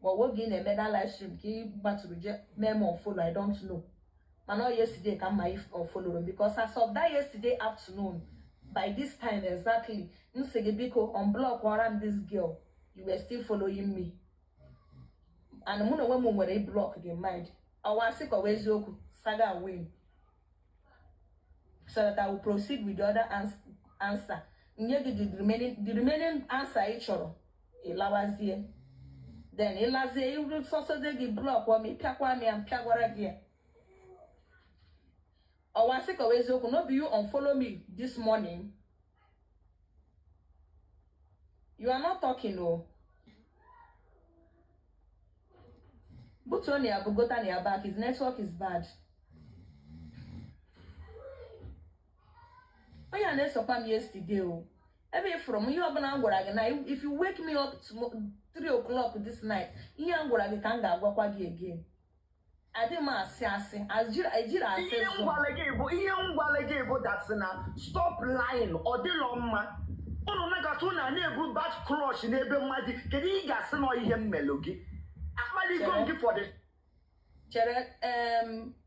ma ọ bụ oge ị na-eme that live stream ka ị gbatụrụ je mee m unfollow. I don't know, mana ọ yesterday ka mma if unfollow m, because as of that yesterday afternoon by this time exactly, m sị gị, biko unblock ọra m this girl, you were still following me, and mụ na onwe m nwere block gị mind. Ọwa asị ka ọ bụ eziokwu, Saga Win, so that I will proceed with the other answer. Nye gị the remaining answer ị chọrọ, ịlawazie, then ịlazie iru sọsọzie gị block m, ịpịakwa m ya, mpịagwara gị ya. Ọwa asị ka ọ bụ eziokwu, no be you unfollow me this morning? You are not talking o. Butuo na ya bugota na ya back. His network is bad. Onye a na-esokwa m yesterday o, ebe ị fụrụ m, ihe ọbụla m gwara gị na if you wake me up 3 o'clock this night, ihe m gwara gị ka m ga-agwakwa gị again. Adị m asị asị, ejiri asị Ihe zụ. m gwara gị bụ, ihe m gwara gị bụ that na stop lying. Ọ dịlọ mma unu nakọta unu a na-ebu bad crush n'ebe mmadụ. Kedu ihe ị ga-asị na ihe m melụ gị akpaligo m gị for the Chere,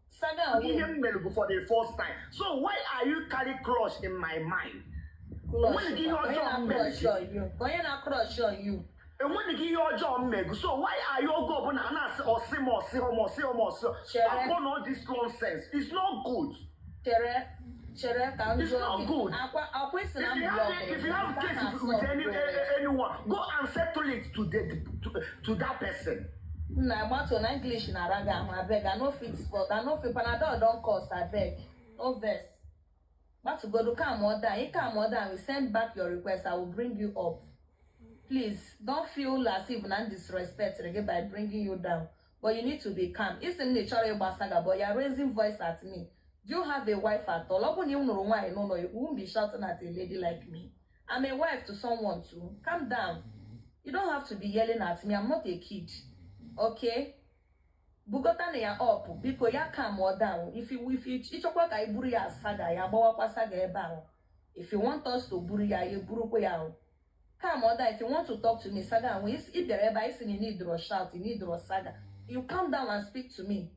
Saga ihe m melụ gị for the first time, so why are you carry crush in my mind? Enweghị ihe ọjọọ m mere gị. Onye na crush on you? Enweghị ihe ọjọọ m mere gị, so why are you oge ọbụla a na-asị ọsị m ọsị m ọsị m ọsị? Chere. Stop on all this nonsense. It's not good. Chere, chere ka m It's jụọ not gị. good. Akwa isi na If m you have, if you have case with anyone, go and settle it to that person. Nna, agbatu na English na-ara gị ahụ. Abeg, I no fit sport, I no fit. Panadol don cost, abeg, no vex. Gbatugodu, calm or down. You calm or down, we send back your request, I will bring you up. Please don't feel as if na disrespect gị by bringing you down, but you need to be calm. Isi m na ị chọrọ ịgba saga, but you are raising voice at me. Do you have a wife at all? Ọ bụ na ị nụrụ nwaanyị n'ụlọ, you won't be shouting at a lady like me. I'm a wife to someone too. Calm down. You don't have to be yelling at me. I'm not a kid, okay? Bugota na ya up, biko. Ya calm or down. If you ịchọkwa ka ị buru ya saga, ya gbawakwa saga ebe ahụ. If you want us to buru ya, ya burukwa ya ahụ. Calm or down. If you want to talk to me, saga, when ị bịara ebe a, isi na you need shout, you need saga, you calm down and speak to me.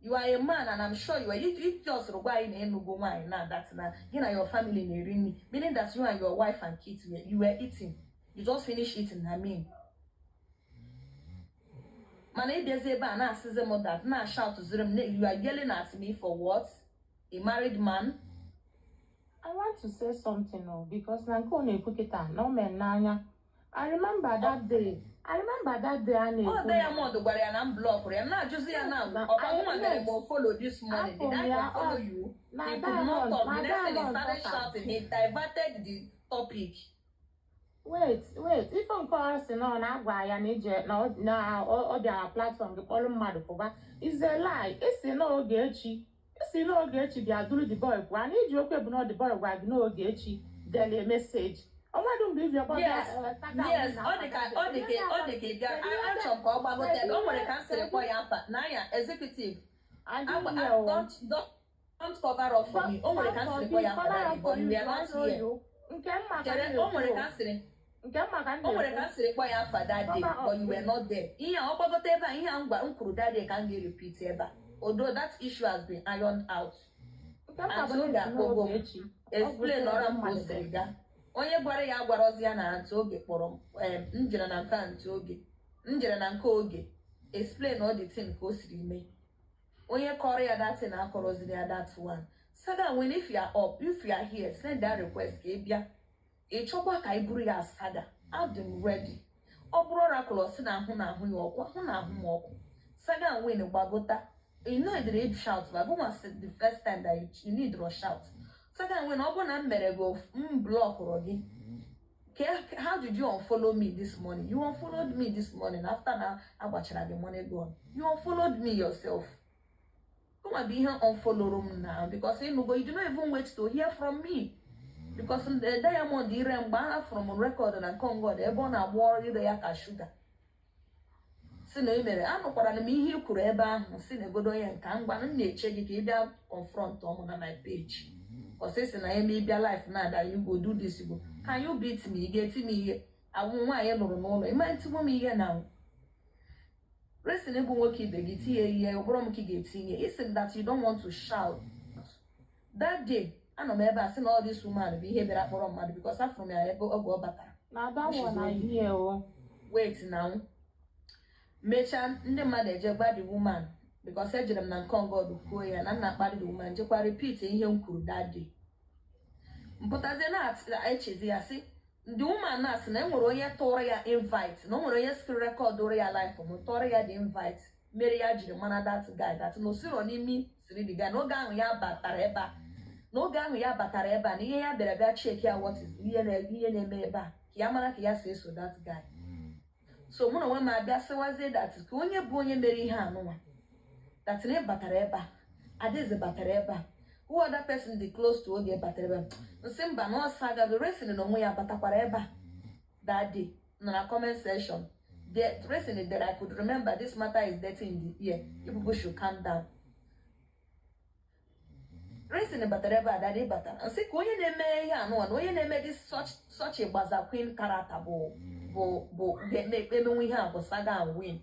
You are a man, and I'm sure you are you just gwa anyị na ịnụgo nwaanyị na that na gị na your family na-eri nri, meaning that you and your wife and kids you were eating. You just finish eating, I mean. Mana ịbịazi ebe a na-asịzi m that na shout ziri m, you are yelling at me for what? A married man. I want to say something, oh, because na nke ọ na-ekwu kịta na o mere n'anya. I remember that day. I remember that day a Ọ na-ekwu. Diamond gwara ya na m blockụrụ ya. M na-ajụzi ya na Na- ọkwa mụnwa mere yes. m follow this morning. Did I Afọ m ya, follow ọ- you? na He could not Diamond, talk. na The next thing, he Diamond started talk am. shouting. He diverted the topic. Wait, wait, ife nke ọ sị na ọ na-agwa ya na ije na ọ bịara platform gị kpọrọ mmadụ pụba is a lie. Isi na Ogechi, isi na Ogechi bịa duru the boy pụọ, na iji okwu ebu na the boy gwa gị na Ogechi dele message ọnwadụ mgbe iji ọkpọ. Yes, yes, ọ dị ka ị bịa, achọrọ m ka ọ gbagote ebe o nwere ka m sịrị kpọ ya afa n'anya executive. Don't cover up for me. O nwere ka m sịrị kpọ ya afa daddy, but you were not here. Nke mma ka Chere, o nwere ka m sịrị nke mma ka m o nwere ka m sịrị kpọ ya afa that day, but you were not there. Ihe a ọ gbagote ebe a, ihe a m gwa m kwuru that day ka m ga-repeat ebe a, although that issue has been ironed out. Nke mma bụ Aunty Oge na akpọgo m. Ogechi Explain ọra m ka o siri gaa. Onye gwara ya agwarozi ya na Aunty Oge kpọrọ m. M jere na nke Aunty Oge, m jere na nke Oge, explain all the thing ka o siri mee. Onye kọrọ ya that thing akọrọziri ya that one. Saga, when if you are up, if you are here, send that request ka ị bịa. Ị chọkwa ka ị bụrụ ya saga, adị m ready. Ọ bụrụ oracle, ọ sị na ahụ ya ọkụ, ahụ na ahụ m ọkụ. Saga win, gbagota. You know the shout, but go the first time that you need to shout. Saga win, ọ bụrụ na m mere gị, m blockụrụ gị. How did you unfollow me this morning? You unfollowed me this morning after na agbachara gị money gone. You unfollowed me yourself. Gụnwa bụ ihe unfollowrụ m now, because ịnụgo, you do not even wait to hear from me, because the diamond ire mgbe a fụrụ m record na nke ebe ọ na-agba ọrụ ire ya ka shuga si na e mere. Anụkwara m ihe i kwuru ebe ahụ, si na egodo onye nka ngwa m na-eche gị ka ị bịa confront ọmụ na my page. Ọsị si na eme ịbịa life na ada, you go do this, you go, can you beat me? Ị ga-eti m ihe awụ nwaanyị lụrụ n'ụlọ ịma ntigbu m ihe na resin bụ nwoke ibe gị tinye ihe ọ bụrụ m ka ị ga-etinye isi that you don't want to shout that day. Anọ m ebe a sị na all this woman bụ ihe bịara kpọrọ mmadụ, because afụrụ m ya ebe oge ọ batara. Na that one I hear o. Wait now, mechaa ndị mmadụ eje gba the woman, because ejere m na nke God kwuo ya na nna akparị the woman, jekwa repeat ihe m kwuru that day. Mpụtazie na-echezi ya sị the woman na-asị na enwere onye tụrụ ya invite, na o nwere onye screen record ya live m tụrụ ya the invite, mere ya jiri mara that guy, that na osiro n'imi siri the guy n'oge ahụ ya batara ebe a, n'oge ahụ ya batara ebe a, na ihe ya bịara bịa check ya, what is ihe na-eme ebe a, ka ya mara ka ya si eso that guy. So mụ na onwe m abịa sịwazie that ka onye bụ onye mere ihe anụnwa, that na batara ebe a, Adaeze batara ebe a, who other person dị close to Oge batara ebe a. Nsị mba, na ọsọ agaghị resin na onwe ya batakwara ebe a that day, nọ na comment section. The resin that I could remember, this matter is dirty in the ear, you people should calm down. Resin batara ebe a that day, batara nsị ka onye na-eme ihe anụnwa na onye na-eme this such a gbaza queen character bụ ga-eme emenwe ihe a bụ Saga and Win,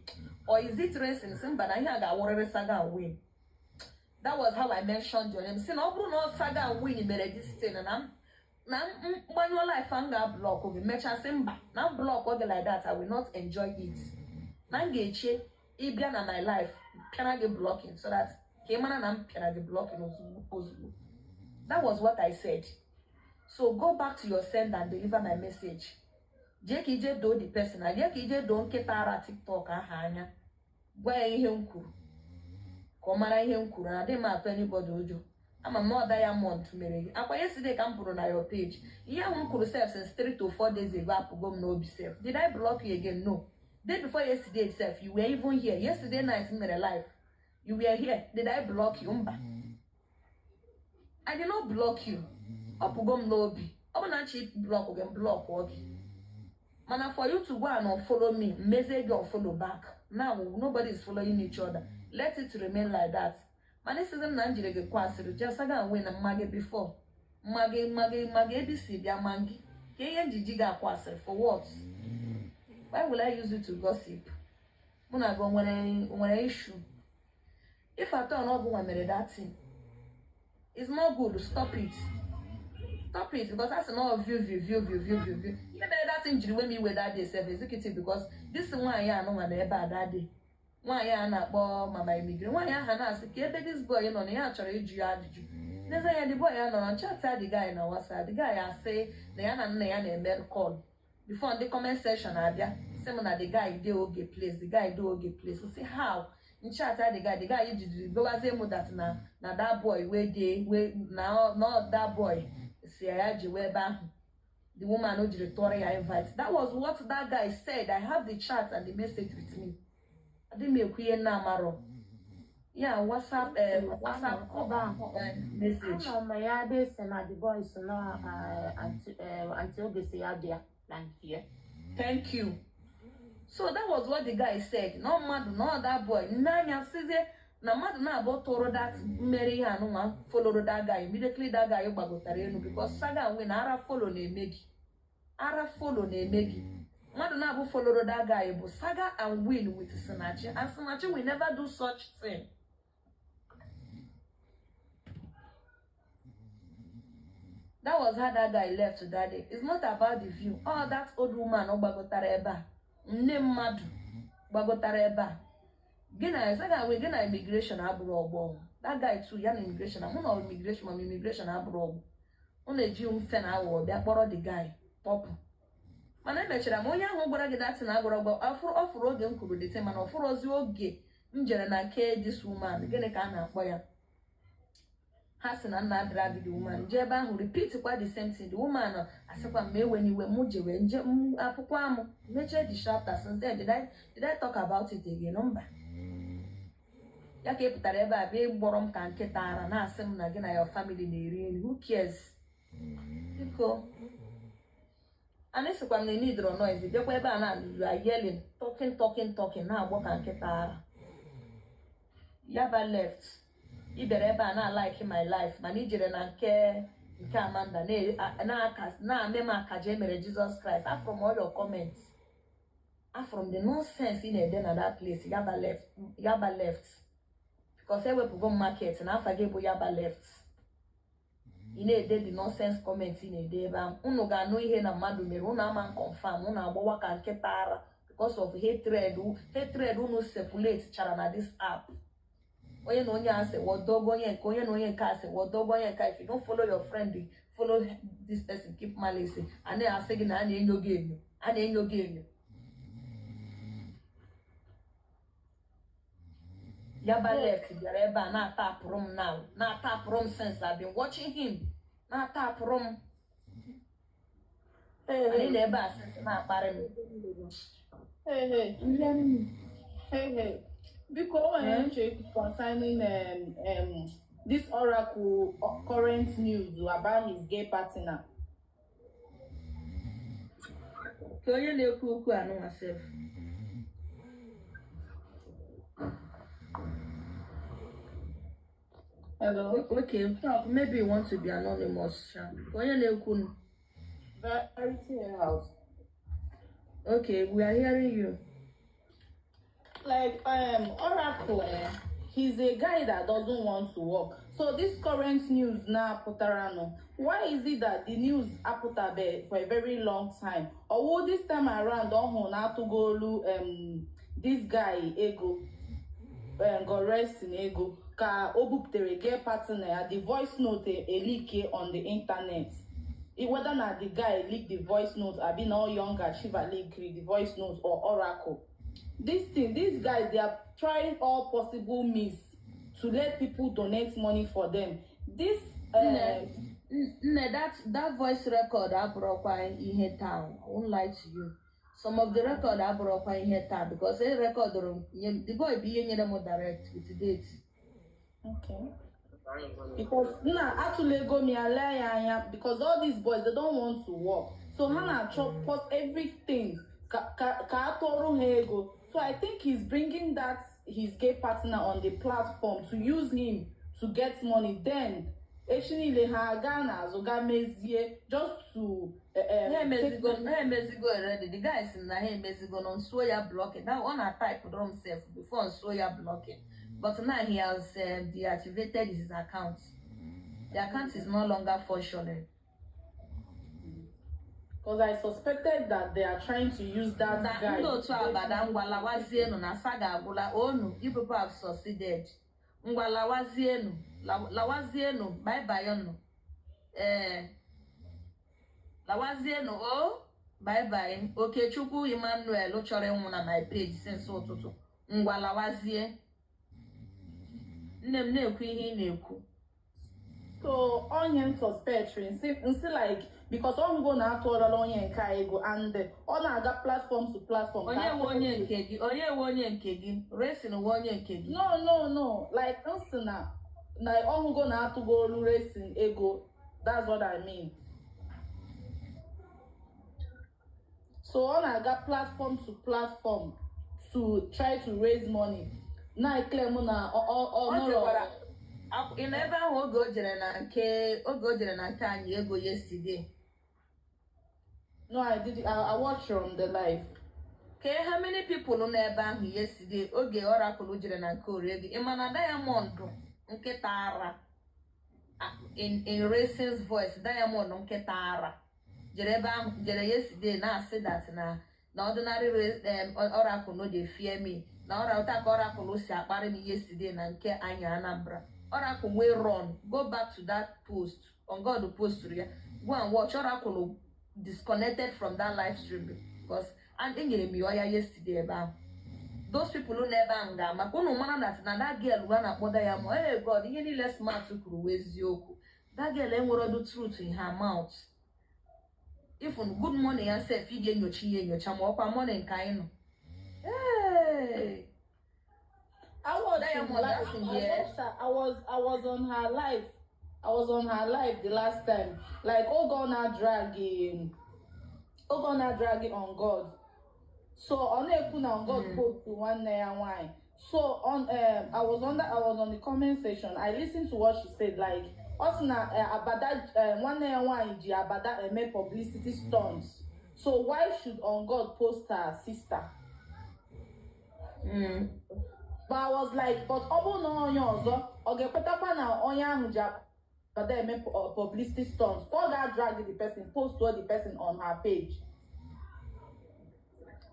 or is it resin? Sị mba, na ihe a ga-awụrịrị Saga and Win. That was how I mentioned your name. Si na ọ bụrụ na ọ Saga and Win mere this thing, na m na m mgbanyụọ life m ga-block gị. Mechaa sị mba, na m block gị like that, I will not enjoy it, na m ga-eche ịbịa na my life pịara gị blocking, so that ka ị mara na m pịara gị blocking ozugbo ozugbo. That was what I said. So go back to your send and deliver my message. Jee ka ije doo the person na jee ka ije doo nkịta ara TikTok aha anya, gwa ya ihe m kwuru ka ọ mara ihe m kwuru na adị m atụ anybody ụjọ. Ama m na ọ diamond mere gị akwa yesterday ka m pụrụ na your page. Ihe ahụ m kwuru sef since 3 to 4 days ago apụgo m n'obi sef. Did I block you again? No. Day before yesterday itself, you were even here. Yesterday night m mere live, you were here. Did I block you? Mba, I did not block you. Ọ pụgo m n'obi. Ọ bụ na nchi block gị, m block gị, mana for you to go and unfollow me, mmezie gị unfollow back. Now nobody is following each other, let it remain like that. Mana isizi m na m jiri gị kwasịrị jesaga nwe na mma gị before mma gị, mma gị, mma gị ebe isi bịa ma gị ka ihe njiji gị akwasịrị for what? Why will I use you to gossip? Mụ na gị o nwere issue? If at all na ọ bụ nwa mere that thing, it's not good. Stop it, stop it, because that's not view, view, view, view, view, view, view. Ihe mere that thing jiri wee m iwe that day sef, executive, because this nwaanyị a nụnwa na ebe a that day, nwaanyị a na-akpọ mama imigre, nwaanyị ahụ na-asị ka ebe this boy nọ na ya chọrọ ịjụ ya ajụjụ. N'ezie ya, the boy ya nọrọ chat the guy na WhatsApp. The guy asị na ya na nna ya na-eme call before ndị comment section abịa sị m na the guy dey Oge place, the guy dey Oge place. Sị how nchat the guy, the guy jidiri gwazie m that na that boy wey dey wey na not that boy si ya ji wee ebe ahụ. The woman o jiri tụọrọ ya invite. That was what that guy said. I have the chat and the message with me. Adị m ekwu ihe nna amarọ ya. WhatsApp Ebe ahụ message. Anọ m ya ebe esi na the boys nọ, Aunty Oge si ya bịa na nke ya. Thank you. So that was what the guy said. No mmadụ, no, that boy n'anya sizie na mmadụ na-abụ tụrụ that mmeri ihe anụnwa followro that guy immediately. That guy gbagotara elu because saga nwe na ara follow na-eme gị, ara follow na-eme gị. Mmadụ na-abụ followro that guy bụ Saga and Win with Sinachi, and Sinachi will never do such thing. That was how that guy left that day. It's not about the view. Oh, that old woman ọ gbagotara ebe a, nne mmadụ gbagotara ebe a, gị na Saga wee gị na immigration abụrụ ọgbọ. That guy too, ya na immigration, mụ na immigration, ma immigration abụrụ ọgbọ. Ọ na-eji mfe na aghụghọ bịa kpọrọ the guy kpọpụ. Mana emechara m onye ahụ gwara gị datin agwara ọgbọ ọ fụrụ oge m kwuru dete, mana ọ fụrụzi oge m jere na nke this woman. Gịnị ka a na-akpọ ya? Ha sị na nna drag the woman jee ebe ahụ, repeat kwa the same thing. The woman asịkwa m ma ewe n'iwe mụ jewe nje m akwụkwọ amụ mechie the chapter. Since then, did I talk about it again? Mba. Ya ka ị pụtara ebe a bịa ịgbọrọ m ka nkịta ara, na-asị m na gị na your family na-eri nri. Who cares? Biko, anyị sịkwa m na need noise. Bịakwa ebe a na you are yelling, talking, talking, talking, na-agbọ ka nkịta ara. Yaba left, ị bịara ebe a na-like my life, mana ị jere na nke Amanda na-ame m akaja emere Jesus Christ. After all your comments, after the nonsense ị na-ede na that place, Yaba left, Yaba left, because ewepụgo m market na afa gị bụ Yaba left. Ị na-ede the nonsense comment ị na-ede ebe ahụ. Unu ga-anụ ihe na mmadụ mere unu ama confirm. Unu agbawa ka nkịta ara because of hatred. Hatred unu circulate chara na this app. Onye na onye asị wodogo, onye nke onye na onye nke asị wodogo, onye nke if you don't follow your friend, follow this person, keep malice. A na-asị gị na a na-enyo gị enyo, a na-enyo gị enyo. Yaba left bịara ebe a na-atapụrụ m now, na-atapụrụ m since I've been watching him, na-atapụrụ m. Anyị na ebe a since na-akparị m. Hey, hey. Hey, hey. Biko, o nwere nche concerning this Oracle current news about his gay partner. Ka onye na-ekwu okwu anụnwa sef. Hello. Okay, talk. Maybe you want to be anonymous sha. Ka onye na-ekwu nụ. Verity House. Okay, we are hearing you. Like Oracle, he's a guy that doesn't want to work. So this current news now pụtara nụ. Why is it that the news apụtabe for a very long time? Or this time around, ọ hụ na atụgolu this guy ego, Goresin ego ka o buputere gay partner ya, the voice note elike on the internet. Whether na the guy leak the voice note abi na all young achiever leak the voice note or Oracle, this thing, these guys, they are trying all possible means to let people donate money for them. This Nne, that voice record abụrụkwa ihe taa. I won't lie to you, some of the record abụrụkwa ihe taa because e recordụrụ m the boy bụ ihe nyere m direct with date. Okay, because nna atụla ego m ya lee ya anya, because all these boys, they don't want to work, so ha na-achọ post everything ka a tụọrọ ha ego. So I think he's bringing that his gay partner on the platform to use him to get money. Then echi niile ha aga n'azụ ga mezie just to Ha emezigo, ha emezigo already. The guy sị na ha emezigo na nsuo ya blocking. Now ọ na type drum sef before nsuo ya blocking, but now he has deactivated his account. The account is no longer functioning. Because I suspected that they are trying to use that Na guy. ndị otu abada, ngwa lawazienu na saga agwụla onu. You people have succeeded. Ngwa lawazienu, lawazienu, bye bye unu. Ee, lawazienu o, bye bye. Okechukwu Emmanuel chọrọ ịnwụ na my page since ụtụtụ. Ngwa lawazie. Nne m, na-ekwu ihe ị na-ekwu. So onye m suspectri nsi like because ọ hụgo na atụọrọla onye nke a ego and ọ na-aga platform to platform ka Onye atụọ nwe onye ego. nke gị? Onye nwe onye nke gị? Racing nwe onye nke gị? No, like nsi na ọ hụgo na atụgolu Racing ego. That's what I mean. So ọ na-aga platform to platform to try to raise money, na-eclaim na ọ Ọ nọrọ. jekwara ị nọ ebe ahụ oge o jere na nke oge o jere na nke anyị ego yesterday? No, I did. I watched from the live. Kee how many people nọ ebe ahụ yesterday oge Oracle jere na nke ori ego? Ị ma na Diamond nkịta ara, in Racing's voice, Diamond nkịta ara jere ebe ahụ, jere yesterday na-asị that na ordinary Oracle no dey fear me, na ọra ka Oracle si akparị m yesterday na nke anyị Anambra. Oracle wey run, go back to that post on God post ya, go and watch. Oracle disconnected from that live stream because and enyere m ya ọya yesterday ebe ahụ. Those people nọ ebe ahụ ga-ama ka unu mara that na that girl a na-akpọ Diamond, hey God, ihe niile Smart kwuru wụ eziokwu. That girl enwere ọdụ truth in her mouth. If good morning ya sef, ị ga-enyocha ya enyocha ma ọkwa morning nke anyị nọ. Hey! I watched Diamond, live. that's in I here. watched her. I was on her live. I was on her live the last time. Like oge ọ na drag him. Oge ọ na drag on God. So ọ na-ekwu na on God post nwanne ya nwanyị. So on I was on the comment section. I listened to what she said, like ọ sị na Abada, nwanne ya nwanyị ji Abada eme publicity stunts. So why should on God post her sister? But I was like, but ọ bụrụ na onye ọzọ, ọ ga-ekwetakwa na onye ahụ ji Abada eme publicity stunts, ka ọ ga-drag the person, post the person on her page?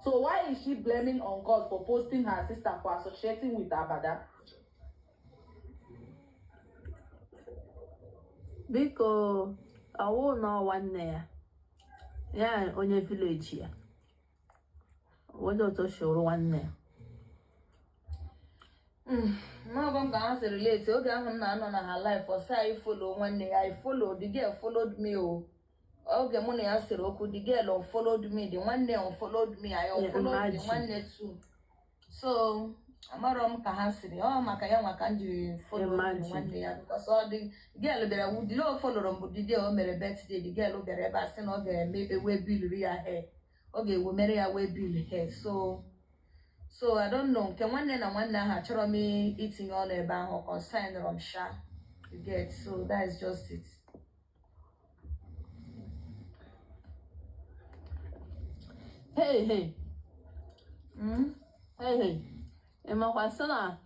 So why is she blaming on God for posting her sister, for associating with Abada? Biko, ọwụ na ọ nwanne ya, ya onye village ya, onye otu o si wụrụ nwanne ya. Mmaọgọ m ka ha si relate oge ahụ m na-anọ na ha live, ọsị anyị follow nwanne ya. I follow the girl, followed me o. Oge mụ na ya sere okwu, the girl unfollowed me, the nwanne unfollowed me, I unfollowed the Imagine. nwanne too. So amarọ m ka ha siri ọ maka ya nwa ka m jiri follow the Imagine. nwanne ya, because ọ dị girl bịara wudile o followro m bụ the day o mere birthday. The girl bịara ebe a sị na ọ ga-eme ewe bill ya hair, ọ ga-ewe mere ya wee bill hair. So I don't know nke nwanne na nwanne ahụ. Achọrọ m itinye ọnụ ebe ahụ, concern m sha, you get? So that is just it. Hey, hey. Hey, hey. Ị makwa sị na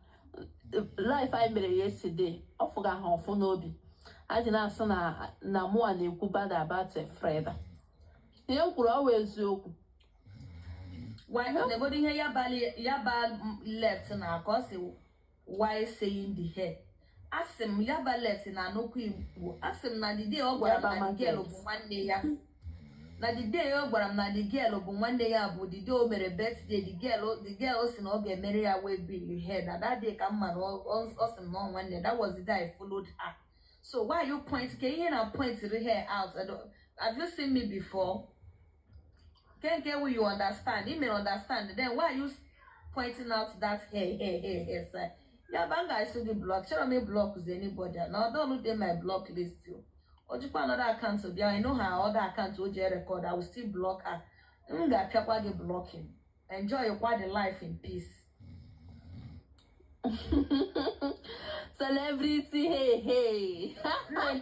live anyị mere yesterday, ọ fụga ha ọfụ n'obi. A ji na-asị na mụa na-ekwu bad about Freda. Ihe m kwuru, ọ wụ eziokwu. Why negodo ihe Yaba left na ka ọ sị, why saying the hair? Asị m Yaba left na nnukwu Igbo. Asị m na the day ọ gwara m Yaba na the girl market. bụ nwanne ya, na the day ọ gwara m na the girl bụ nwanne ya bụ the day o mere birthday. The girl sị na ọ ga-emere ya wee bill hair, na that day ka m ma na ọ sị m na ọ nwanne. That was the day I followed her. So why you point ka ihe na point hair out? Have you seen me before? Kenke, will you understand? You may understand. Then why are you pointing out that hair, hair, hair, hair, sir? Yeah, banga, I still block. Show me block with anybody. Now don't look at my block list too. Ojikwa another account to be. I know her other account OJ record. I will still block her. M ga-apịakwa gị blocking. Enjoy kwa the life in peace. Celebrity, hey, hey. Nna,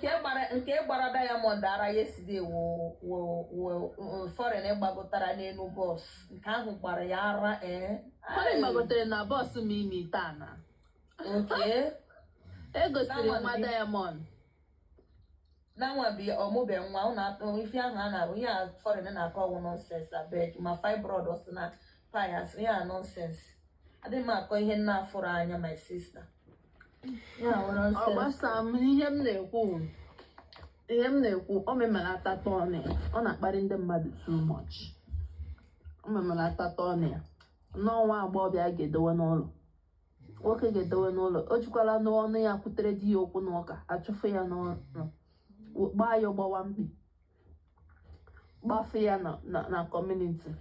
nke gbara Diamond ara yesterday wụ foreign gbagotara n'elu bus. Nke ahụ gbara ya ara ee. Foreign gbagotere na bus Mimi taa na. Okay. E gosiri That one nwa Diamond. Na nwa bi ọmụbe nwa ọ na-atụ ife ahụ a na-arụ ihe a foreign na-akọ ọwụ nonsense, abeg. Ma fibroid ọ sị na pias, ihe a nonsense. Adịghị m akọ ihe nna afụrụ anya, my sister. Ya wụ Ọ nonsense. gbasa m. Ihe m na-ekwu, o memelata tọn ya. Ọ na-akparị ndị mmadụ too much. O memelata tọn ya. N'ọnwa agbọghọbịa a ga-edowe n'ụlọ. Nwoke ga-edowe n'ụlọ. O jikwala n'ọnụ ya kwutere di ya okwu n'ụka, achụfụ ya n'ọnụ, gbaa ya gbawa mkpi, gbafe ya na community.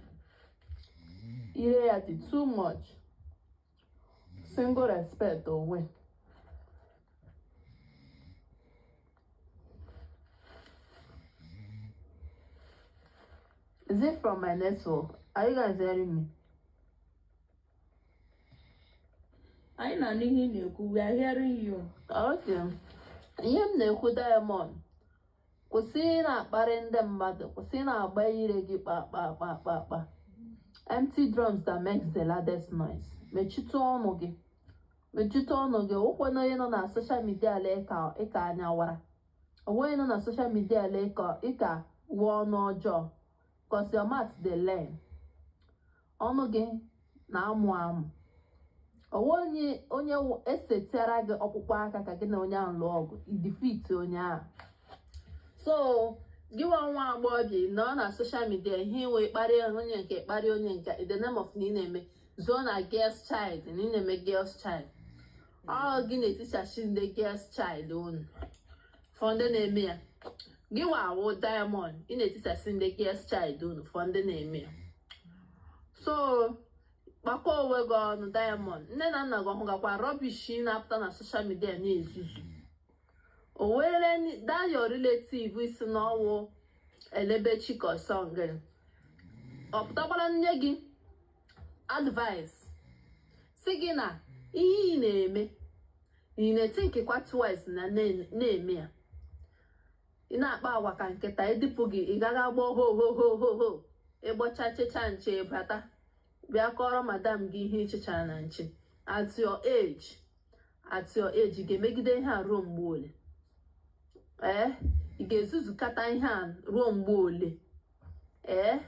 Ire ya dị too much. Single respect onwe. Is it from my network? Are you guys hearing me? Anyị na-anụ ihe ị na-ekwu. We are hearing you. Okay. Ihe m na-ekwu, Diamond, kwụsị ị na-akparị ndị mmadụ, kwụsị ị na-agba ire gị kpa kpa kpa kpa kpa. Empty drums that makes the loudest noise. Mechite ọnụ gị. Mechite ọnụ gị. Ụkwana onye nọ na social media lee ka ịka anya wara. Onwe onye nọ na social media lee ka ịka wuo ọnụ ọjọọ. 'Cause your mouth dey learn. Ọnụ gị na-amụ amụ. Onwe onye esetiara gị ọkpụkpọ aka ka gị na onye ahụ lụọ ọgụ, defeat onye ahụ. So gị nwa nwa agbọghọbịa nọ na social media, ihe iwe kparịa onye nke, kparịa onye nke, in the name of na ị na-eme zuo na girls child, na ị na-eme girls child. Ọ gị na-etichachi ndị girls child unu for ndị na-eme ya. Gị nwa awụ Diamond, ị na-etichasị ndị girls child unu for ndị na-eme ya. So kpakọ onwe gị ọnụ, Diamond. Nne na nna gị ọhụgakwa rubbish na-apụta na social media na-ezuzu. O were that your relative isi n'ọwụ elebechi ka ọsọ gị, ọ pụtakwara nne gị advice si gị na ihe ị na-eme, ị na-ethinkikwa twice na na-eme ya. Ị na-akpa agwa ka nkịta edipụ gị, ị gaghị agbọ ho ho ho ho ho. Ịgbọcha checha nche, bata bịa kọrọ madam gị ihe ịchịchara na nche. At your age, at your age, ị ga-emegide ihe a ruo mgbe ole? Ee, ị ga-ezuzukata ihe a ruo mgbe ole? Ee,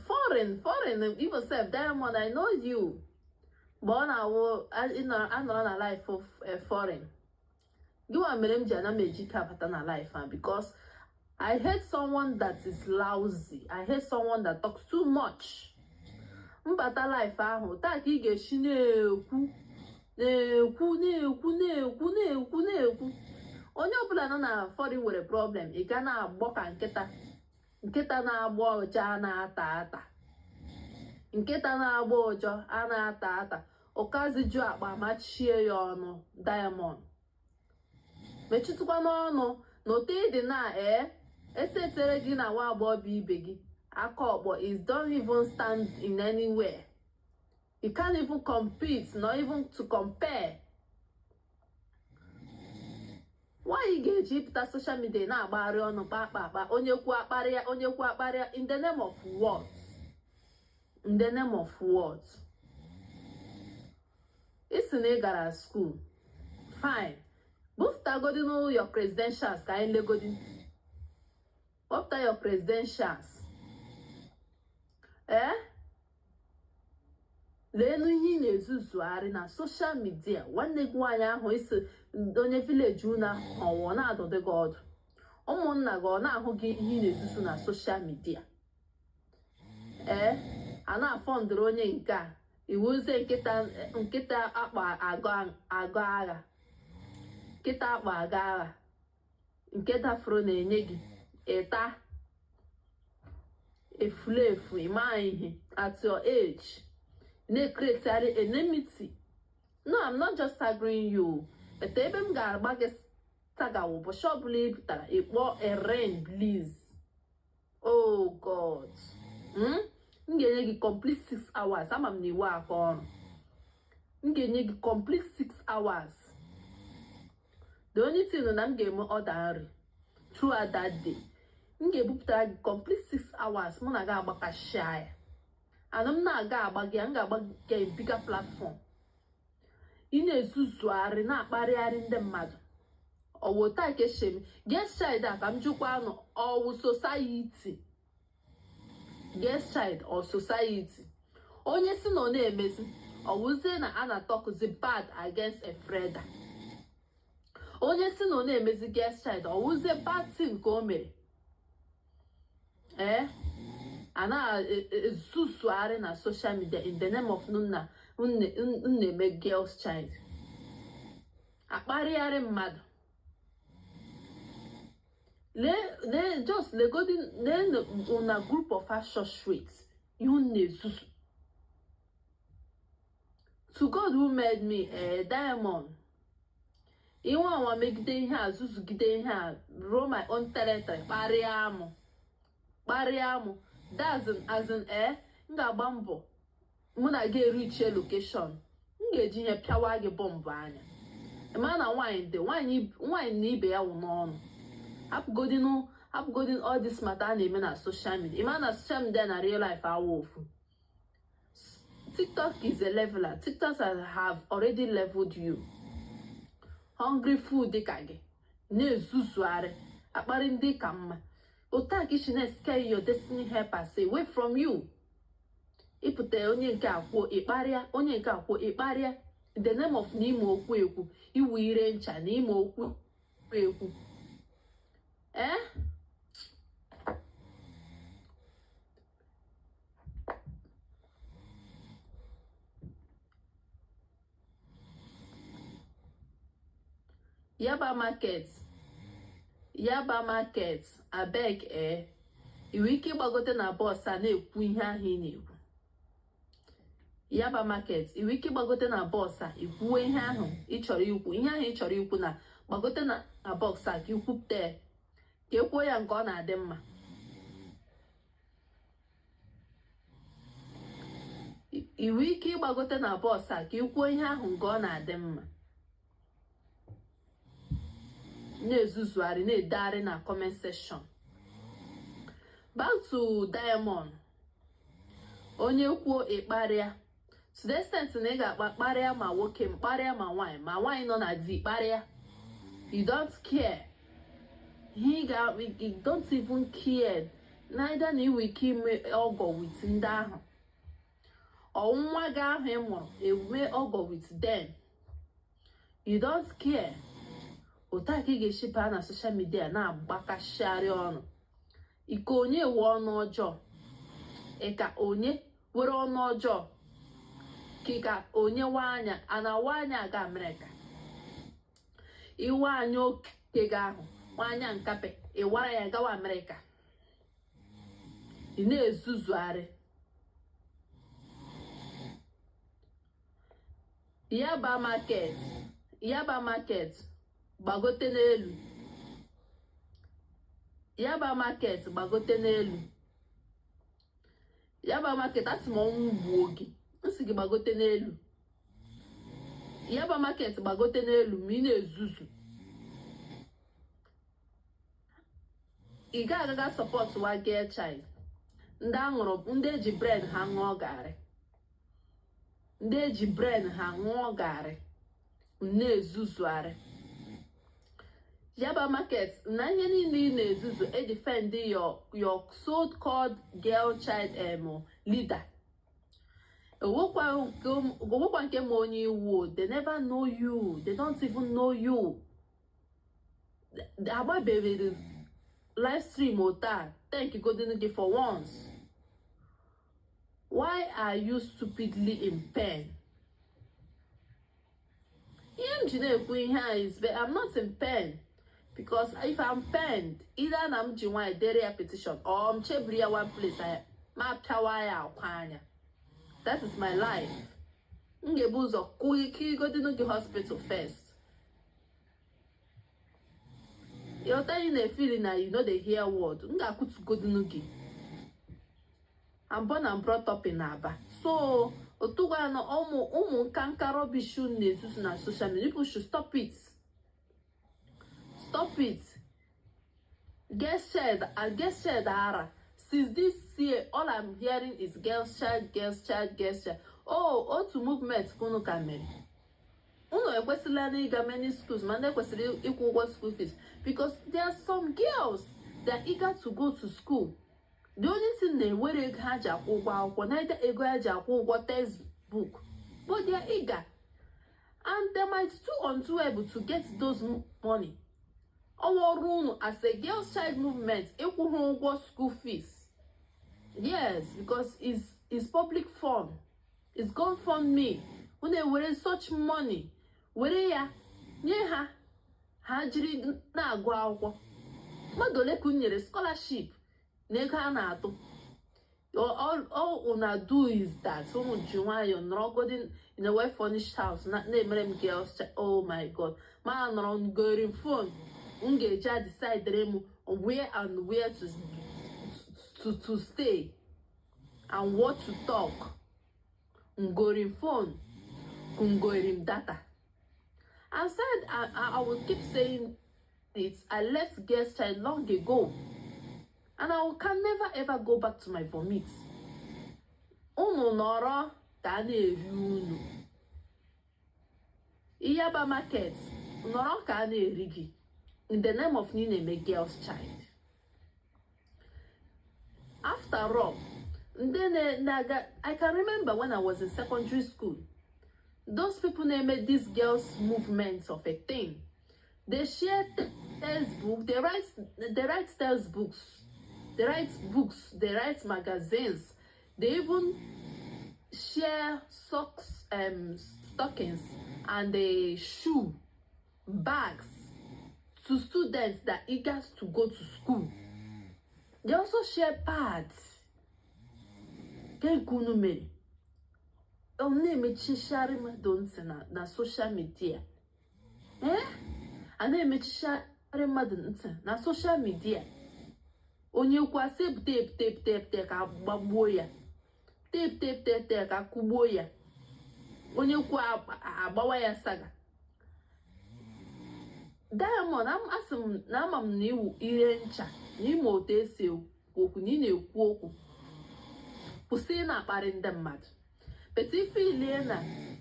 foreign foreign even sef. Diamond, I know you. Mgbe ọ na-awụ anọrọ na life of foreign, gịwa mere m ji ana m eji ike abata na life a, because I hate someone that is lousy. I hate someone that talks too much. Mbata life ahụ taa ka ị ga-esi na-ekwu, na-ekwu, na-ekwu, na-ekwu, na-ekwu, na-ekwu. Onye ọbụla nọ na foreign nwere problem. Ị ga na-agbọ ka nkịta, nkịta na-agbọ ụjọ a na-ata ata, nkịta na-agba ụjọ a na-ata ata. Ụkazi ju akpa machie ya ọnụ. Diamond, mechitụkwa n'ọnụ na ụtọ ịdị na ee esetere gị na nwa agbọghọbịa ibe gị aka ọkpọ is don't even stand in anywhere. You can't even compete, not even to compare. Nwaanyị ga-eji pụta social media na-agbagharị ọnụ kpa akpa akpa, onye kwuo akparịa, onye kwuo akparịa, in the name of what? In the name of what? Isi na ị gara school, fine. Bupụtagodi n'ụlọ credentials ka anyị legodi. Wepụta your credentials. Ee, leenu ihe ị na-ezuzugharị na social media. Nwanne gị nwaanyị ahụ isi onye village unu ahụ, ọ na-adọdị gị ọdụ? Ụmụnna gị ọ na-ahụ gị ihe ị na-ezuzu na social media? Ee, a na-afọndụrụ onye nke a iwuzie nkịta, nkịta akpa agụ agha, nkịta akpa aga agha nke dafuru na-enye gị ịta efulefu. Ịma ihe at your age na-ecreatearị enmity. No, I'm not just agreeing you, but ebe m ga-agba gị tagawa ụbọchị ọbụla ị pụtara ịkpọ eren, please. Oh God, M ga-enye gị complete 6 hours. Ama m na iwu aka ọrụ. M ga-enye gị complete 6 hours. The only thing na m ga-eme ọda nri throughout that day. M ga-ebupụtara gị complete 6 hours. Mụ na gị agbakashia ya, and m na-aga agba gị, m ga-agba gị in bigger platform. Ị na-ezuzugharị, na-akparịgharị ndị mmadụ. Ọwụ taa ka esi eme girls child a? Ka m jụkwa anụ, ọwụ society girls child or society? Onye si na ọ na-emezi, ọwụzie na a na-atọkụzi bad against a Freda. Onye si na ọ na-emezi girls child, ọwụzie bad thing ka o mere. Ee, a na-ezuzugharị na social media in the name of nna. Unu na-eme girls child, akparịgharị mmadụ. Lee, lee, just legodi, lee na group of associates ihe unu na-ezuzu. To God who made me, Diamond, inwe anwa megide ihe a, zuzugide ihe a ruo my own territory, kparịa mụ, kparịa mụ, that's as in m ga-agba mbọ mụ na gị erichie location, m ga-eji ihe pịawa gị bọmbụ anya. Ma na nwaanyị dị, nwaanyị, nwaanyị na ibe ya wụ n'ọnụ. Hapụgodinu, hapụgodinu all this matter a na-eme na social media. Ịma na social media na real life awa ofu. TikTok is a leveler. TikTok have already leveled you. Hungry food dịka gị na-ezuzugharị, akparị ndị ka mma otu a ka isi na-scare your destiny helpers away from you. Ịpụta, onye nke akwuo, ịkparịa onye nke akwuo, ịkparịa, in the name of na ime okwu ekwu, iwu ire ncha na ime okwu ekwu. Eh, Yaba Market, Yaba Market, abeg, ị nwere ike ịgbagote na bus a na-ekwu ihe ahụ ị na-ekwu. Yaba Market, ị nwere ike ịgbagote na bus a ikwuwe ihe ahụ ị chọrọ ikwu, ihe ahụ ị chọrọ ikwu, na gbagote na box a ka ikwupụta ya, ka ekwuo ya nke ọ na-adị mma. Ị nwere ike ịgbagote na bus a ka ikwuo ihe ahụ nke ọ na-adị mma. Na-ezuzugharị, na-edegharị na comment section. Back to Diamond, onye kwuo ịkparịa, to the extent na ị ga-akpa kparịa ma nwoke m, kparịa ma nwaanyị, ma nwaanyị nọ na di, kparịa. You don't care. He ga, you don't even care neither na inwe ike ime ọgọ with ndị ahụ, ọnwa gị ahụ ị mụrụ eme ọgọ with them. You don't care. Otu a ka ị ga-esi baa na social media na-agbakashịarị ọnụ ike. Onye we ọnụ ọjọọ, ịka onye were ọnụ ọjọọ ka ka onye nwe anya a na-awa anya aga Amerịka, iwe anya oke gị ahụ nwa anya nkape, ịwara ya gawa Amerịka, ị na-ezuzugharị. Yaba Market, Yaba Market, gbagote n'elu. Yaba Market, gbagote n'elu. Yaba Market, asị m ọnwụ gbuo gị. Nsị gị gbagote n'elu. Yaba Market, gbagote n'elu. Ma ị na-ezuzu, ị ga-agaga support wa girl child, ndị aṅụrụ, ndị eji brain ha ṅụọ garị, ndị eji brain ha ṅụọ garị na-ezuzugharị. Yaba Market, na ihe niile ị na-ezuzu edefend your so called girl child leader. Onwekwa nke ma onye iwu. They never know you, they don't even know you. Agbabeghị live stream taa. Thank God gị for once. Why are you stupidly in pain? Ihe m ji na-ekwu ihe a is, but I'm not in pain, because if I'm pained, either na m ji nwaanyị dere ya petition or m chebiri ya one place ma pịawa ya akwa anya. That is my life. M ga-ebu ụzọ kụigodinu gị hospital first. Ịghọta? Ị na-efili na you no dey hear word. M ga-akụtugodinu gị. I'm born and brought up in Aba, so otugwa na ụmụ ụmụ nka nka rubbish unu na-ezuzu na social media, people should stop it, stop it. Get shed and get shed ara. Since this year, all I'm hearing is girls child, girls child, girls child. Oh, otu movement ka unu ka mere. Unu ekwesịla na ịga many schools, ma ndị ekwesịrị ịkwụ ụgwọ school fees, because there are some girls that are eager to go to school. The only thing na-ewere ego ha ji akwụ ụgwọ akwụkwọ, neither ego ha ji akwụ ụgwọ textbook, but they are eager and they might too undoable to get those money. Ọnwa ọrụ unu as a girls child movement ịkwụ ha ụgwọ school fees. Yes, because it's public fund. It's GoFundMe. Unu ewere such money were ya nye ha, ha jiri na-agụ akwụkwọ. Mmadụ ole ka unu nyere scholarship na ego a na-atụ? All una do is that unu ji nwayọọ nọrọgodi in a well furnished house na-emere m girls. Oh my God, ma nọrọ ngori phone m ga-eji a decide m where and where to stay and what to talk. Ngori phone, ngori data. I said I will keep saying it. I left girls child long ago and I can never ever go back to my vomit. Unu nọrọ ka a na-eri unu. Iyaba market, nọrọ ka a na-eri gị in the name of na ị na-eme girls child. After all, ndị na-aga, I can remember when I was in secondary school, those people na-eme this girls movement of a thing, they share textbook, they write textbooks, they write books, they write magazines, they even share socks, stockings and the shoe bags to students that eager to go to school. They also share pads. Ke nke unu mere, ọ na-emechicharị mmadụ ntị na social media, ee, a na-emechicharị mmadụ ntị na social media. Onye kwasị ebute ebute ebute ebute ka gbagbuo ya, ebute ebute ebute ebute ka kụgbuo ya, onye kwa agbawa ya saga. Diamond, asị m na ama m na iwu ihe ncha na ime otu esi ekwu okwu na ị na-ekwu okwu, kwụsị ị na-akparị ndị mmadụ. But ife ilie na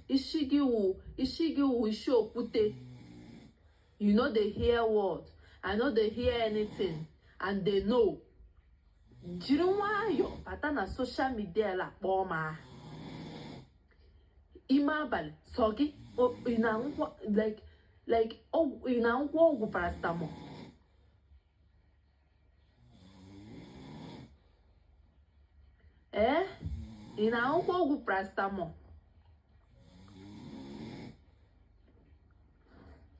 isi gị wụ, isi gị wụ isi okwute. You no dey hear word, I no dey hear anything and they know. Jiri nwayọọ bata na social media la kpọọ m aha ime abalị sọ gị. Ị na-aṅụkwa like ọgwụ, ị na-aṅụkwa ọgwụ paracetamol. Ee, ị na-aṅụkwa ọgwụ paracetamol,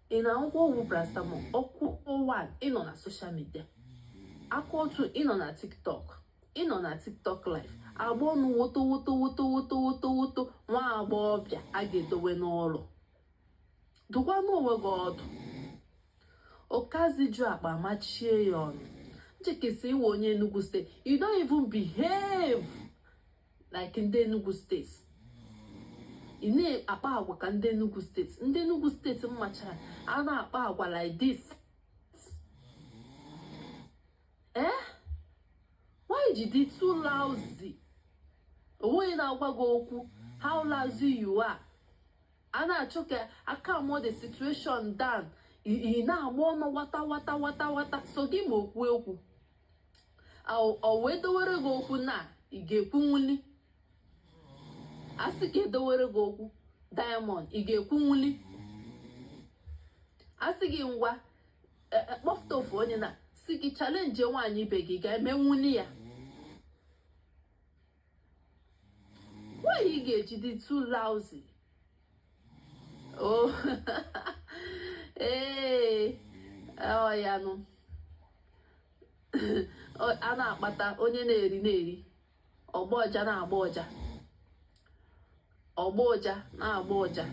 ị na-aṅụkwa ọgwụ paracetamol. Ọkụ 1, ịnọ na social media aka otu, ịnọ na TikTok, ịnọ na TikTok live, agba ọnụ woto woto woto woto woto woto. Nwa agbọghọbịa a ga-edowe n'ụlọ, dụkwanụ onwe gị ọdụ. Okazi ju akpa machie ya ọnụ. Nchekesi iwe onye Enugu Steeti, you don't even behave like ndị Enugu Steeti. Ị na-akpa agwa ka ndị Enugu Steeti. Ndị Enugu Steeti mmachara a na-akpa agwa like this. Eh, why ji dị too lousy? Onweghị na-agwa gị okwu how lousy you are. A na-achọ ka aka mụọ the situation down, ị na-agba ọnụ wata wata wata wata. So gị ma okwu ekwu ọ wee dowere gị okwu na ị ga-ekwunwuli. A sị ka edowere gị okwu, Diamond, ị ga-ekwunwuli. A sị gị ngwa, kpọfụta ofu onye na si gị challenge nwaanyị ibe gị, ga-emenwuli ya. Why ị ga-eji dị too lousy? Oh, ee, ọ ya nụ. A na-akpata onye na-eri na-eri, ọgba ọja na-agba ọja, ọgba ọja na-agba ọja.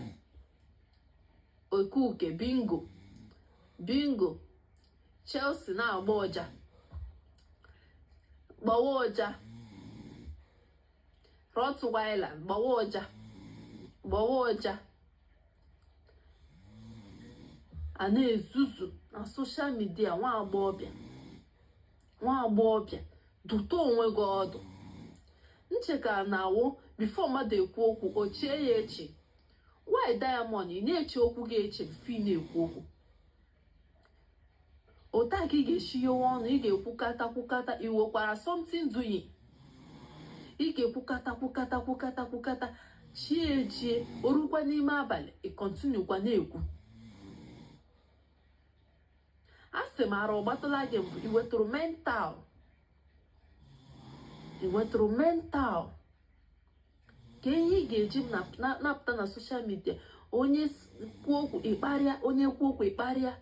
Okuke bingo bingo, Chelsea na-agba ọja, gbawa ọja. Rottweiler gbawa ọja, gbawa ọja. A na-ezuzu na social media. Nwa agbọghọbịa, nwa agbọghọbịa, dụta onwe gị ọdụ. Ncheka na-awụ before mmadụ ekwu okwu, o chie ya eche. Why, Diamond, ị na-eche okwu gị eche before ị na-ekwu okwu? Otu a ka ị ga-esi yewe ọnụ, ị ga-ekwukata kwukata, ị nwekwara something doing. Ị ga-ekwukata kwukata kwukata kwukata, chie ejie, orukwa n'ime abalị, ị continue kwa na-ekwu. A sị m ara ọgbatụla gị mbụ, ị wetụrụ mental, ị wetụrụ mental. Ka ihe ị ga-eji m na-apụta na social media, onye kwuo okwu ịkparịa, onye kwuo okwu ịkparịa.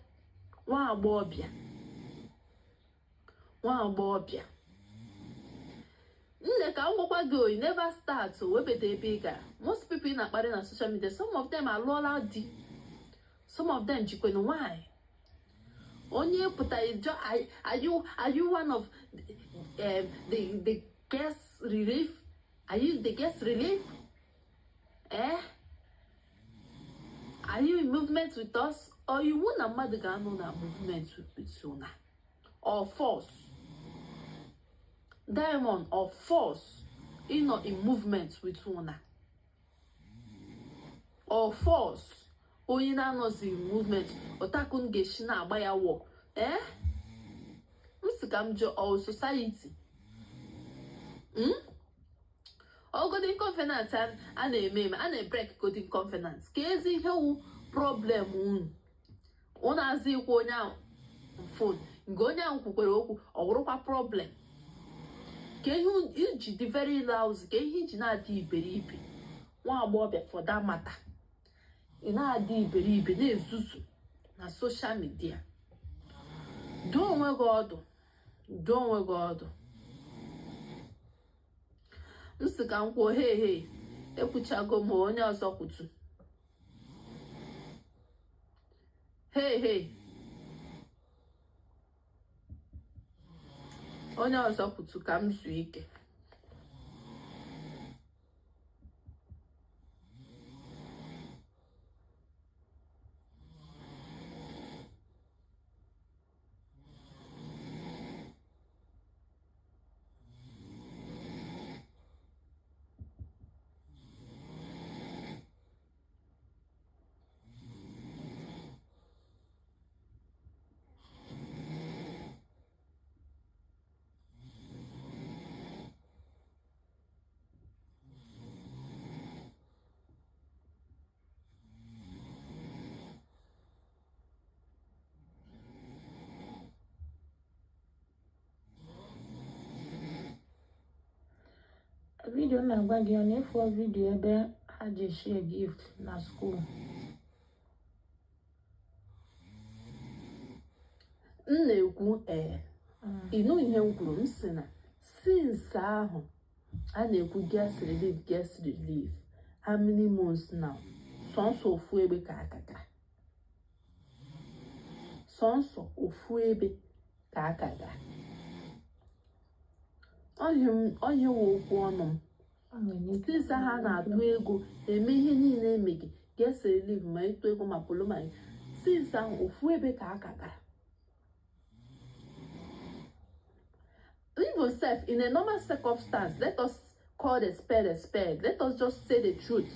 Nwa agbọghọbịa, nwa agbọghọbịa, nne, ka m gwakwa gị, oyi never start o webeta ebe ị gara. Most people ị na-akparị na social media, some of them alụọla di, some of them jikwanụ nwanyị. Onye pụtara ịjọ, are you one of the guest relief? Are you the guest relief? Eh, are you in movement with us? Or iwu na mmadụ ga-anọ na movement with una or force Diamond or force ịnọ in movement with una or force onye na-anọzi in movement otakun ga-esi na-agba ya wọ? Eh, m sị ka m jụọ, all society, Ọ golden covenant a na-eme eme, a na-ebreak golden covenant. Ka ezi ihe wu problem unu, unu azụ ikwu onye ahụ phone nke onye ahụ kwukwere okwu, ọ wụrụkwa problem. Ka ihe iji dị very lousy, ka ihe iji na-adị iberibe, nwa agbọghọbịa, for that matter, ị na-adị iberibe na-ezuzu na social media. Dụọ onwe gị ọdụ, dụọ onwe gị ọdụ. M sị ka m kwuo. Hei hei, ekwuchago m. Onye ọzọ kwutu. Hei hei, onye ọzọ kwutu ka m zuo ike. Video m na-agwa gị, ọ na-efu video ebe ha ji share gift na school. M na-ekwu, ee, ịnụ ihe m kwuru? M sị na since ahụ a na-ekwu guest relief, guest relief, how many months now? Sọnsọ ofu ebe ka aka gara, sọnsọ ofu ebe ka aka gara. Ọhịa wụ okwu ọnụ m. Since ahụ a na-atụ ego eme ihe niile emeghị guest relief, ma ịtụ ego ma polo ma, since ahụ ofu ebe ka aka gara. Even self, in a normal circumstance, let us call a spade a spade, let us just say the truth,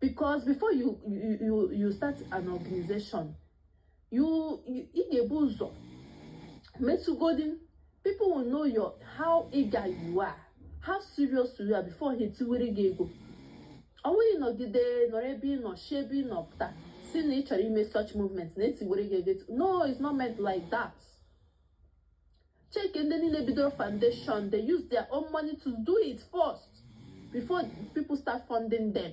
because before you start an organization, you ị ga-ebu ụzọ metụgodin. People will know your how eager you are, how serious you are, before ha etiwere gị ego. Ọ bụghị nọgide nọrọ ebe ị nọ, shi ebe ị nọ pụta, si na ị chọrọ ime such movement na etiwere gị ego. No, it's not meant like that. Check ndị niile bidoro foundation, they use their own money to do it first before people start funding them.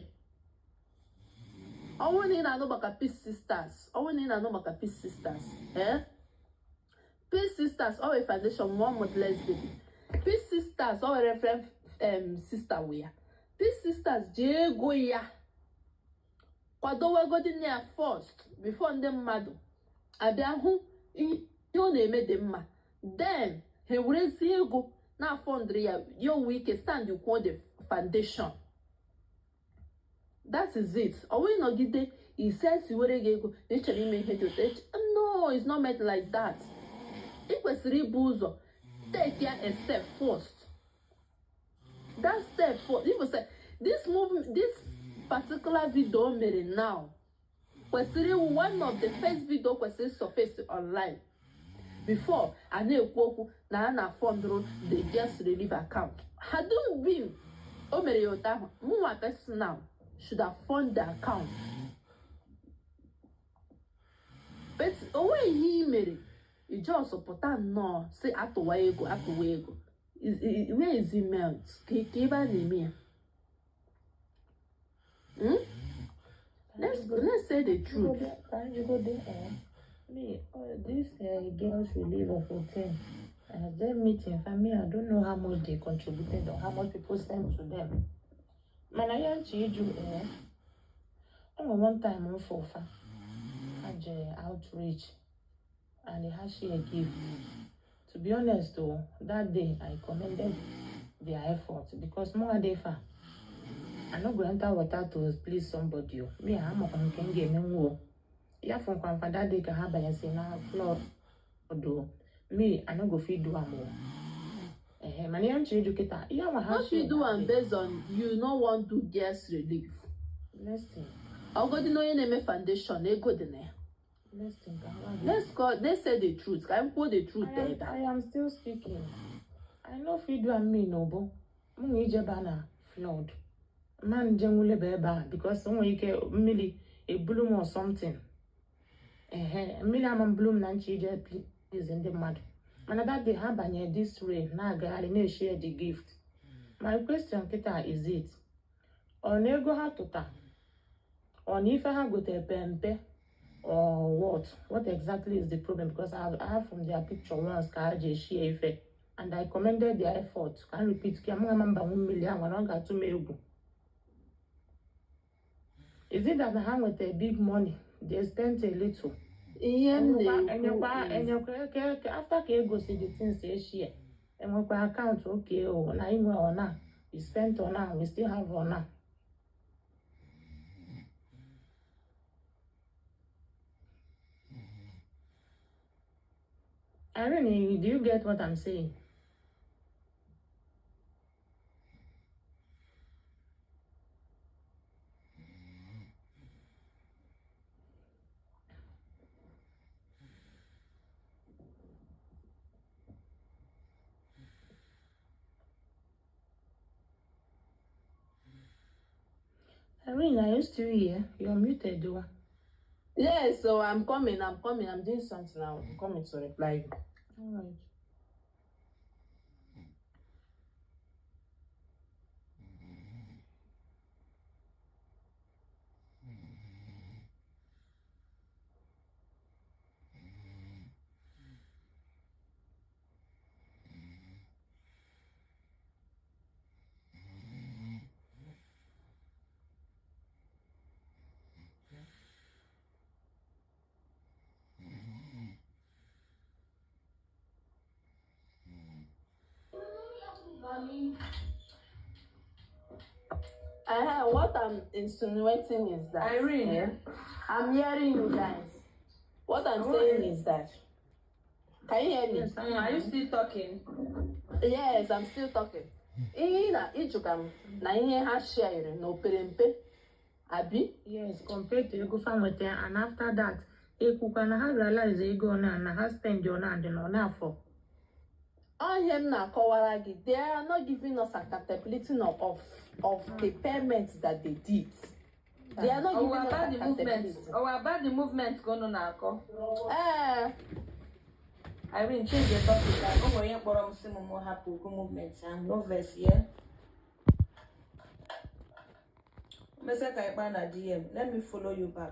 Ọ bụrụ na ị na-anụ maka Peace Sisters, ọ bụrụ na ị na-anụ maka Peace Sisters, eh, Peace Sisters ọ wee foundation one motherless baby. Peace Sisters ọ wee referent sister wee ya. Peace Sisters ji ego ya kwadowegodi ya first before ndị mmadụ abịa hụ ihe ọ na-eme dị mma, then ha ewerezie ego na-afọndịrị ya, ya onwe ike stand kwuo the foundation. That is it. Ọ bụghị nọgide ise si were gị ego na ị chọrọ ime ihe dị otu. No, it's not meant like that. Ị kwesịrị ibu ụzọ take ya a step first. That step first, if you say this movement, this particular video mere now kwesịrị ịwụ one of the first video kwesịrị surface online before a na-ekwu okwu na a na-afọndụrụ the guest relief account. Had it been o mere ya otu ahụ, mụnwa personal should have fund the account, but o nweghị ihe ị mere. I just pụta nnọọ si atụwa ego, atụwa ego. Where is it melt? Ka ebe a na-eme ya. Hmm? Let's say the truth. Me, this girls relief of 14, their meeting, for me, I don't know how much they contributed or how much people sent to them. Mana ya nche ịjụ ọ nwere one time m fụ fa ha jere outreach and ha share gift. To be honest though, that day I commended their effort because mụ adị fa, I no go enter water to please somebody o. Me, amakwa nke m ga-emenwu o. Ya fụkwa mfa that day ka ha banyesi na flood o. Me, I no go fit do am o. Ehe, mana ihe m chọrọ ịjụ kịta, ihe anwa ha No share fit do that am day. based on you no wan do girls relief. Listen, Ọgọdị na onye na-eme foundation ego dị na ya. listen, ka m gwa gị. Let's say the truth. Ka anyị kwuo the truth I am, ebe a. I am still speaking. I no fit do am me n'obo. M nwee ijeba na flood. Ma nje nwuleba ebe a because o nwere ike mmiri ebulu m or something. Ehe, mmiri ama mbulu m na nche ije please ndị mmadụ. Mana that day ha banyere this rain na-agagharị na-eshare the gift. My question kịta is it? Ọ na ego ha tụta? Ọ na ife ha gotere pe mpe? Or what? What exactly is the problem? Because I have from their picture once ka ha ji eshie ife and I commended their effort. Ka m repeat ka mụ ama mbanwu mmiri ahụ na ọ ga-atụ m egwu. Is it that ha nweta big money? They spent a little. Ihe m Enwekwa na-ekwu enyekwa is enyekwa after ka egosi the things eshie enwekwa akaụntụ okay o na inwe ọna, we spent ọna, we still have ọna. Irene, do you get what I'm saying? Irene, are you still here? You're muted though. Yes, so I'm coming, I'm coming, I'm doing something now. I'm coming to reply you. All right. What I'm insinuating is that Irene. I'm hearing you guys. What I'm saying is that, can you hear me? Yes, I'm Are you here. still talking? Yes, I'm still talking. Ihe ị na ịjụka m na ihe ha share na opere mpe abi. Yes, compared to ego fa nweta, and after that, ekwukwa na ha realize ego na na ha spend ọ na dị na ọ na-afọ. Ọ ihe m na-akọwara gị, they are not giving us accountability of the payment that they did. They are not Ọwụ giving us about the movement. accountability. Ọwụ about the movement ka unu na-akọ. Ee. Irene, change the topic. O nwere onye kpọrọ m sị m mụ hapụ okwu movement ahụ. No verse, yeah? Mese ka ịkpa na DM. Let me follow you back.